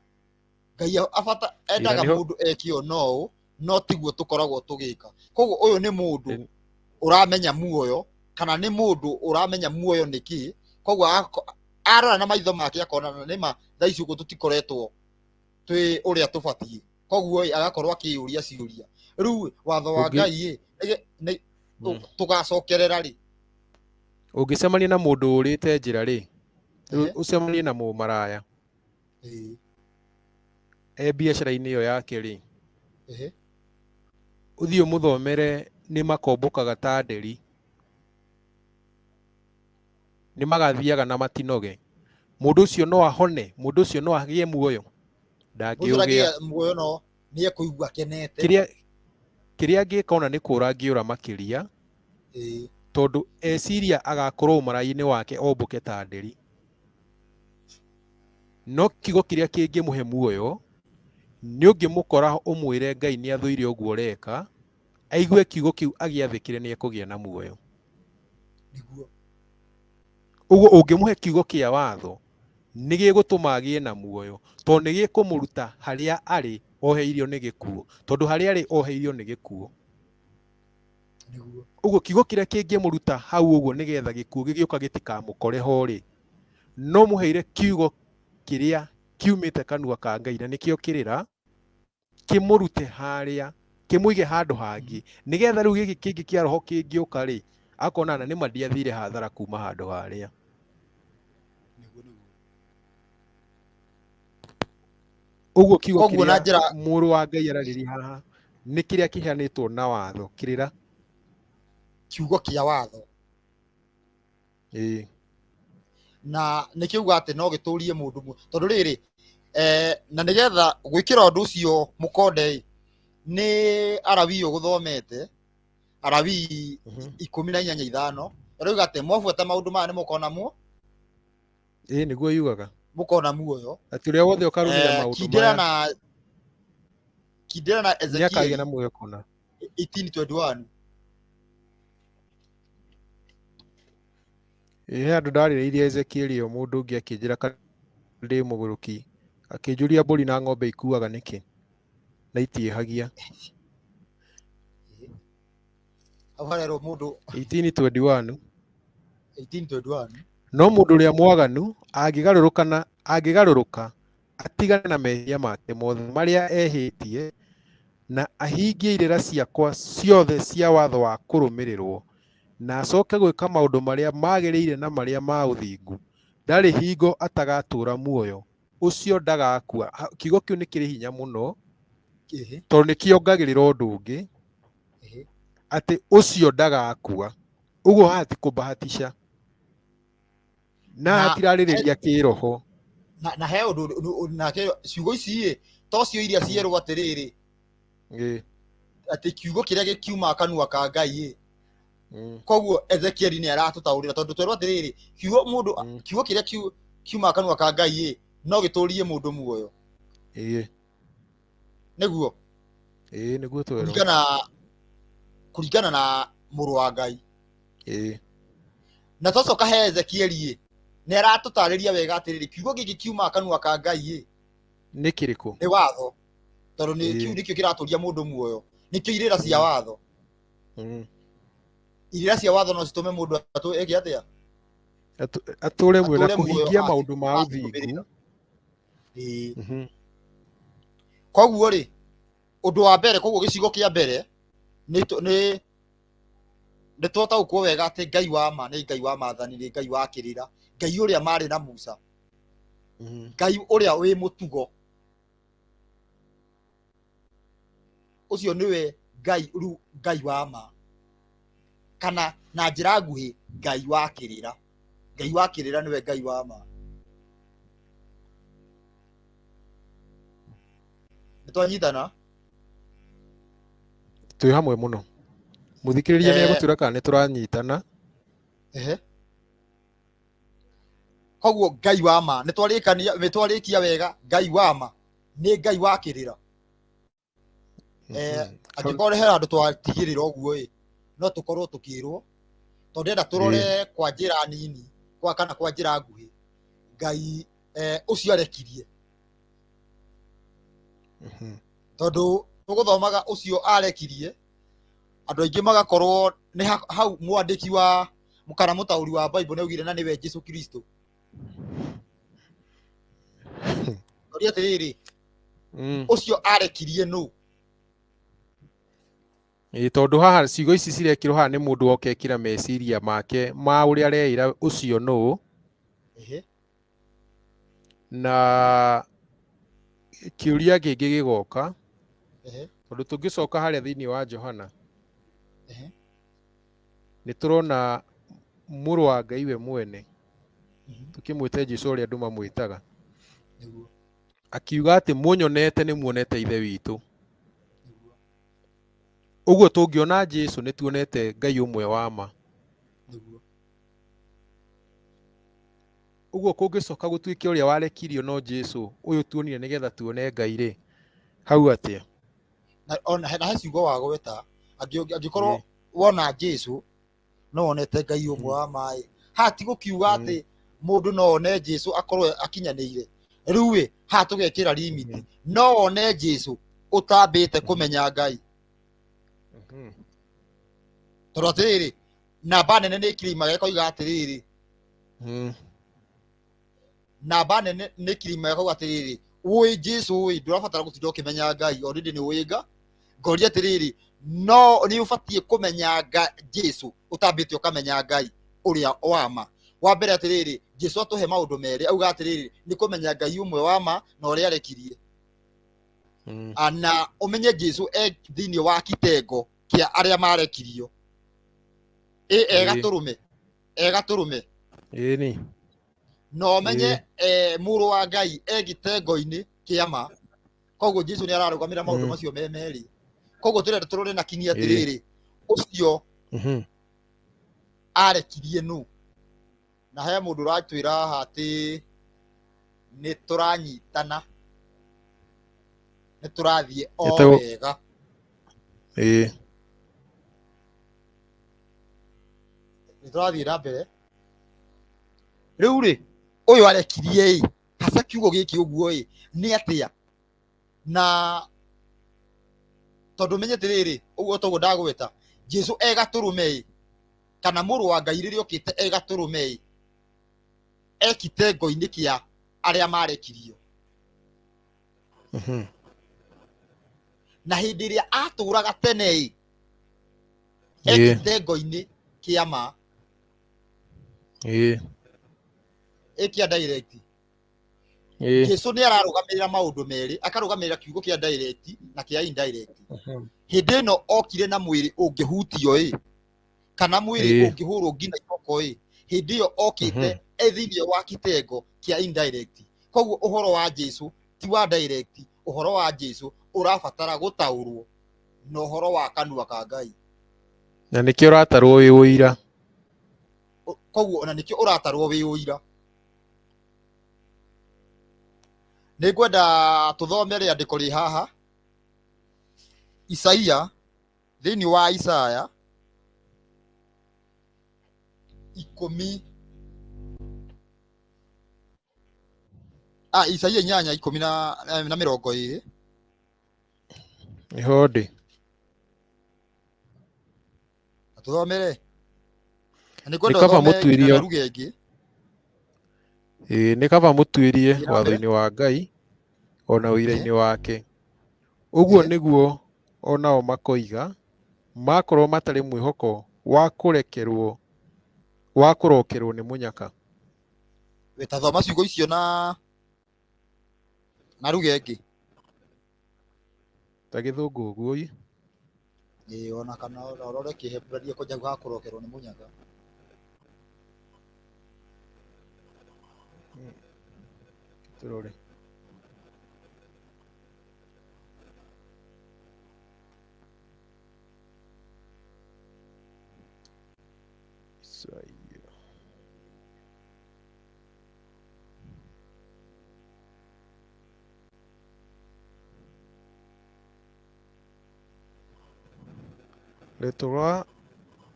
Ngai abata endaga mũndũ eke o no ũũ, no tiguo tũkoragwo tũgĩka. Koguo ũyũ nĩ mũndũ ũramenya muoyo, kana nĩ mũndũ ũramenya muoyo nĩ kĩ. Koguo arora na maitho make akona na nĩma thaa ici ũguo tũtikoretwo Twĩ ũrĩa tũbatiĩ, koguo ĩ agakorwo akĩyũria ciũria. Rĩu watho wa Ũngĩ- Ngai ĩ nĩ tũgacokerera rĩ? Ũngĩcemania na mũndũ ũrĩte njĩra rĩ, ũcemanie na mũmaraya e biacara-inĩ ĩyo yake rĩ, ũthiĩ ũmũthomere nĩ makombũkaga ta nderi, nĩ magathiaga na matinoge. Mũndũ ũcio no ahone, mũndũ ũcio no agĩe muoyo? Mũndũ Ndangĩũgĩa. agĩa muoyo no nĩ ekũigua akenete. Kĩrĩa angĩka ona nĩ kũra angĩũra makĩria, tondũ eciria agakorwo ũmarayi-inĩ wake ombũke ta nderi. No kiugo kĩrĩa kĩngĩmũhe muoyo nĩ ũngĩmũkora ũmwĩre Ngai nĩ athũire ũguo ũreka, aigue kiugo kĩu agĩathĩkĩre, nĩ ekũgĩa na muoyo. Ũguo ũngĩmũhe kiugo kĩa watho nĩ gĩgũtũma agĩe na muoyo, tondũ nĩ gĩkũmũruta harĩa arĩ oheirio nĩ gĩkuũ, tondũ harĩa arĩ oheirio nĩ gĩkuũ. Ũguo kiugo kĩrĩa kĩngĩmũruta hau ũguo nĩgetha gĩkuũ gĩgĩũka gĩtikamũkore ho rĩ, no mũheire kiugo kĩrĩa kiumĩte kanua ka Ngai, na nĩkĩo kĩrĩra, kĩmũrute harĩa, kĩmũige handũ hangĩ, nĩgetha rĩu gĩkĩ kĩngĩ kĩa roho kĩngĩũka rĩ, akona na nĩma ndiathire hathara kuma handũ harĩa. Ũguo kiugo Koguo na kĩrĩa njĩra mũrũ wa Ngai ararĩria haha nĩ kĩrĩa kĩheanĩtwo na watho, kĩrĩra. Kiugo kĩa watho. Ĩĩ. Na nĩ kĩuga atĩ no gĩtũrie mũndũ tondũ rĩrĩ, na nĩgetha gwĩkĩra ũndũ ũcio mũkonde ĩ, nĩ Arawii ũgũthomete, Arawii 18:5, ĩroiga atĩ mwabuata maũndũ maya nĩ mũkona muo. Ĩĩ, nĩguo yugaga. Mũkona muoyo. Atĩ ũrĩa wothe ũkarũmĩrĩra maũndũ Kindĩra maya na kindĩra na nĩakagĩa Ezekiel na muoyo kũna. 18:21. Ĩĩ, he andũ ndarĩrĩirie Ezekiel ĩyo, mũndũ ũngĩ akĩnjĩra kana ndĩ mũgũrũki, akĩnjũria mbũri na ng'ombe ikuaga nĩkĩ na itiĩhagia. Hau harerwo mũndũ 18:21. 18:21. No mũndũ ũrĩa mwaganu angĩgarũrũka na angĩgarũrũka atigane na mehia make mothe marĩa ehĩtie, na ahingie irĩra ciakwa ciothe cia watho wa kũrũmĩrĩrwo, na acoke gwĩka maũndũ marĩa magĩrĩire na marĩa ma ũthingu, ndarĩ hingo atagatũũra muoyo, ũcio ndagakua. Kiugo kĩu nĩ kĩrĩ hinya mũno, tondũ nĩ kĩongagĩrĩra ũndũ ũngĩ, atĩ ũcio ndagakua. Ũguo haha ti kũbahatisha, na Na hatirarĩrĩria kĩroho. Na he ũndũ nake ciugo ici ĩ to cio iria cierwo atĩrĩrĩ, atĩ kiugo kĩrĩa gĩkiuma kanua ka Ngai ĩ. Koguo Ezekiel nĩ aratũtaũrĩra, tondũ twerwo atĩrĩrĩ, kiugo mũndũ, kiugo kĩrĩa kiuma kanua ka Ngai ĩ no gĩtũrie mũndũ muoyo. Nĩguo. Ĩĩ, nĩguo twerwo. Kũringana na mũrũ wa Ngai. Na twacoka he Ezekiel ĩ, nĩ aratũtarĩria wega atĩrĩrĩ, kiugo gĩkĩ kiuma kanua ka Ngai ĩ nĩ kĩrĩkũ? Nĩ watho, tondũ nĩ kiu nĩkĩo kĩratũria mũndũ muoyo, nĩkĩo irĩra cia watho. Irĩra cia watho no citũme mũndũ eke atĩa? Atũre muoyo na Atũre muoyo kũhingia maũndũ ma ũthingu. Acirũmĩrĩra. Koguo rĩ, ũndũ wa mbere, koguo gĩcigo kĩa mbere nĩ twataũkwo wega atĩ Ngai wa ma nĩ Ngai wa maathani, nĩ Ngai wa kĩrĩra, Ngai ũrĩa marĩ na Musa, Ngai ũrĩa wĩ mũtugo. Ũcio nĩwe Ngai rĩu, Ngai wa ma, kana na njĩra nguhĩ Ngai wa kĩrĩra. Ngai wa kĩrĩra nĩwe Ngai wa ma. Nĩ twanyitana? Twĩ hamwe mũno. Mũthikĩrĩria nĩ egũtwĩra kana nĩ tũranyitana. Koguo Ngai wa ma, nĩ twarĩkania, nĩ twarĩkia wega, Ngai wa ma nĩ Ngai wa kĩrĩra. Angĩkorwo he handũ twatigĩrĩra ũguo ĩ, no tũkorwo tũkĩrwo, tondũ ndĩrenda tũrore kwa njĩra nini, kwa kana kwa njĩra nguhĩ, Ngai ũcio arekirie. Tondũ tũgũthomaga ũcio arekirie, andũ aingĩ magakorwo nĩ hau mwandĩki wa kana mũtaũri wa Bible nĩ augire na nĩwe Jesu Kristo. Ũria atĩrĩrĩ, Ũcio arekirie nũ? Ĩĩ, tondũ haha ciugo ici cirekĩrwo haha nĩ mũndũ woka ekĩra meciria make ma ũrĩa areĩra ũcio nũ. Na kĩũria kĩngĩ gĩgoka, tondũ tũngĩcoka harĩa thĩinĩ wa Johana, nĩ tũrona mũrũ wa Ngai we mwene, tũkĩmwĩte Jesũ ũrĩa andũ mamwĩtaga, akiuga atĩ mũnyonete nĩ muonete Ithe witũ. Ũguo tũngĩona Jesũ nĩ tuonete Ngai ũmwe wa ma. Ũguo kũngĩcoka gũtuĩke ũrĩa warekirio no Jesũ ũyũ tuonire nĩgetha tuone Ngai rĩ, hau atĩa? Na ona na he ciugo wagweta, angĩkorwo wona Jesũ no wonete Ngai ũmwe wa ma ĩ, haha ti gũkiuga atĩ mũndũ no one Jesũ akorwo akinyanĩire. Rĩu ĩ, haha tũgekĩra limit, no wone Jesũ ũtambĩte kũmenya Ngai. Tondũ atĩrĩrĩ, namba nene nĩ ĩkirimaga ĩkoiga atĩrĩrĩ, namba nene nĩ ĩkirimaga ĩkoiga atĩrĩrĩ, ũĩ Jesũ ĩ, ndũrabatara gũtinda ũkĩmenya Ngai, already nĩ ũĩ Nga. Ngoria atĩrĩrĩ, no nĩ ũbatiĩ kũmenya Jesũ ũtambĩte ũkamenya Ngai ũrĩa wa ma. Wa mbere atĩrĩrĩ, Jesũ atũhe maũndũ merĩ, auga atĩrĩrĩ, nĩ kũmenya Ngai ũmwe wa ma na ũrĩa arekirie. Na ũmenye Jesũ e thĩinĩ wa kitengo kĩa arĩa marekirio. Ĩ, e gatũrũme, e gatũrũme. Ĩni. Na ũmenye, mũrũ wa Ngai e gĩtengo-inĩ kĩa ma. Koguo Jesũ nĩ ararũgamĩra maũndũ macio me merĩ. Koguo tũrenda tũrore na kinyi atĩrĩrĩ, ũcio arekirie nũ? Na he mũndũ ũratwĩra haha atĩ nĩ tũranyitana, nĩ tũrathiĩ o wega. Nĩ tũrathiĩ na mbere. Rĩu rĩ, ũyũ arekirie ĩ, hasa kiugo gĩkĩ ũguo ĩ, nĩ atĩa? Na tondũ menye atĩrĩrĩ, ũguo toguo ndagweta, Jesũ e gatũrũme ĩ, kana mũrũ wa Ngai rĩrĩa okĩte e gatũrũme ĩ, e kitengo-inĩ kĩa arĩa marekirio. Na hĩndĩ ĩrĩa atũraga tene ĩ, e kitengo-inĩ kĩa ma. Ĩ kĩa direct. Jesũ nĩ ararũgamĩrĩra maũndũ merĩ, akarũgamĩrĩra kiugo kĩa direct na kĩa indirect. Hĩndĩ ĩno okire na mwĩrĩ ũngĩhutio ĩ, kana mwĩrĩ ũngĩhũrwo nginya iboko ĩ, hĩndĩ ĩyo okĩte e thĩinĩ wa kitengo kĩa indirect. Koguo ũhoro wa Jesũ ti wa direct, ũhoro wa Jesũ ũrabatara gũtaũrwo na ũhoro wa kanua ka Ngai. Na nĩkĩo ũratarwo wĩ ũira. Koguo ona nĩkĩo ũratarwo wĩ ũira. Nĩ ngwenda tũthome rĩandĩko rĩ haha Isaia, thĩinĩ wa Isaya ikũmi, Isaia inyanya ikũmi na mĩrongo ĩrĩ. Nĩho ndĩ. Na tũthomere. Na nĩ ngwenda Nĩ kaba ũthome nginya mũtuĩrio. na ruga ĩngĩ. Ĩĩ, nĩ kaba mũtuĩrie Thiĩ na mbere. watho-inĩ wa Ngai ona ũira-inĩ wake. Ũguo nĩguo onao makoiga, makorwo matarĩ mwĩhoko wa kũrekerwo, wa kũrokerwo nĩ mũnyaka. We ta thoma ciugo icio na ruga ĩngĩ. Ta gĩthũngũ ũguo ĩ. Ĩĩ, ona kana ũrore kĩhebũrania kwanja hau ha kũrokerwo nĩ mũnyaka. Tũrore. Isaia. Retoga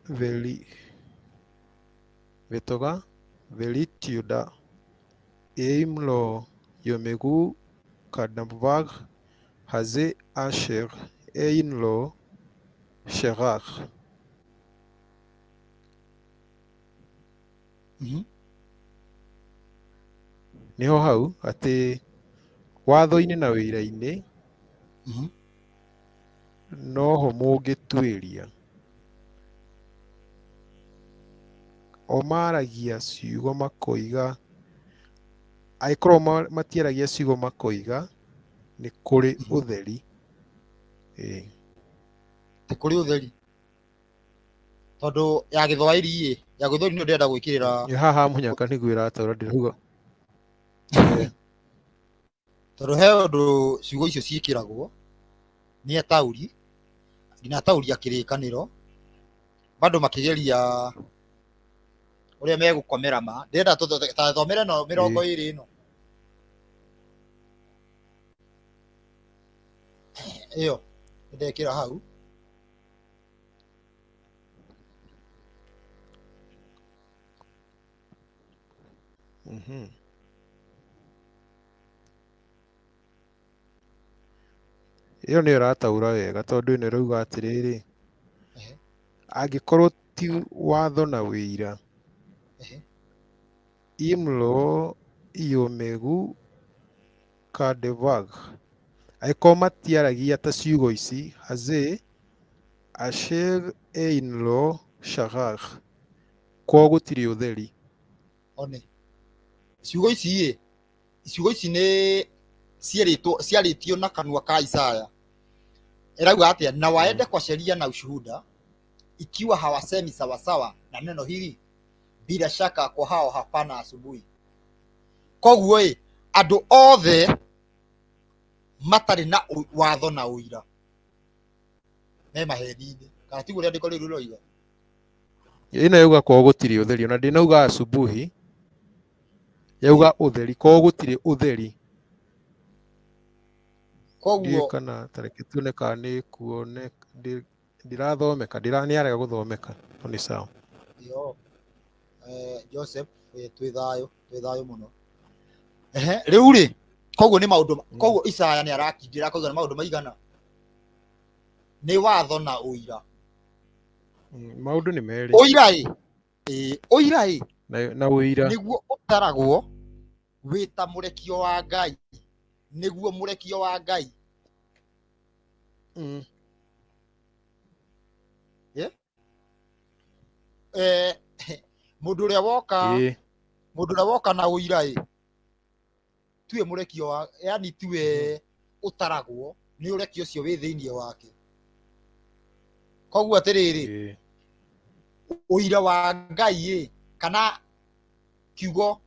veli Retoga velituda eimlo yomegu kadavag haze asher einlo sherach. Niho hau atĩ Watho-inĩ na wĩira-inĩ noho mũngĩtuĩria. O maragia ciugo makoiga, angĩkorwo matiaragia ciugo makoiga nĩ kũrĩ ũtheri. Ĩĩ. Ti kũrĩ ũtheri. Tondũ ya gĩthwaĩri ĩ, ya gĩthwaĩri nĩyo ndĩrenda gwĩkĩrĩra. Ĩ haha mũnyaka nĩguo ĩrataũra ndĩrauga. Tondũ he ũndũ ciugo icio ciĩkĩragwo nĩ ataũri, nginya ataũri a kĩrĩkanĩro, bado makĩgeria ũrĩa megũkomera ma. Ndĩrenda ta thomera ĩno mĩrongo ĩrĩ ĩno. Ĩyo ndekĩra hau. Ĩyo nĩyo ĩrataũra wega tondũ ĩno ĩrauga atĩrĩrĩ, angĩkorwo ti watho na wĩira, imlo iomegu kadevag, angĩkorwo matiaragia ta ciugo ici haze asher einlo shagag, kwao gũtirĩ ũtheri. One ciugo ici ĩ, ciugo ici nĩ ciarĩtwo ciarĩtio na kanua ka Isaya. Ĩrauga atĩa? Na waende kwa sheria na ushuhuda, ikiwa hawasemi sawasawa na neno hili, bila shaka kwa hao hapana asubuhi. Koguo ĩ, andũ othe matarĩ na watho na ũira me maheni-inĩ, kana tiguo rĩandĩko rĩu rĩroiga? Ĩno yauga kwao gũtirĩ ũtheri, ona ndĩnauga asubuhi, yauga ũtheri, kwao gũtirĩ ũtheri. Koguo kana tareke tuone kana nĩ kuone ndirathomeka, nĩarega gũthomeka, no nĩ sawa. Yo, Joseph, twĩ thayũ, twĩ thayũ mũno. Ehe, rĩu rĩ, koguo nĩ maũndũ, koguo Isaya nĩ arakindĩra akauga nĩ maũndũ maigana? Nĩ watho na ũira. Maũndũ nĩ merĩ. Ũira ĩ, ũira ĩ, na ũira nĩguo ũtaragwo wĩ ta mũrekio wa Ngai, nĩguo mũrekio wa Ngai. Mũndũ ũrĩa woka, mũndũ ũrĩa woka na ũira ĩ, tiwe mũrekio wa, yani tiwe ũtaragwo nĩ ũrekio ũcio wĩ thĩinĩ wake. Koguo atĩrĩrĩ, ũira wa Ngai ĩ, kana kiugo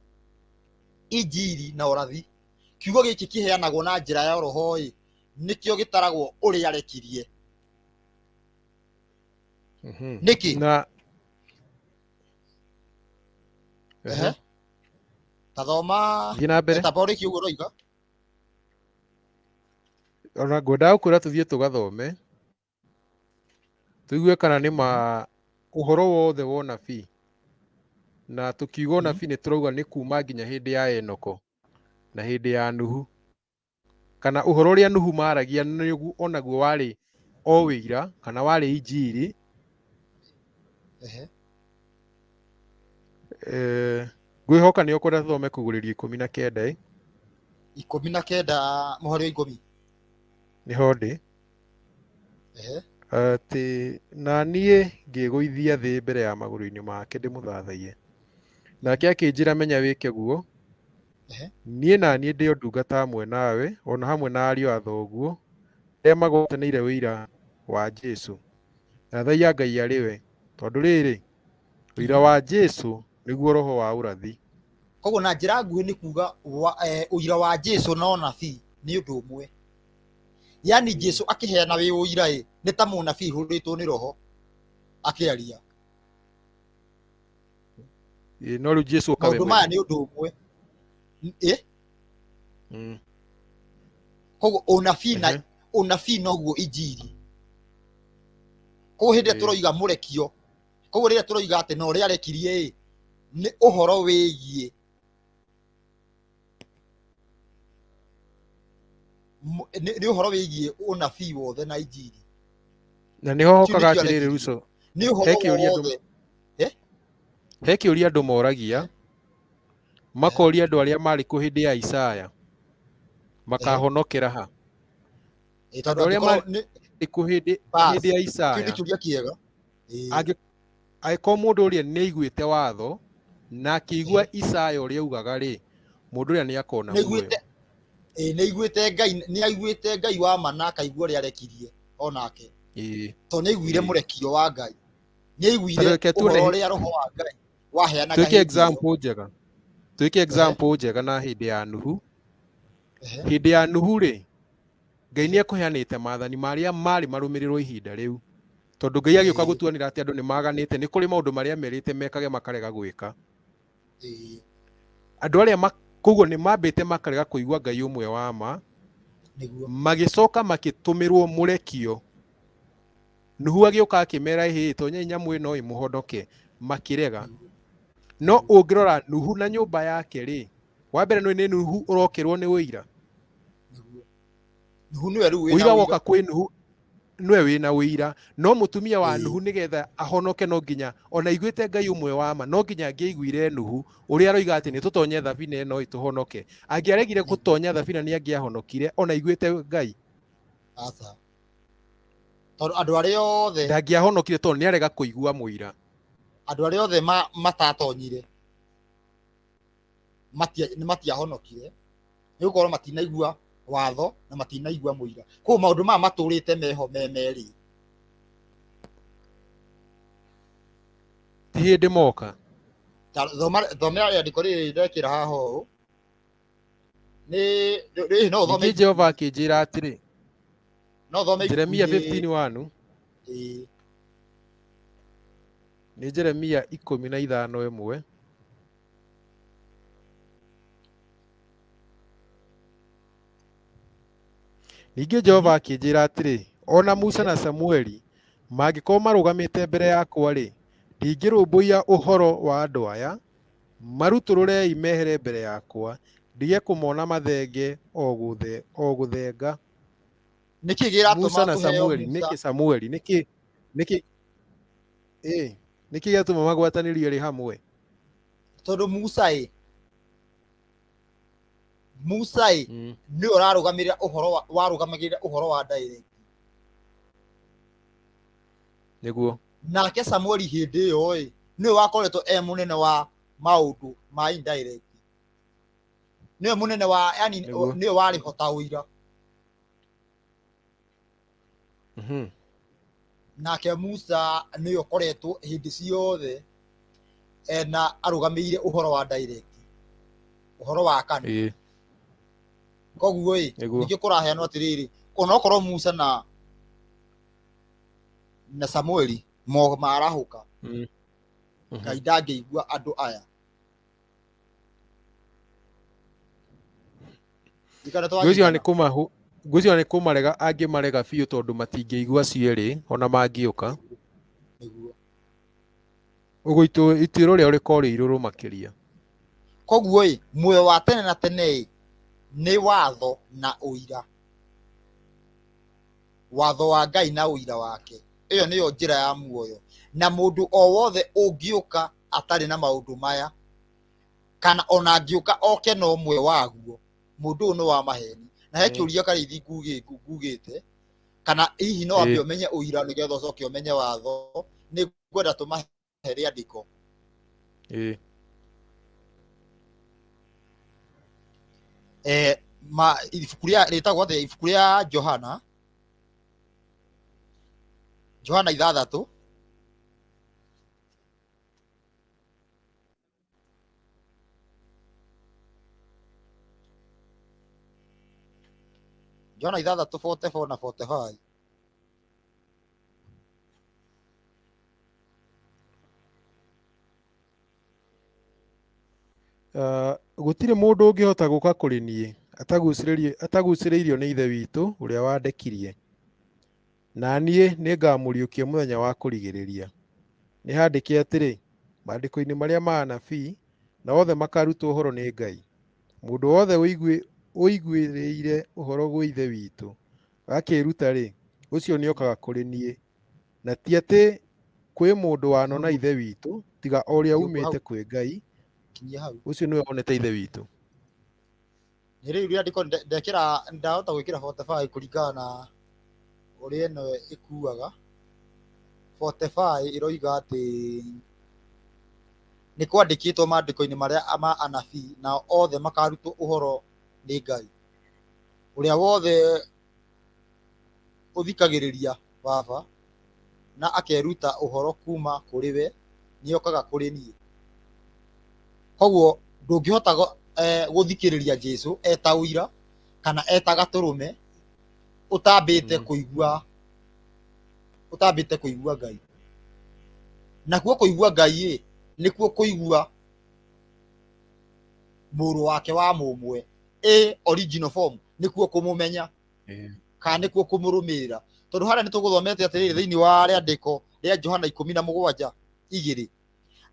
injiri na ũrathi, kiugo gĩkĩ kĩheanagwo na njĩra ya roho ĩ, nĩkĩo gĩtaragwo ũrĩa arekirie. Nĩkĩ? Na Ehe. Tathoma Thiĩ na mbere. Tamba ũrĩkie ũguo ũroiga. Ona ngwendaga gũkwĩra tũthiĩ tũgathome, tũigue kana nĩ ma ũhoro wothe wa ũnabii. Na tũkiuga ũnabii nĩ tũrauga nĩ kuma nginya hĩndĩ ya Enoko na hĩndĩ ya Nuhu. Kana ũhoro ũrĩa Nuhu maragia nĩguo onaguo warĩ o wĩira kana warĩ injiri. Ngwĩhoka nĩ ũkwenda tũthome kugũrĩrio 19, ĩ? 19 mũhari wa 10. Nĩho ndĩ. Atĩ na niĩ ngĩgũithia thĩ mbere ya magũrũ-inĩ make ndĩmũthathaiye. Nake akĩnjĩra menya wĩke guo. Niĩ na niĩ ndĩ o ndungata hamwe nawe, ona hamwe na ariũ a thoguo, arĩa magwatanĩire ũira wa Jesũ. Thathaiya Ngai arĩ we, tondũ rĩrĩ, ũira wa Jesũ nĩguo roho wa ũrathi. Koguo na njĩra nguhĩ nĩ kuga ũira wa Jesũ na ũnabii nĩ ũndũ ũmwe. Yani Jesũ akĩheana wĩ ũira ĩ, nĩ ta mũnabii hũrĩtwo nĩ roho akĩaria. Ĩ, no rĩu Jesũ okawe Maũndũ maya mwene. nĩ ũndũ ũmwe. Ĩ? Koguo ũnabii na ũnabii noguo injiri. Koguo hĩndĩ ĩrĩa tũroiga mũrekio, koguo rĩrĩa tũroiga atĩ na ũrĩa arekirie ĩ, nĩ ũhoro wĩgiĩ nĩ ũhoro wĩgiĩ ũnabii wothe na injiri. Na nĩho Kĩu hokaga nĩkĩo atĩrĩrĩ, arekirie. Ruco. Nĩ ũhoro He kĩũria andũ wothe. He kĩũria andũ moragia, makoria andũ arĩa marĩ kuo hĩndĩ ya Isaya. Makahonokera ha? Ĩ, tondũ Andũ arĩa angĩkorwo nĩ marĩ kuo hĩndĩ bas hĩndĩ ya kĩu nĩ Isaya, kĩũria kĩega. Ĩ, angĩkorwo mũndũ ũrĩa nĩ aiguĩte watho na akĩigua Isaya ũrĩa augaga rĩ, mũndũ ũrĩa nĩ akona nĩ muoyo. aiguĩte, ĩ, nĩ aiguĩte Ngai, nĩ aiguĩte Ngai wa ma na akaigua ũrĩa arekirie onake, Ĩĩ, tondũ nĩ aiguire ĩĩ. mũrekio wa Ngai, nĩ Ta aiguire reke tuone ũhoro ũrĩa roho wa Ngai waheanaga twĩke hĩndĩ ĩyo. example njega, twĩke Ehe, example njega na hĩndĩ ya Nuhu. ehe, Hĩndĩ ya Nuhu rĩ, Ngai nĩ ehe, ekũheanĩte maathani marĩa marĩ marũmĩrĩrwo ihinda rĩu, tondũ Ngai agĩũka ĩĩ, gũtuanĩra atĩ andũ nĩ maganĩte, nĩ kũrĩ maũndũ marĩa merĩte mekage makarega gwĩka. Ĩĩ, Andũ arĩa koguo nĩ mambĩte makarega kũigua Ngai ũmwe wa ma, nĩguo, magĩcoka makĩtũmĩrwo mũrekio. Nuhu agĩũka akĩmera, hĩ, tonyai nyamũ ĩno ĩmũhonoke, makĩrega. Nĩguo, No nĩguo, ũngĩrora Nuhu na nyũmba yake rĩ, wa mbere nĩ Nuhu ũrokĩrwo nĩ ũira. Nĩguo. Nuhu nĩwe rĩu wĩna ũira ũira. Woka kwĩ Nuhu nĩwe wĩna ũira, no mũtumia wa Ĩĩ, Nuhu nĩgetha ahonoke no nginya ona aiguĩte Ngai ũmwe wa ma, no nginya angĩaiguire Nuhu ũrĩa aroiga atĩ nĩ tũtonye thabina ĩno ĩ tũhonoke. Angĩaregire nĩguo, gũtonya thabina nĩ angĩahonokire ona aiguĩte Ngai? Aca, tondũ andũ arĩa othe Ndangĩahonokire tondũ nĩ arega kũigua mũira. Andũ arĩa othe matatonyire nĩ matiahonokire, nĩ gũkorwo matinaigua watho na matinaigua mũira. Koguo maũndũ maya matũrĩte meho me merĩ. Ti hĩndĩ moka. Ta thomera rĩandĩko rĩrĩ ndekĩra haha ũũ, nĩ rĩrĩ, no ũthome. Ningĩ Jehova akĩnjĩra atĩrĩ, No ũthome Jeremia ibuku-inĩ. 15:1. Ĩĩ. Nĩ Jeremia 15:1. Ningĩ Jehova akĩnjĩra atĩrĩ, o na Musa na Samueli mangĩkorwo marũgamĩte mbere yakwa-rĩ, ndingĩrũmbũiya ũhoro wa andũ aya. Marutũrũrei mehere mbere yakwa, ndige kũmona mathenge o gũthenga. Nĩkĩ gĩratũma Musa na tũheo Samueli? Musa? Nĩkĩ Samueli? Nĩkĩ nĩkĩ gĩatũma magwatanĩrio erĩ hamwe? Tondũ Musa ĩ nĩwe ũrarũgamĩrĩra ũhoro wa warũgamagĩrĩra ũhoro wa direct. Nĩguo. Nake Samueli hĩndĩ ĩyo ĩ nĩwe wakoretwo e mũnene wa maũndũ ma indirect, nĩwe mũnene wa yani Nĩguo. nĩwe warĩ hota ũira. Nake Musa nĩwe ũkoretwo hĩndĩ ciothe ena arũgamĩire ũhoro wa direct, ũhoro wa kanua. Koguo ĩ Nĩguo. ningĩ kũraheanwo atĩrĩrĩ, onokorwo Musa na Samueli mo marahũka, Ngai ndangĩigua andũ aya. Ndikana Ngwĩciria nĩ twanyitana. Ngwĩciria nĩ kũmarega angĩmarega biũ, tondũ matingĩigua cierĩ ona mangĩũka. Nĩguo. Ũguo ituĩro rĩao rĩkorwo rĩ irũrũ makĩria. Koguo ĩ muoyo wa tene na tene ĩ nĩ watho na ũira, watho wa Ngai na ũira wake. Ĩyo nĩyo njĩra ya muoyo, na mũndũ o wothe ũngĩũka atarĩ na maũndũ maya, kana ona angĩũka oke na ũmwe waguo, mũndũ ũyũ nĩ wa maheni. Na he kĩũria Karĩithi ngugĩte, kana hihi no ambe ũmenye ũira nĩgetha ũcoke ũmenye watho? Nĩ ngwenda tũmahe rĩandĩko. Ma ibuku rĩa rĩtagwo atĩa? Ibuku rĩa Johana, Johana 6. Johana 6 44 na 45. Gũtirĩ mũndũ ũngĩhota gũka kũrĩ niĩ atagucĩrĩirio nĩ Ithe witũ ũrĩa wandekirie, na niĩ nĩngamũriũkia mũthenya wa kũrigĩrĩria. Nĩ handĩke atĩrĩ maandĩko-inĩ marĩa ma anabii, na othe makarutwo ũhoro nĩ Ngai. Mũndũ wothe ũiguĩrĩire ũhoro gwĩ Ithe witũ agakĩĩruta-rĩ, ũcio nĩokaga kũrĩ niĩ. Na ti atĩ kwĩ mũndũ wanona Ithe witũ, tiga o ũrĩa Kinyia hau. umĩte kwĩ Ngai, Kinyia hau. ũcio nĩwe wonete Ithe witũ. Nĩ rĩu rĩandĩko ndekĩra ndahota gwĩkĩra 45 kũringana na ũrĩa ĩno ĩkuaga. 45 ĩroiga atĩ nĩ kwandĩkĩtwo maandĩko-inĩ marĩa ma anabii, nao othe makarutwo ũhoro nĩ Ngai. Ũrĩa wothe ũthikagĩrĩria Baba na akeruta ũhoro kuma kũrĩ we nĩokaga kũrĩ niĩ. Koguo ndũngĩhota gũthikĩrĩria Jesu eta ũira kana eta gatũrũme ũtambĩte kũigua, ũtambĩte kũigua Ngai. Nakuo kũigua Ngai ĩ, nĩkuo kũigua mũrũ wake wa mũmwe ĩ original form, nĩkuo kũmũmenya kana nĩkuo kũmũrũmĩrĩra. Tondũ harĩa nĩ tũgũthomete atĩrĩrĩ thĩinĩ wa rĩandĩko rĩa Johana 17:2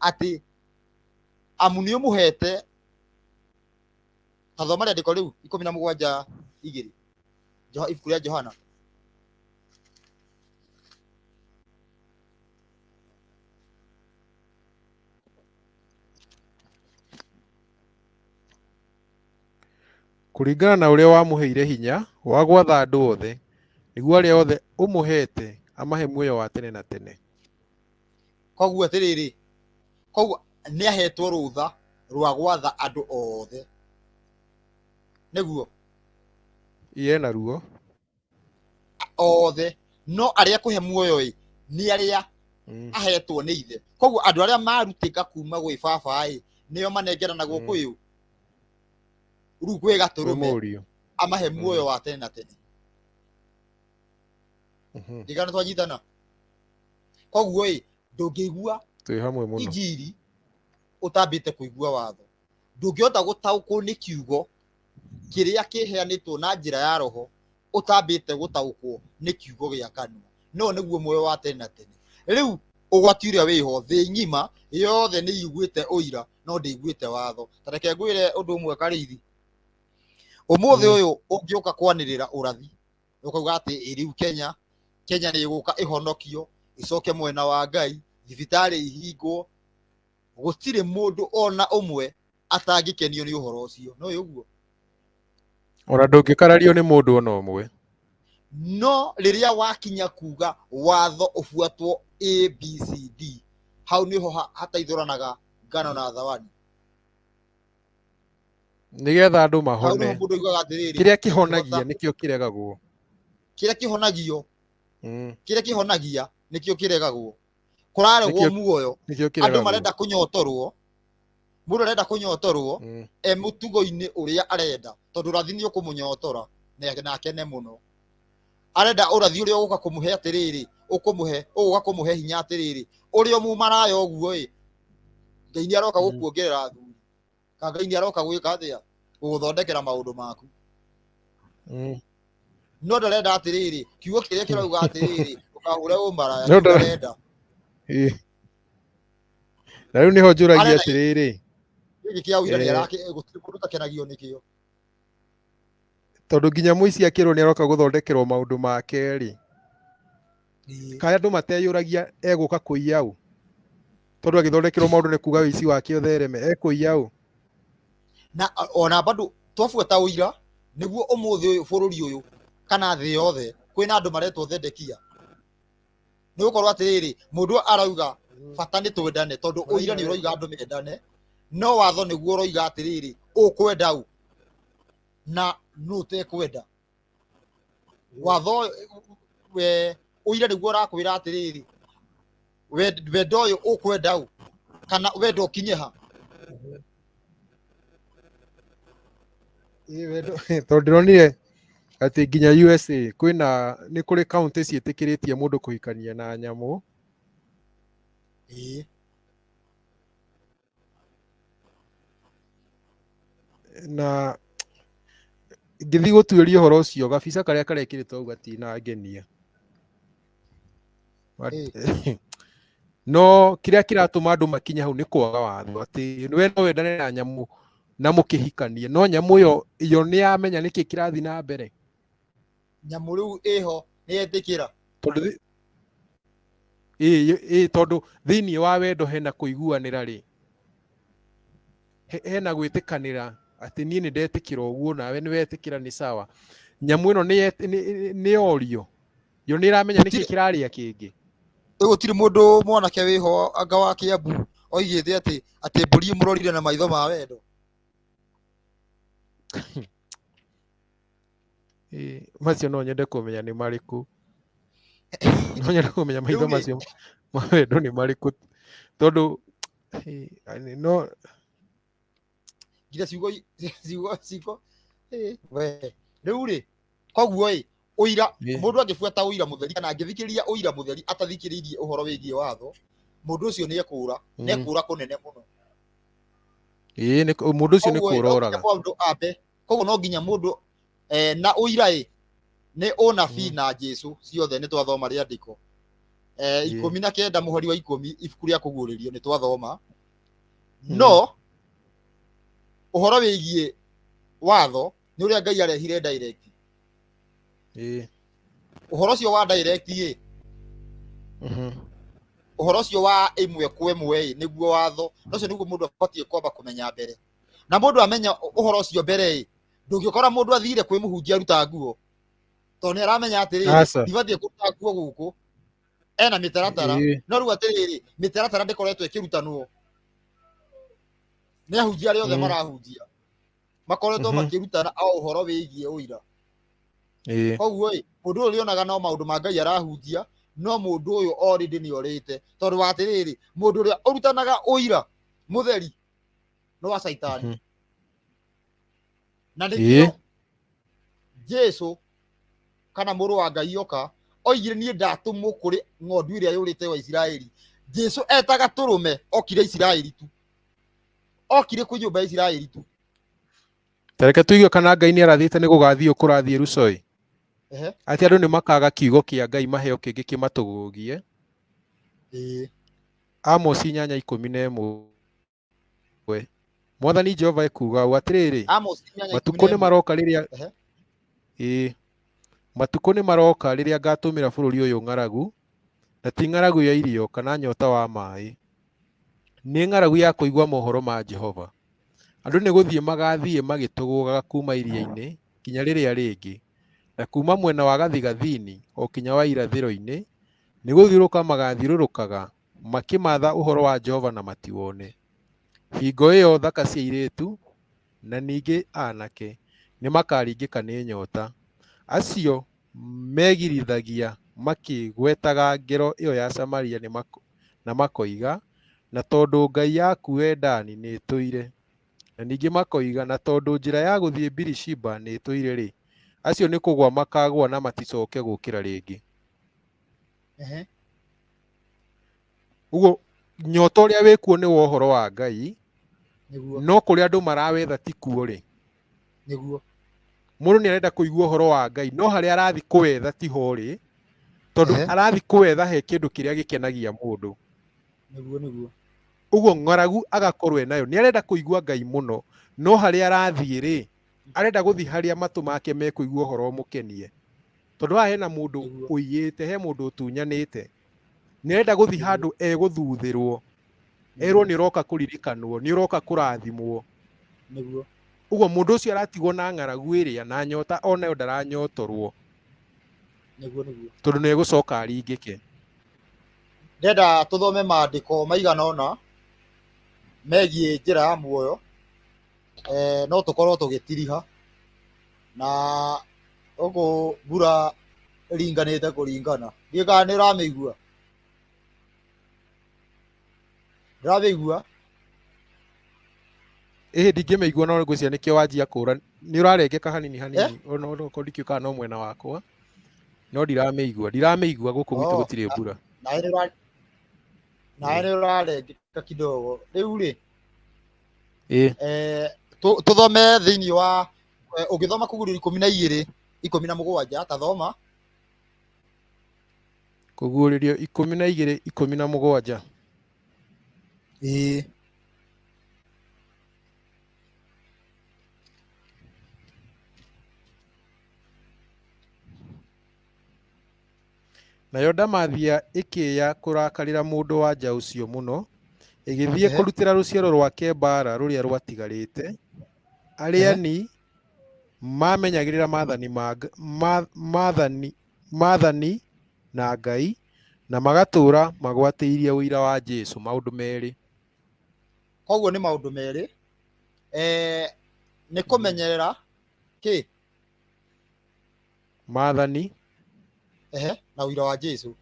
atĩ amu nĩ ũmũhete, ta thoma rĩandĩko rĩu 17:2, ibuku rĩa Johana. Kũringana na ũrĩa wamũheire hinya wa gwatha andũ othe, nĩguo arĩa othe ũmũheete amahe muoyo wa tene na tene. Koguo atĩrĩrĩ, koguo nĩ ahetwo rũtha rwa gwatha andũ othe, nĩguo Iye na ruo. Othe, no arĩa kũhe muoyo ĩ nĩ arĩa ahetwo nĩ ithe. Koguo andũ arĩa marutĩka kuma gwĩ baba ĩ nĩo manengeranagwo kwĩ ũ, rĩu gwĩ Kwĩ gatũrũme mũriũ. amahe muoyo wa tene na tene. Ndigana twanyitana. Koguo ĩ ndũngĩigua Twĩ hamwe mũno. Injiri ũtambĩte kũigua watho, ndũngĩhota gũtaũkwo nĩ kiugo kĩrĩa kĩheanĩtwo na njĩra ya roho ũtambĩte gũtaũkwo nĩ kiugo gĩa kanua. No nĩguo muoyo wa tene na tene. Rĩu ũgwati ũrĩa wĩho thĩ ng'ima yothe nĩ iguĩte ũira no ndĩiguĩte watho. Ta reke ngwĩre ũndũ ũmwe Karĩithi, ũmũthĩ ũyũ ũngĩũka kwanĩrĩra ũrathi ũkauga atĩ ĩ rĩu Kenya nĩ ĩgũka ĩhonokio ĩcoke mwena wa Ngai, thibitarĩ ihingwo, gũtirĩ mũndũ ona ũmwe atangĩkenio nĩ ũhoro ũcio. No ũguo Ona ndũngĩkarario nĩ mũndũ ona ũmwe. No rĩrĩa wakinya kuga watho ũbuatwo A B C D, hau nĩho hataithũranaga ngano na thawani. Nĩgetha andũ Hau mahone. nĩho mũndũ oigaga atĩrĩrĩ, Kĩrĩa kĩhonagia ndingĩhota. nĩkĩo kĩregagwo. Kĩrĩa kĩhonagio, kĩrĩa kĩhonagia nĩkĩo kĩregagwo. Kũraregwo muoyo, Nĩkĩo andũ kĩregagwo. marenda kũnyotorwo, mũndũ arenda kũnyotorwo e mũtugo-inĩ ũrĩa arenda, tondũ ũrathi nĩ ũkũmũnyotora na akene mũno. Arenda ũrathi ũrĩa ũgũka kũmũhe atĩrĩrĩ, ũkũmũhe, ũgũka kũmũhe hinya atĩrĩrĩ, ũrĩa mũmaraya ũguo ĩ, Ngai nĩ aroka gũkuongerera athuri, kana Ngai nĩ aroka gwĩka atĩa, gũgũthondekera maũndũ maku. No ndarenda atĩrĩrĩ, kiugo kĩrĩa kĩrauga atĩrĩrĩ, ndũkahũre ũmaraya, No kĩu ndara- ndarenda. Na rĩu nĩho njũragia Arenda atĩrĩrĩ, gĩkĩ kĩa ũira nĩ arake, gũtirĩ mũndũ ũtakenagio nĩkĩo. Tondũ nginya mũici akĩrwo nĩ aroka gũthondekerwo maũndũ make rĩ, kaĩ andũ mateyũragia egũka kũiya ũ? Tondũ agĩthondekerwo maũndũ nĩ kuga ũici wake ũthereme, ekũiya ũ? Na ona bado twabuata ũira nĩguo ũmũthĩ ũyũ bũrũri ũyũ kana thĩ yothe kwĩna andũ maretwo Zedekia. Nĩ gũkorwo atĩrĩrĩ, mũndũ arauga bata nĩ twendane, tondũ ũira nĩ ũroiga andũ mendane, no watho nĩguo ũroiga atĩrĩrĩ, ũkwenda ũ na nũ ũtekwenda. Watho we ũira nĩguo ũrakwĩra atĩrĩrĩ, wendo ũyũ ũkwenda ũ kana wendo ũkinye ha. Ĩ, wendo tondũ ndĩronire atĩ nginya USA kwĩna nĩ kũrĩ county ciĩtĩkĩrĩtie mũndũ kũhikania na nyamũ. Na ngĩthiĩ gũtuĩria ũhoro ũcio, gabica karĩa karekĩrĩtwo hau gatinangenia. No kĩrĩa kĩratũma andũ makinye hau nĩ kwaga watho, atĩ we no wendane na nyamũ na mũkĩhikanie, no nyamũ ĩyo yo nĩ yamenya nĩkĩ kĩrathiĩ na mbere. Nyamũ rĩu ĩho nĩ yetĩkĩra. Tondũ tondũ thĩinĩ wa wendo hena kũiguanĩra rĩ, hena gwĩtĩkanĩra Atĩ niĩ nĩ ndetĩkĩra ũguo nawe nĩ wetĩkĩra nĩ sawa. Nyamũ ĩno nĩ yorio. Yo nĩ ĩramenya nĩkĩ Gũtirĩ kĩrarĩa kĩngĩ. Gũtirĩ mũndũ mwanake wĩho anga wa Kĩambu oigĩte atĩ mbũri ĩmũrorire na maitho ma wendo. Ĩĩ, macio no nyende kũmenya nĩ marĩkũ. No nyende kũmenya Rĩu maitho rĩ, macio ma wendo nĩ marĩkũ tondũ ĩĩ, no nginya ciugo ciugo ciugo ĩĩ, we rĩu rĩ, koguo ĩ ũira ĩĩ, mũndũ angĩbuata ũira mũtheri kana angĩthikĩrĩria ũira mũtheri atathikĩrĩirie ũhoro wĩgiĩ watho, mũndũ ũcio nĩ ekũra, nĩ ekũra kũnene mũno. Ĩĩ, mũndũ ũcio nĩ Koguo ĩ, kũra no nginya oraga. mũndũ ambe, koguo no nginya mũndũ na ũira ĩ nĩ ũnabii na Jesu ciothe nĩ twathoma rĩandĩko 19 mũhari wa 10 ibuku rĩa kũguũrĩrio nĩ twathoma. No ũhoro wĩgiĩ watho nĩ ũrĩa Ngai arehire direct. Ũhoro ũcio wa direct ĩ, ũhoro ũcio wa ĩmwe kwa ĩmwe ĩ, nĩguo watho. Na ũcio nĩguo mũndũ abatiĩ kwamba kũmenya mbere. Na mũndũ amenya ũhoro ũcio mbere ĩ, ndũngĩkora mũndũ athire kwĩ mũhunjia aruta nguo, tondũ nĩ aramenya atĩrĩrĩ, Aca. ndibatiĩ kũruta nguo gũkũ, ena mĩtaratara. No rĩu atĩrĩrĩ, mĩtaratara ndĩkoretwo ĩkĩrutanwo nĩ ahunjia arĩa othe marahunjia, makoretwo makĩrutana o ũhoro wĩgiĩ ũira. Koguo ĩ, mũndũ ũyũ ũrĩonaga no maũndũ ma Ngai arahunjia, no mũndũ ũyũ already nĩ orĩte, tondũ wa atĩrĩrĩ, mũndũ ũrĩa ũrutanaga ũira mũtheri nĩ wa Caitani. Na nĩkĩo Jesu kana mũrũ wa Ngai oka oigire niĩ ndatũmwo kũrĩ ng'ondu ĩrĩa yũrĩte wa Isiraeli. Jesu etaga tũrũme okire Isiraeli tu, okire kwĩ nyũmba ya Isiraeli tu. Tareke tũigue kana Ngai nĩ arathĩte nĩ gũgathiĩ kũrathiĩ Rucoi. Atĩ andũ nĩ makaga kiugo kĩa Ngai maheo kĩngĩ kĩmatũgũgie. Amos 8:11. Mwathani Jehova ekuuga ũũ atĩrĩrĩ, Amos inyanya ikũmi matukũ na nĩ ĩmwe. maroka rĩrĩa ĩĩ, matukũ nĩ maroka rĩrĩa ngatũmĩra bũrũri ũyũ ng'aragu, na ti ng'aragu ya irio kana nyota wa maĩ, nĩ ng'aragu ya kũigua mohoro ma Jehova. Andũ nĩ gũthiĩ magathiĩ magĩtũgũgaga kuma iria-inĩ kinya rĩrĩa rĩngĩ, na kuma mwena wa gathigathini o kinya wa irathĩro-inĩ, nĩ gũthiũrũrũka magathiũrũrũkaga makĩmatha ũhoro wa Jehova na matiwone. Hingo ĩyo thaka cia airĩtu na ningĩ anake nĩ makaringĩka nĩ nyota. Acio megirithagia makĩgwetaga ngero ĩyo ya Samaria na makoiga, na tondũ ngai yaku we Dani nĩ ĩtũire, na ningĩ makoiga, na tondũ njĩra ya gũthiĩ Birishiba nĩ ĩtũire rĩ, acio nĩ kũgũa makagũa na maticoke gũkĩra rĩngĩ. Ũguo nyota ũrĩa wĩkuo nĩ wa ũhoro wa Ngai, no kũrĩa andũ marawetha ti kuo rĩ. Mũndũ nĩ arenda kũigua ũhoro wa Ngai, no harĩa arathi kũwetha ti ho rĩ, tondũ arathi kũwetha he kĩndũ kĩrĩa gĩkenagia mũndũ. Nĩguo. Ũguo ng'aragu agakorwo enayo, nĩ arenda kũigua Ngai mũno, no harĩa arathiĩ rĩ, arenda gũthiĩ harĩa matũ make mekũigua ũhoro ũmũkenie. Tondũ haha hena mũndũ ũiyĩte, he mũndũ ũtunyanĩte. Nĩ arenda gũthiĩ handũ egũthuthĩrwo, erwo nĩ ũroka kũririkanwo, nĩ ũroka kũrathimwo. Ũguo mũndũ ũcio aratigwo na ng'aragu ĩrĩa na nyota onayo ndaranyotorwo. Nĩguo. Tondũ nĩ egũcoka aringĩke. Ndenda tũthome maandĩko maigana ũna megiĩ njĩra ya muoyo, no tũkorwo tũgĩtiriha na ũguo mbura ĩringanĩte kũringana. Ndiũĩ kana nĩ ũramĩigua? Ndũramĩigua? Ĩhĩ ndingĩmĩigua no ngwĩciria nĩkĩo wanjia kũra. Nĩ ũrarengeka hanini hanini. Ona okorwo ndikĩũĩ kana no mwena wakwa. No ndiramĩigua. Ndiramĩigua gũkũ gwitũ gũtirĩ mbura. Nawe nĩ ũrarengeka kidogo. Rĩu rĩ, tũthome thĩinĩ wa ũngĩthoma Kũguũrĩrio 12 17, ta thoma. Kũguũrĩrio 12 17. Ĩĩ. Nayo ndamathia ĩkĩĩa kũrakarĩra mũndũ wa nja ũcio mũno, ĩgĩthiĩ kũrutĩra rũciaro rwake mbaara rũrĩa rwatigarĩte, Arĩa ni mamenyagĩrĩra maathani ma maathani maathani na Ngai na magatũũra magwatĩirie ũira wa Jesũ. Maũndũ merĩ. Koguo nĩ maũndũ merĩ, nĩ kũmenyerera kĩ? Maathani. Ehe, na ũira wa Jesũ.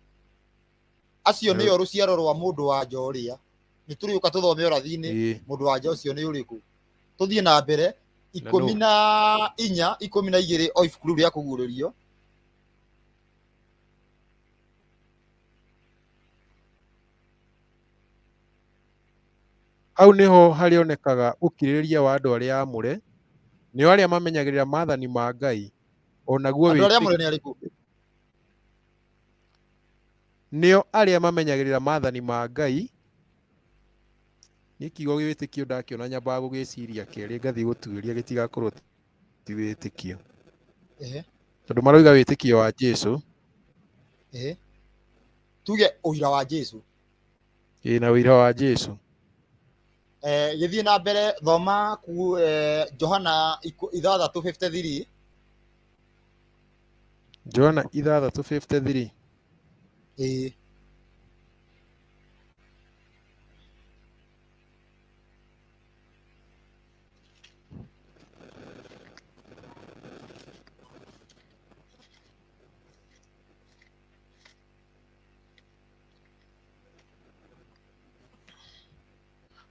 Acio nĩo rũciaro rwa mũndũ wa nja ũrĩa nĩ tũrĩũka tũthome ũrathi-inĩ. Mũndũ wa nja ũcio nĩ ũrĩkũ? Tũthiĩ na mbere. Na Ikũmi nũ? Na inya, 12, o ibuku rĩu rĩa kũguũrĩrio. Hau nĩho harĩonekaga ũkirĩrĩria wa andũ arĩa aamũre, nĩo arĩa mamenyagĩrĩra maathani ma Ngai, o naguo Andũ arĩa amũre wĩtĩkio. nĩ arĩkũ? Nĩo arĩa mamenyagĩrĩra maathani ma Ngai. Niĩ kiugo wĩtĩkio ndakĩona nyambaga gũgĩciria kerĩ, ngathiĩ gũtuĩria gĩtigakorwo ti wĩtĩkio. Tondũ maroiga wĩtĩkio wa Jesu. Ehe, tuge ũira wa Jesu. Ĩ, na ũira wa Jesu. Gĩthiĩ na mbere, thoma ku Johana 6:53. Johana 6:53. Ĩĩ.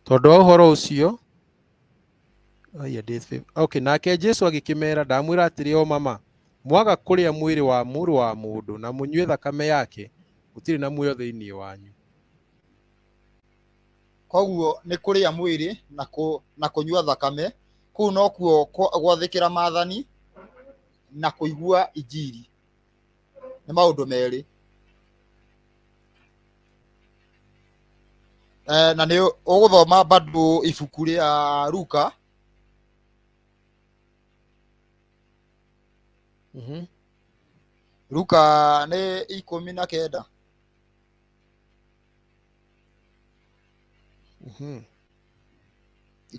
Tondũ wa ũhoro ũcio. Aya, okay, nake Jesu agĩkĩmera, ndamwĩra atĩrĩ o mama, mwaga kũrĩa mwĩrĩ wa mũrũ wa mũndũ na mũnyue thakame yake, mũtirĩ na muoyo thĩinĩ wanyu. Koguo nĩ kũrĩa mwĩrĩ na kũnyua thakame. Kũu nokuo gwathĩkĩra maathani na kũigua injiri, nĩ maũndũ merĩ. Na nĩ ũgũthoma bado ibuku rĩa Luka. Luka nĩ 19.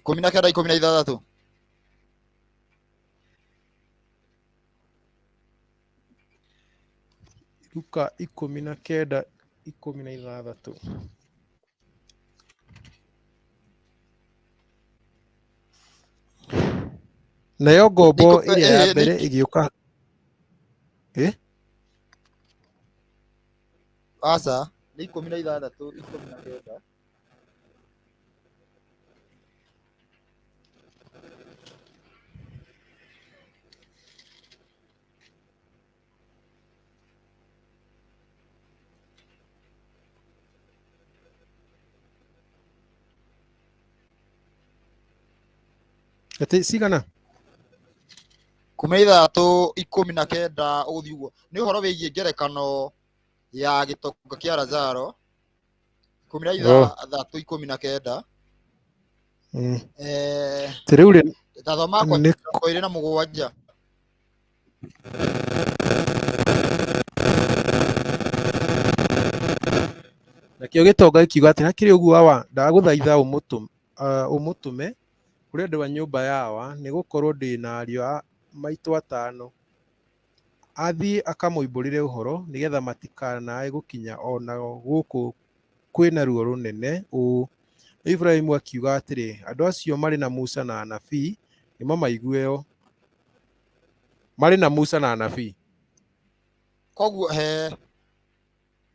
19, 16. Luka 19 16. Nayo ngombo ĩrĩa ya mbere ĩgĩũka. Ĩ? Aca, nĩ 16, 19. Atĩ cigana? 16, 19 ũgũthiĩ ũguo. Nĩ ũhoro wĩgiĩ ngerekano ya gĩtonga kĩa Lazaro. Ikũmi na ithathatũ, 19. Atĩ rĩu rĩ Tathoma kwa nĩ 27. Nakĩo gĩtonga gĩkiuga atĩ hakĩrĩ ũguo awa, ndagũthaitha ũmũtũme kũrĩ andũ a nyũmba ya awa, nĩ gũkorwo ndĩ na ariũ a maitũ atano, athiĩ akamoimbũrĩre ũhoro, nĩgetha matikanae gũkinya o nao gũkũ kwĩna ruo rũnene ũũ. Ibrahimu akiuga atĩrĩ, andũ acio marĩ na Musa na anabii, nĩmamaigue o. Marĩ na Musa na anabii. Koguo he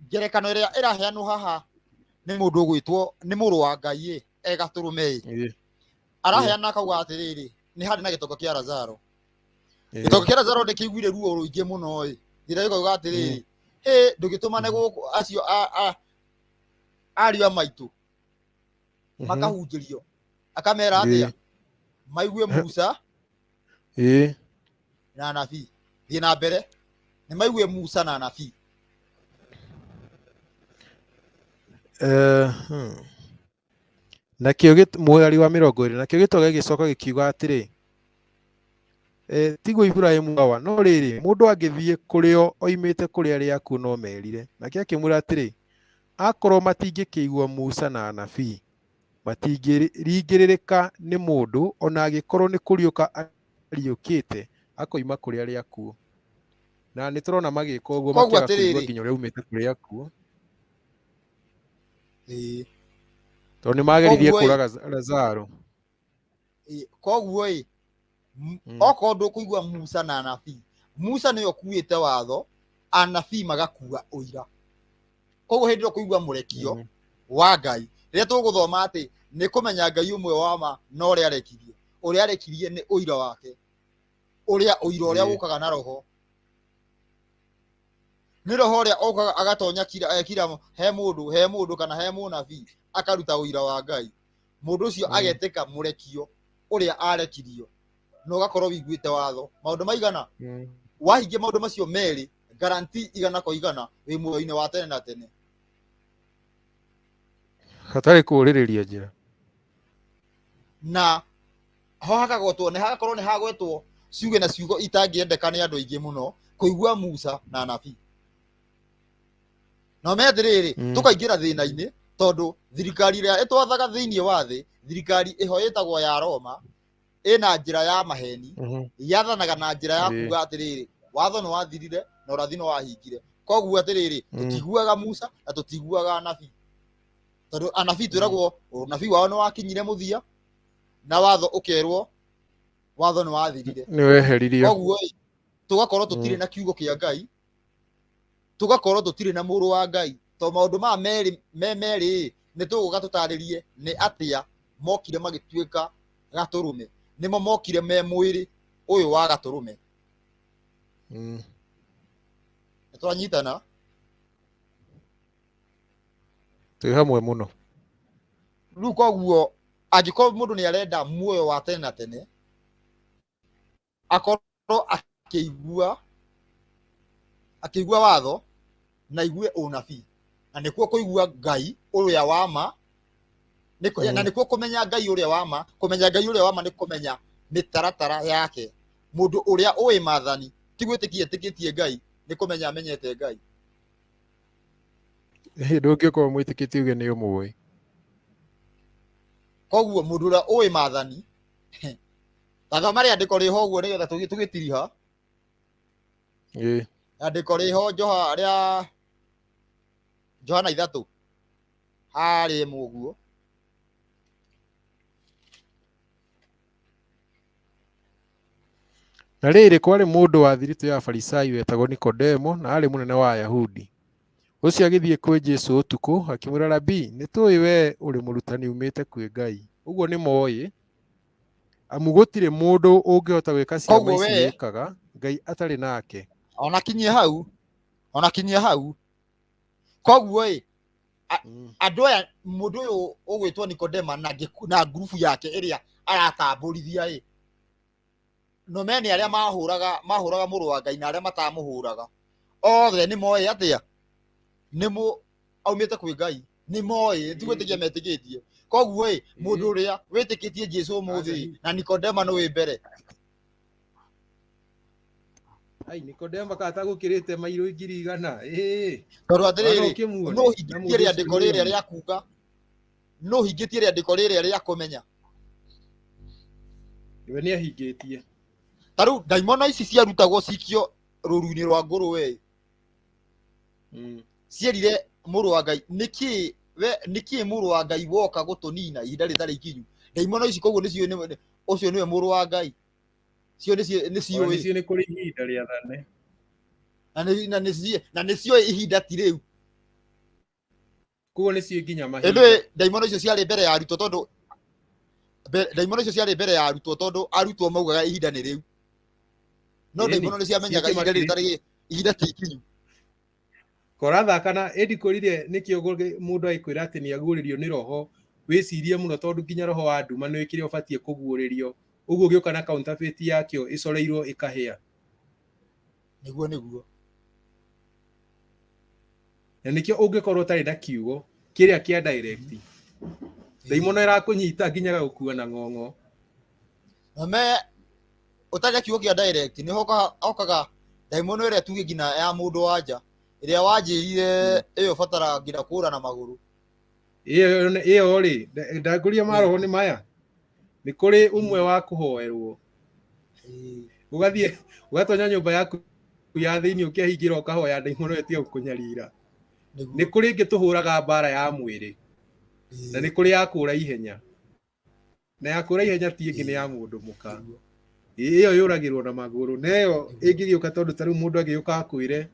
ngerekano ĩrĩa ĩraheanwo haha nĩ mũndũ ũgwĩtwo nĩ mũrũ wa Ngai ĩ, e gatũrũme ĩ. Araheana akauga atĩrĩrĩ, nĩ harĩ na gĩtonga kĩa Lazaro. Gĩtonga kĩa Lazaro nĩkĩiguire ruo rũingĩ mũno ĩ, nginya gĩkauga atĩrĩrĩ, ĩ ndũgĩtũmane gũkũ acio ariũ a maitũ makahunjĩrio. Akamera atĩa? Maigue Musa na anabii. Thiĩ na mbere. Nĩ maigue Musa na anabii. Nakĩo mweri wa 20, nakĩo gĩtonga gĩgĩcoka gĩkiuga atĩrĩ, tiguo Ibrahimu awa, no rĩrĩ, mũndũ angĩthiĩ kũrĩ o oimĩte kũrĩ arĩa akuũ no merire. Nake akĩmwĩra atĩrĩ, akorwo matingĩkĩigua Musa na anabii, Matingĩringĩrĩrĩka nĩ mũndũ o na angĩkorwo nĩ kũriũka ariũkĩte akoima kũrĩ arĩa akuũ. Na nĩ tũrona magĩka ũguo Koguo makĩaga kũigua atĩrĩrĩ, nginya ũrĩa umĩte kũrĩ akuũ. Ĩĩ. Tondũ nĩ mageririe Koguo ĩ, kũraga Lazaro. Ĩĩ, koguo ĩ, okorwo ndũkũigua Musa na anabii, Musa nĩwe ũkuĩte watho, anabii magakua ũira. Koguo hĩndĩ ĩrĩa ũkũigua mũrekio wa Ngai, rĩrĩa tũgũthoma atĩ nĩ kũmenya Ngai ũmwe wa ma na ũrĩa arekirie, ũrĩa arekirie nĩ ũira wake, ũrĩa ũira ũrĩa ũkaga na roho, nĩ roho ũrĩa ũkaga agatonya kira, kira he mũndũ, he mũndũ kana he mũnabii akaruta ũira wa Ngai, mũndũ ũcio agetĩka mũrekio ũrĩa arekirio, na ũgakorwo wĩiguĩte watho. Maũndũ maigana wahingia maũndũ macio merĩ, guarantee 100% wĩ muoyo-inĩ wa tene na tene. Hatarĩ kũũrĩrĩria njĩra. Na ho hakagwetwo, nĩ hagakorwo nĩ hagwetwo ciugo na ciugo itangĩendeka nĩ andũ aingĩ mũno kũigua Musa na anabii. Na ũmenye atĩrĩrĩ, tũkaingĩra thĩna-inĩ tondũ thirikari ĩrĩa ĩtwathaga thĩinĩ wa thĩ, thirikari ĩho ĩtagwo ya Roma, ĩna njĩra ya maheni, yathanaga na njĩra ya kuga atĩrĩrĩ, watho nĩ wathirire na ũrathi nĩ wahingire. Koguo atĩrĩrĩ, tũtiguaga Musa na tũtiguaga anabii, tondũ anabii twĩragwo ũnabii wao nĩ wakinyire mũthia, na watho ũkerwo watho nĩ wathirire, Nĩ weheririo. Koguo ĩ, tũgakorwo tũtirĩ na kiugo kĩa Ngai, tũgakorwo tũtirĩ na mũrũ wa Ngai, tondũ maũndũ maya merĩ me merĩ ĩ, nĩ tũgũka tũtarĩrie nĩ atĩa mokire magĩtuĩka gatũrũme, nĩmo mokire me mwĩrĩ ũyũ wa gatũrũme. Nĩ twanyitana? Twĩ hamwe mũno. Rĩu koguo angĩkorwo mũndũ nĩ arenda muoyo wa tene na tene, akorwo akĩigua watho na aigue ũnabii, na nĩkuo kũigua Ngai ũrĩa wa ma, na nĩkuo kũmenya Ngai ũrĩa wa ma. Kũmenya Ngai ũrĩa wa ma nĩ kũmenya mĩtaratara yake. Mũndũ ũrĩa ũĩ maathani ti gwĩtĩkia etĩkĩtie Ngai, nĩ kũmenya amenyete Ngai. Ĩhĩ, ndũngĩkorwo mwĩtĩkĩtie uge nĩ ũmũĩ. Koguo mũndũ ũrĩa ũĩ maathani, tathoma rĩandĩko rĩho ũguo nĩgetha tũgĩtiriha. Rĩandĩko rĩho Joha rĩa Johana 3 harĩ ĩmwe ũguo. Na rĩrĩ, kwarĩ mũndũ wa thiritũ ya Afarisai wetagwo Nikodemo, na aarĩ mũnene wa Ayahudi. Ũcio agĩthiĩ kwĩ Jesũ ũtukũ, akĩmwĩra, Rabii, nĩtũũĩ wee ũrĩ mũrutani uumĩte kwĩ Ngai. Ũguo nĩmoĩ, amu gũtirĩ mũndũ ũngĩhota gwĩka ciama Koguo ici wee wĩkaga, Ngai atarĩ nake. Ona kinyie hau, ona kinyie hau. Koguo ĩ, andũ aya, mũndũ ũyũ ũgwĩtwo Nikodema na ngurubu yake ĩrĩa aratambũrithia ĩ, no mene arĩa mahũraga mũrũ wa Ngai na arĩa matamũhũraga, othe nĩ moĩ atĩa nĩ mũ aumĩte kwĩ Ngai, nĩ moĩ, ti gwĩtĩkia metĩkĩtie. Koguo ĩ, mũndũ ũrĩa wĩtĩkĩtie Jesũ ũmũthĩ na Nikodema nĩ wĩ mbere. Ai, Nikodema kata gũkĩrĩte mairũ 100,000. Ĩĩ. Tondũ atĩrĩrĩ, Ona ũkĩmuone, no na hingĩtie mũndũ ũcio rĩandĩko rĩrĩa nĩ rĩa kuga, no hingĩtie rĩandĩko rĩrĩa rĩa kũmenya. We nĩ ahingĩtie. Ta rĩu ndaimono ici ciarutagwo cikio rũru-inĩ rwa ngũrũwe. Cierire mũrũ wa Ngai, nĩkĩ we, nĩkĩ mũrũ wa Ngai woka gũtũnina ihinda rĩtarĩ ikinyu? Ndaimono ici koguo nĩcio nĩ, ũcio nĩwe mũrũ wa Ngai. Cio nĩcio, nĩcio Ona ĩ. nĩcio nĩ kũrĩ ihinda rĩathane. Na nĩ, na nĩcio, na nĩcio ihinda ti rĩu. Koguo nĩcio nginya mahinda. Ĩndĩ ndaimono icio ciarĩ mbere ya arutwo tondũ ndaimono icio ciarĩ mbere ya arutwo tondũ arutwo maugaga ihinda nĩ rĩu. No Ĩni, ndaimono nĩ ciamenyaga ciĩke ihinda makĩria. rĩtarĩ, ihinda ti ikinyu. Korathaka na ĩndi kũrire nĩkĩo mũndũ agĩkwĩra atĩ nĩ aguũrĩrio nĩ roho, wĩcirie mũno tondũ nginya roho wa nduma nĩ kĩrĩa ũbatiĩ kũguũrĩrio. Ũguo ũgĩũka na counterfeit yakĩo ĩcoreirwo ĩkahĩa. Nĩguo, nĩguo. Na nĩkĩo ũngĩkorwo ũtarĩ na kiugo kĩrĩa kĩa direct, ndaimono ĩrakũnyita nginya gagũkua na ng'ong'o. Na me ũtarĩ na kiugo kĩa direct nĩ hokaga ndaimono ĩrĩa tuge nginya ya mũndũ wa nja ĩrĩa wanjĩrire ĩyo ũbataraga nginya kũra na magũrũ. Ĩyo rĩ, ndangũria maroho nĩ maya. Nĩ kũrĩ ũmwe wa kũhoerwo. Ũgathiĩ ũgatonya nyũmba yaku ya thĩinĩ ũkehingĩra ũkahoya ndaimono ĩtige gũkũnyarira. Nĩ kũrĩ ĩngĩ tũhũraga mbara ya mwĩrĩ na nĩ kũrĩ ya kũra ihenya. Na ya kũra ihenya ti ĩngĩ nĩ ya mũndũ mũka. Ĩyo yũragĩrwo na magũrũ. Na ĩyo ĩngĩgĩũka tondũ ta rĩu mũndũ angĩgĩũka akwĩre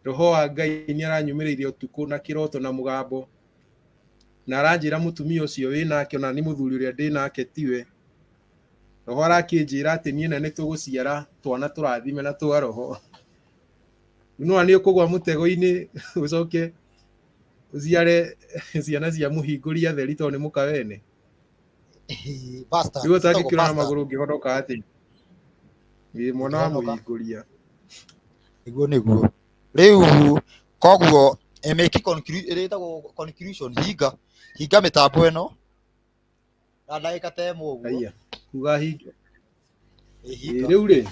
roho wa Ngai nĩ aranyumĩrĩire ũtukũ na kĩroto na mũgambo na aranjĩra mũtumia ũcio wĩ nake ona nĩ mũthuri ũrĩa ndĩ nake tiwe. Roho arakĩnjĩra atĩ niĩ na nĩ tũgũciara twana tũrathime na twa roho. Nĩwona nĩ ũkũgwa mũtego-inĩ ũcoke ũciare ciana cia mũhingũri atheri tondũ nĩ mũka wene. Bastard. Rĩu Citagwo ũtangĩkĩũra na bastard. magũrũ ũngĩhonoka atĩa? Ĩ mwana wa Ũngĩhonoka. mũhingũria. Nĩguo nĩguo. Rĩu koguo make ĩrĩtagwo conclusion, hinga hinga mĩtambo ĩno na ndagĩka ta ĩmwe ũguo. Haiya, kuga hinga. Ĩ, Ĩ, hinga. Rĩu rĩ,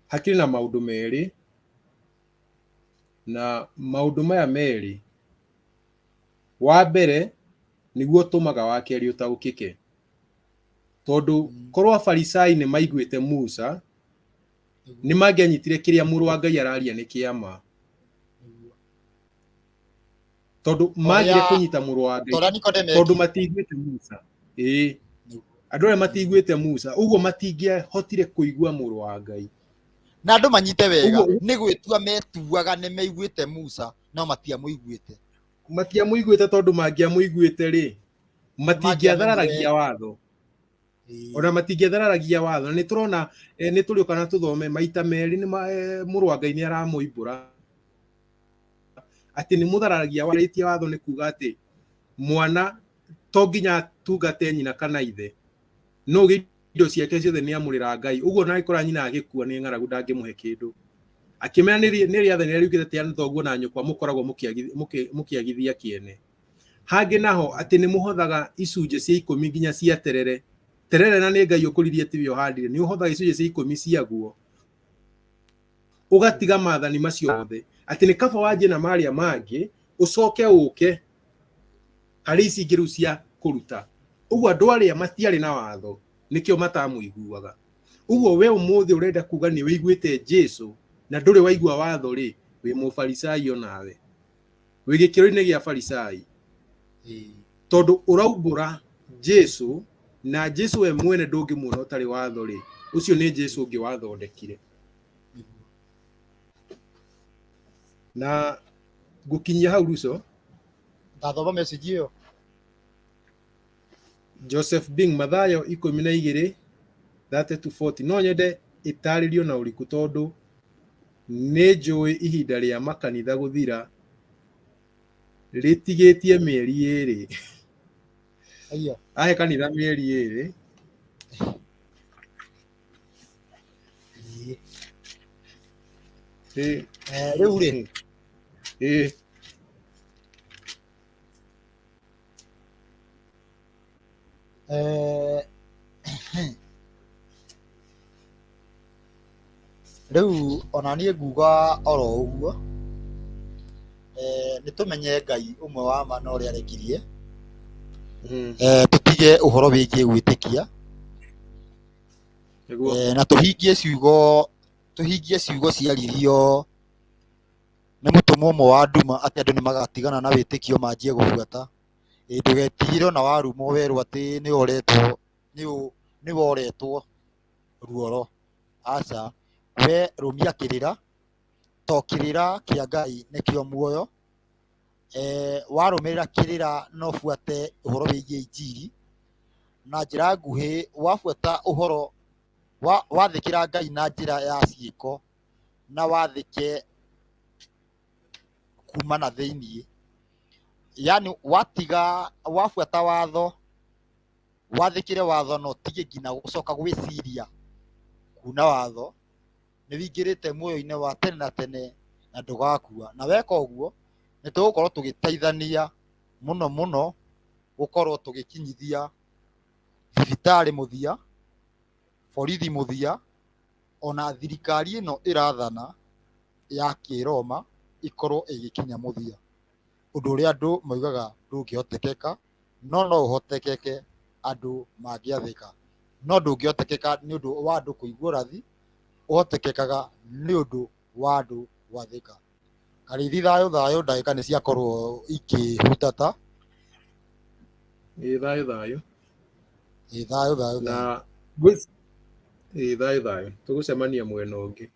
hakĩrĩ na maũndũ merĩ, na maũndũ maya merĩ, wa mbere nĩguo ũtũmaga wa kerĩ ũtaũkĩke. Tondũ korwo Afarisai nĩ maiguĩte Musa, nĩ mangĩanyitire kĩrĩa mũrũ wa Ngai araria nĩ kĩama. Tondũ magire kũnyita mũrũ wa Ngai Torĩa Nikodemo tondũ ekire. matiiguĩte Musa. Ĩĩ, andũ arĩa matiiguĩte Musa, ũguo matingĩahotire kũigua mũrũ wa Ngai. Na andũ manyite wega Ũguo nĩ gwĩtua metuaga nĩ maiguĩte Musa no matiamũiguĩte. Matiamũiguĩte tondũ mangĩamũiguĩte rĩ, matingĩathararagia watho. Ona matingĩathararagia watho. Na nĩ tũrona nĩ tũrĩũka na tũthome maita merĩ nĩ mũrũ wa Ngai nĩ aramũimbũra atĩ nĩ mũthararagia warĩtie watho, nĩ kuga atĩ mwana to nginya atungate nyina kana ithe, no gĩ indo ciake ciothe nĩ amũrĩra Ngai. Ũguo na agĩkora nyina agĩkua nĩ ng'aragu ndangĩmũhe kĩndũ. Akĩmera nĩ rĩathani rĩrĩa riugĩte atĩ thoguo na nyũkwa mũkoragwo mũkĩagithia kĩene. Hangĩ naho atĩ nĩ mũhothaga icunjĩ cia ikũmi nginya cia terere. Terere na nĩ Ngai ũkũririe tiwe ũhandire, nĩ ũhothaga icunjĩ cia ikũmi ciaguo ũgatiga maathani macio mothe, atĩ nĩ kaba wanjie na marĩa mangĩ ũcoke ũke harĩ ici ingĩ rĩu cia kũruta. Ũguo andũ arĩa matiarĩ na watho nĩkĩo matamũiguaga. Ũguo we ũmũthĩ ũrenda kuga nĩ wĩiguĩte Jesu na ndũrĩ waigua watho rĩ, wĩ mũfarisai onawe, wĩ gĩkĩro-inĩ gĩa farisai, tondũ ũraumbũra Jesu na Jesu we mwene ndũngĩmuona ũtarĩ watho rĩ, ũcio nĩ Jesu ũngĩ wathondekire. Na ngũkinyia hau Ruco. Ndathoma message ĩyo. Joseph Bing, Mathayo 12 30 to 40 no nyende ĩtarĩrio na ũriku tondũ nĩ njũĩ ihinda rĩa makanitha gũthira rĩtigĩtie mĩeri ĩrĩ. Aya. Ahe kanitha mĩeri ĩrĩ. Ĩĩ. Ĩ, Rĩu rĩ, ĩ, rĩu ona niĩ nguga oro ũguo, nĩ tũmenye Ngai ũmwe wa ma na ũrĩa arekirie, tũtige ũhoro wĩgiĩ gwĩtĩkia, Nĩguo. Na tũhingie ciugo ciaririo nĩ mũtũmwo ũmwe wa nduma atĩ andũ nĩ magatigana na wĩtĩkio manjie gũbuata. Ĩ, ndũgetigĩre ona warumwo werwo atĩ nĩ woretwo nĩ woretwo ruoro, aca, we rũmia kĩrĩra to kĩrĩra kĩa Ngai nĩkĩo muoyo. Warũmĩrĩra kĩrĩra na ũbuate ũhoro wĩgiĩ injiri na njĩra nguhĩ, wabuata ũhoro wa wathĩkĩra Ngai na njĩra ya ciĩko na wathĩke kuma na thĩiniĩ, yani watiga wabuata watho, wathĩkĩre watho na ũtige nginya gũcoka gwĩciria kuna watho, nĩ wingĩrĩte muoyo-inĩ wa tene na tene na ndũgakua. Na weka ũguo nĩ tũgũkorwo tũgĩteithania mũno mũno gũkorwo tũgĩkinyithia thibitarĩ mũthia, borithi mũthia, ona thirikari ĩno ĩrathana ya kĩroma. Ikorwo ĩgĩkinya mũthia. Ũndũ ũrĩa andũ maugaga ndũngĩhotekeka, no no ũhotekeke andũ mangĩathĩka. No ndũngĩhotekeka nĩ ũndũ wa andũ kũigua ũrathi, ũhotekekaga nĩ ũndũ wa andũ gwathĩka. Karĩithi, thayũ thayũ, ndagĩka nĩ ciakorwo ikĩhutata. Ĩ thayũ thayũ. Ĩ thayũ thayũ. Na thayũ. Ĩ thayũ thayũ, tũgũcemania mwena ũngĩ.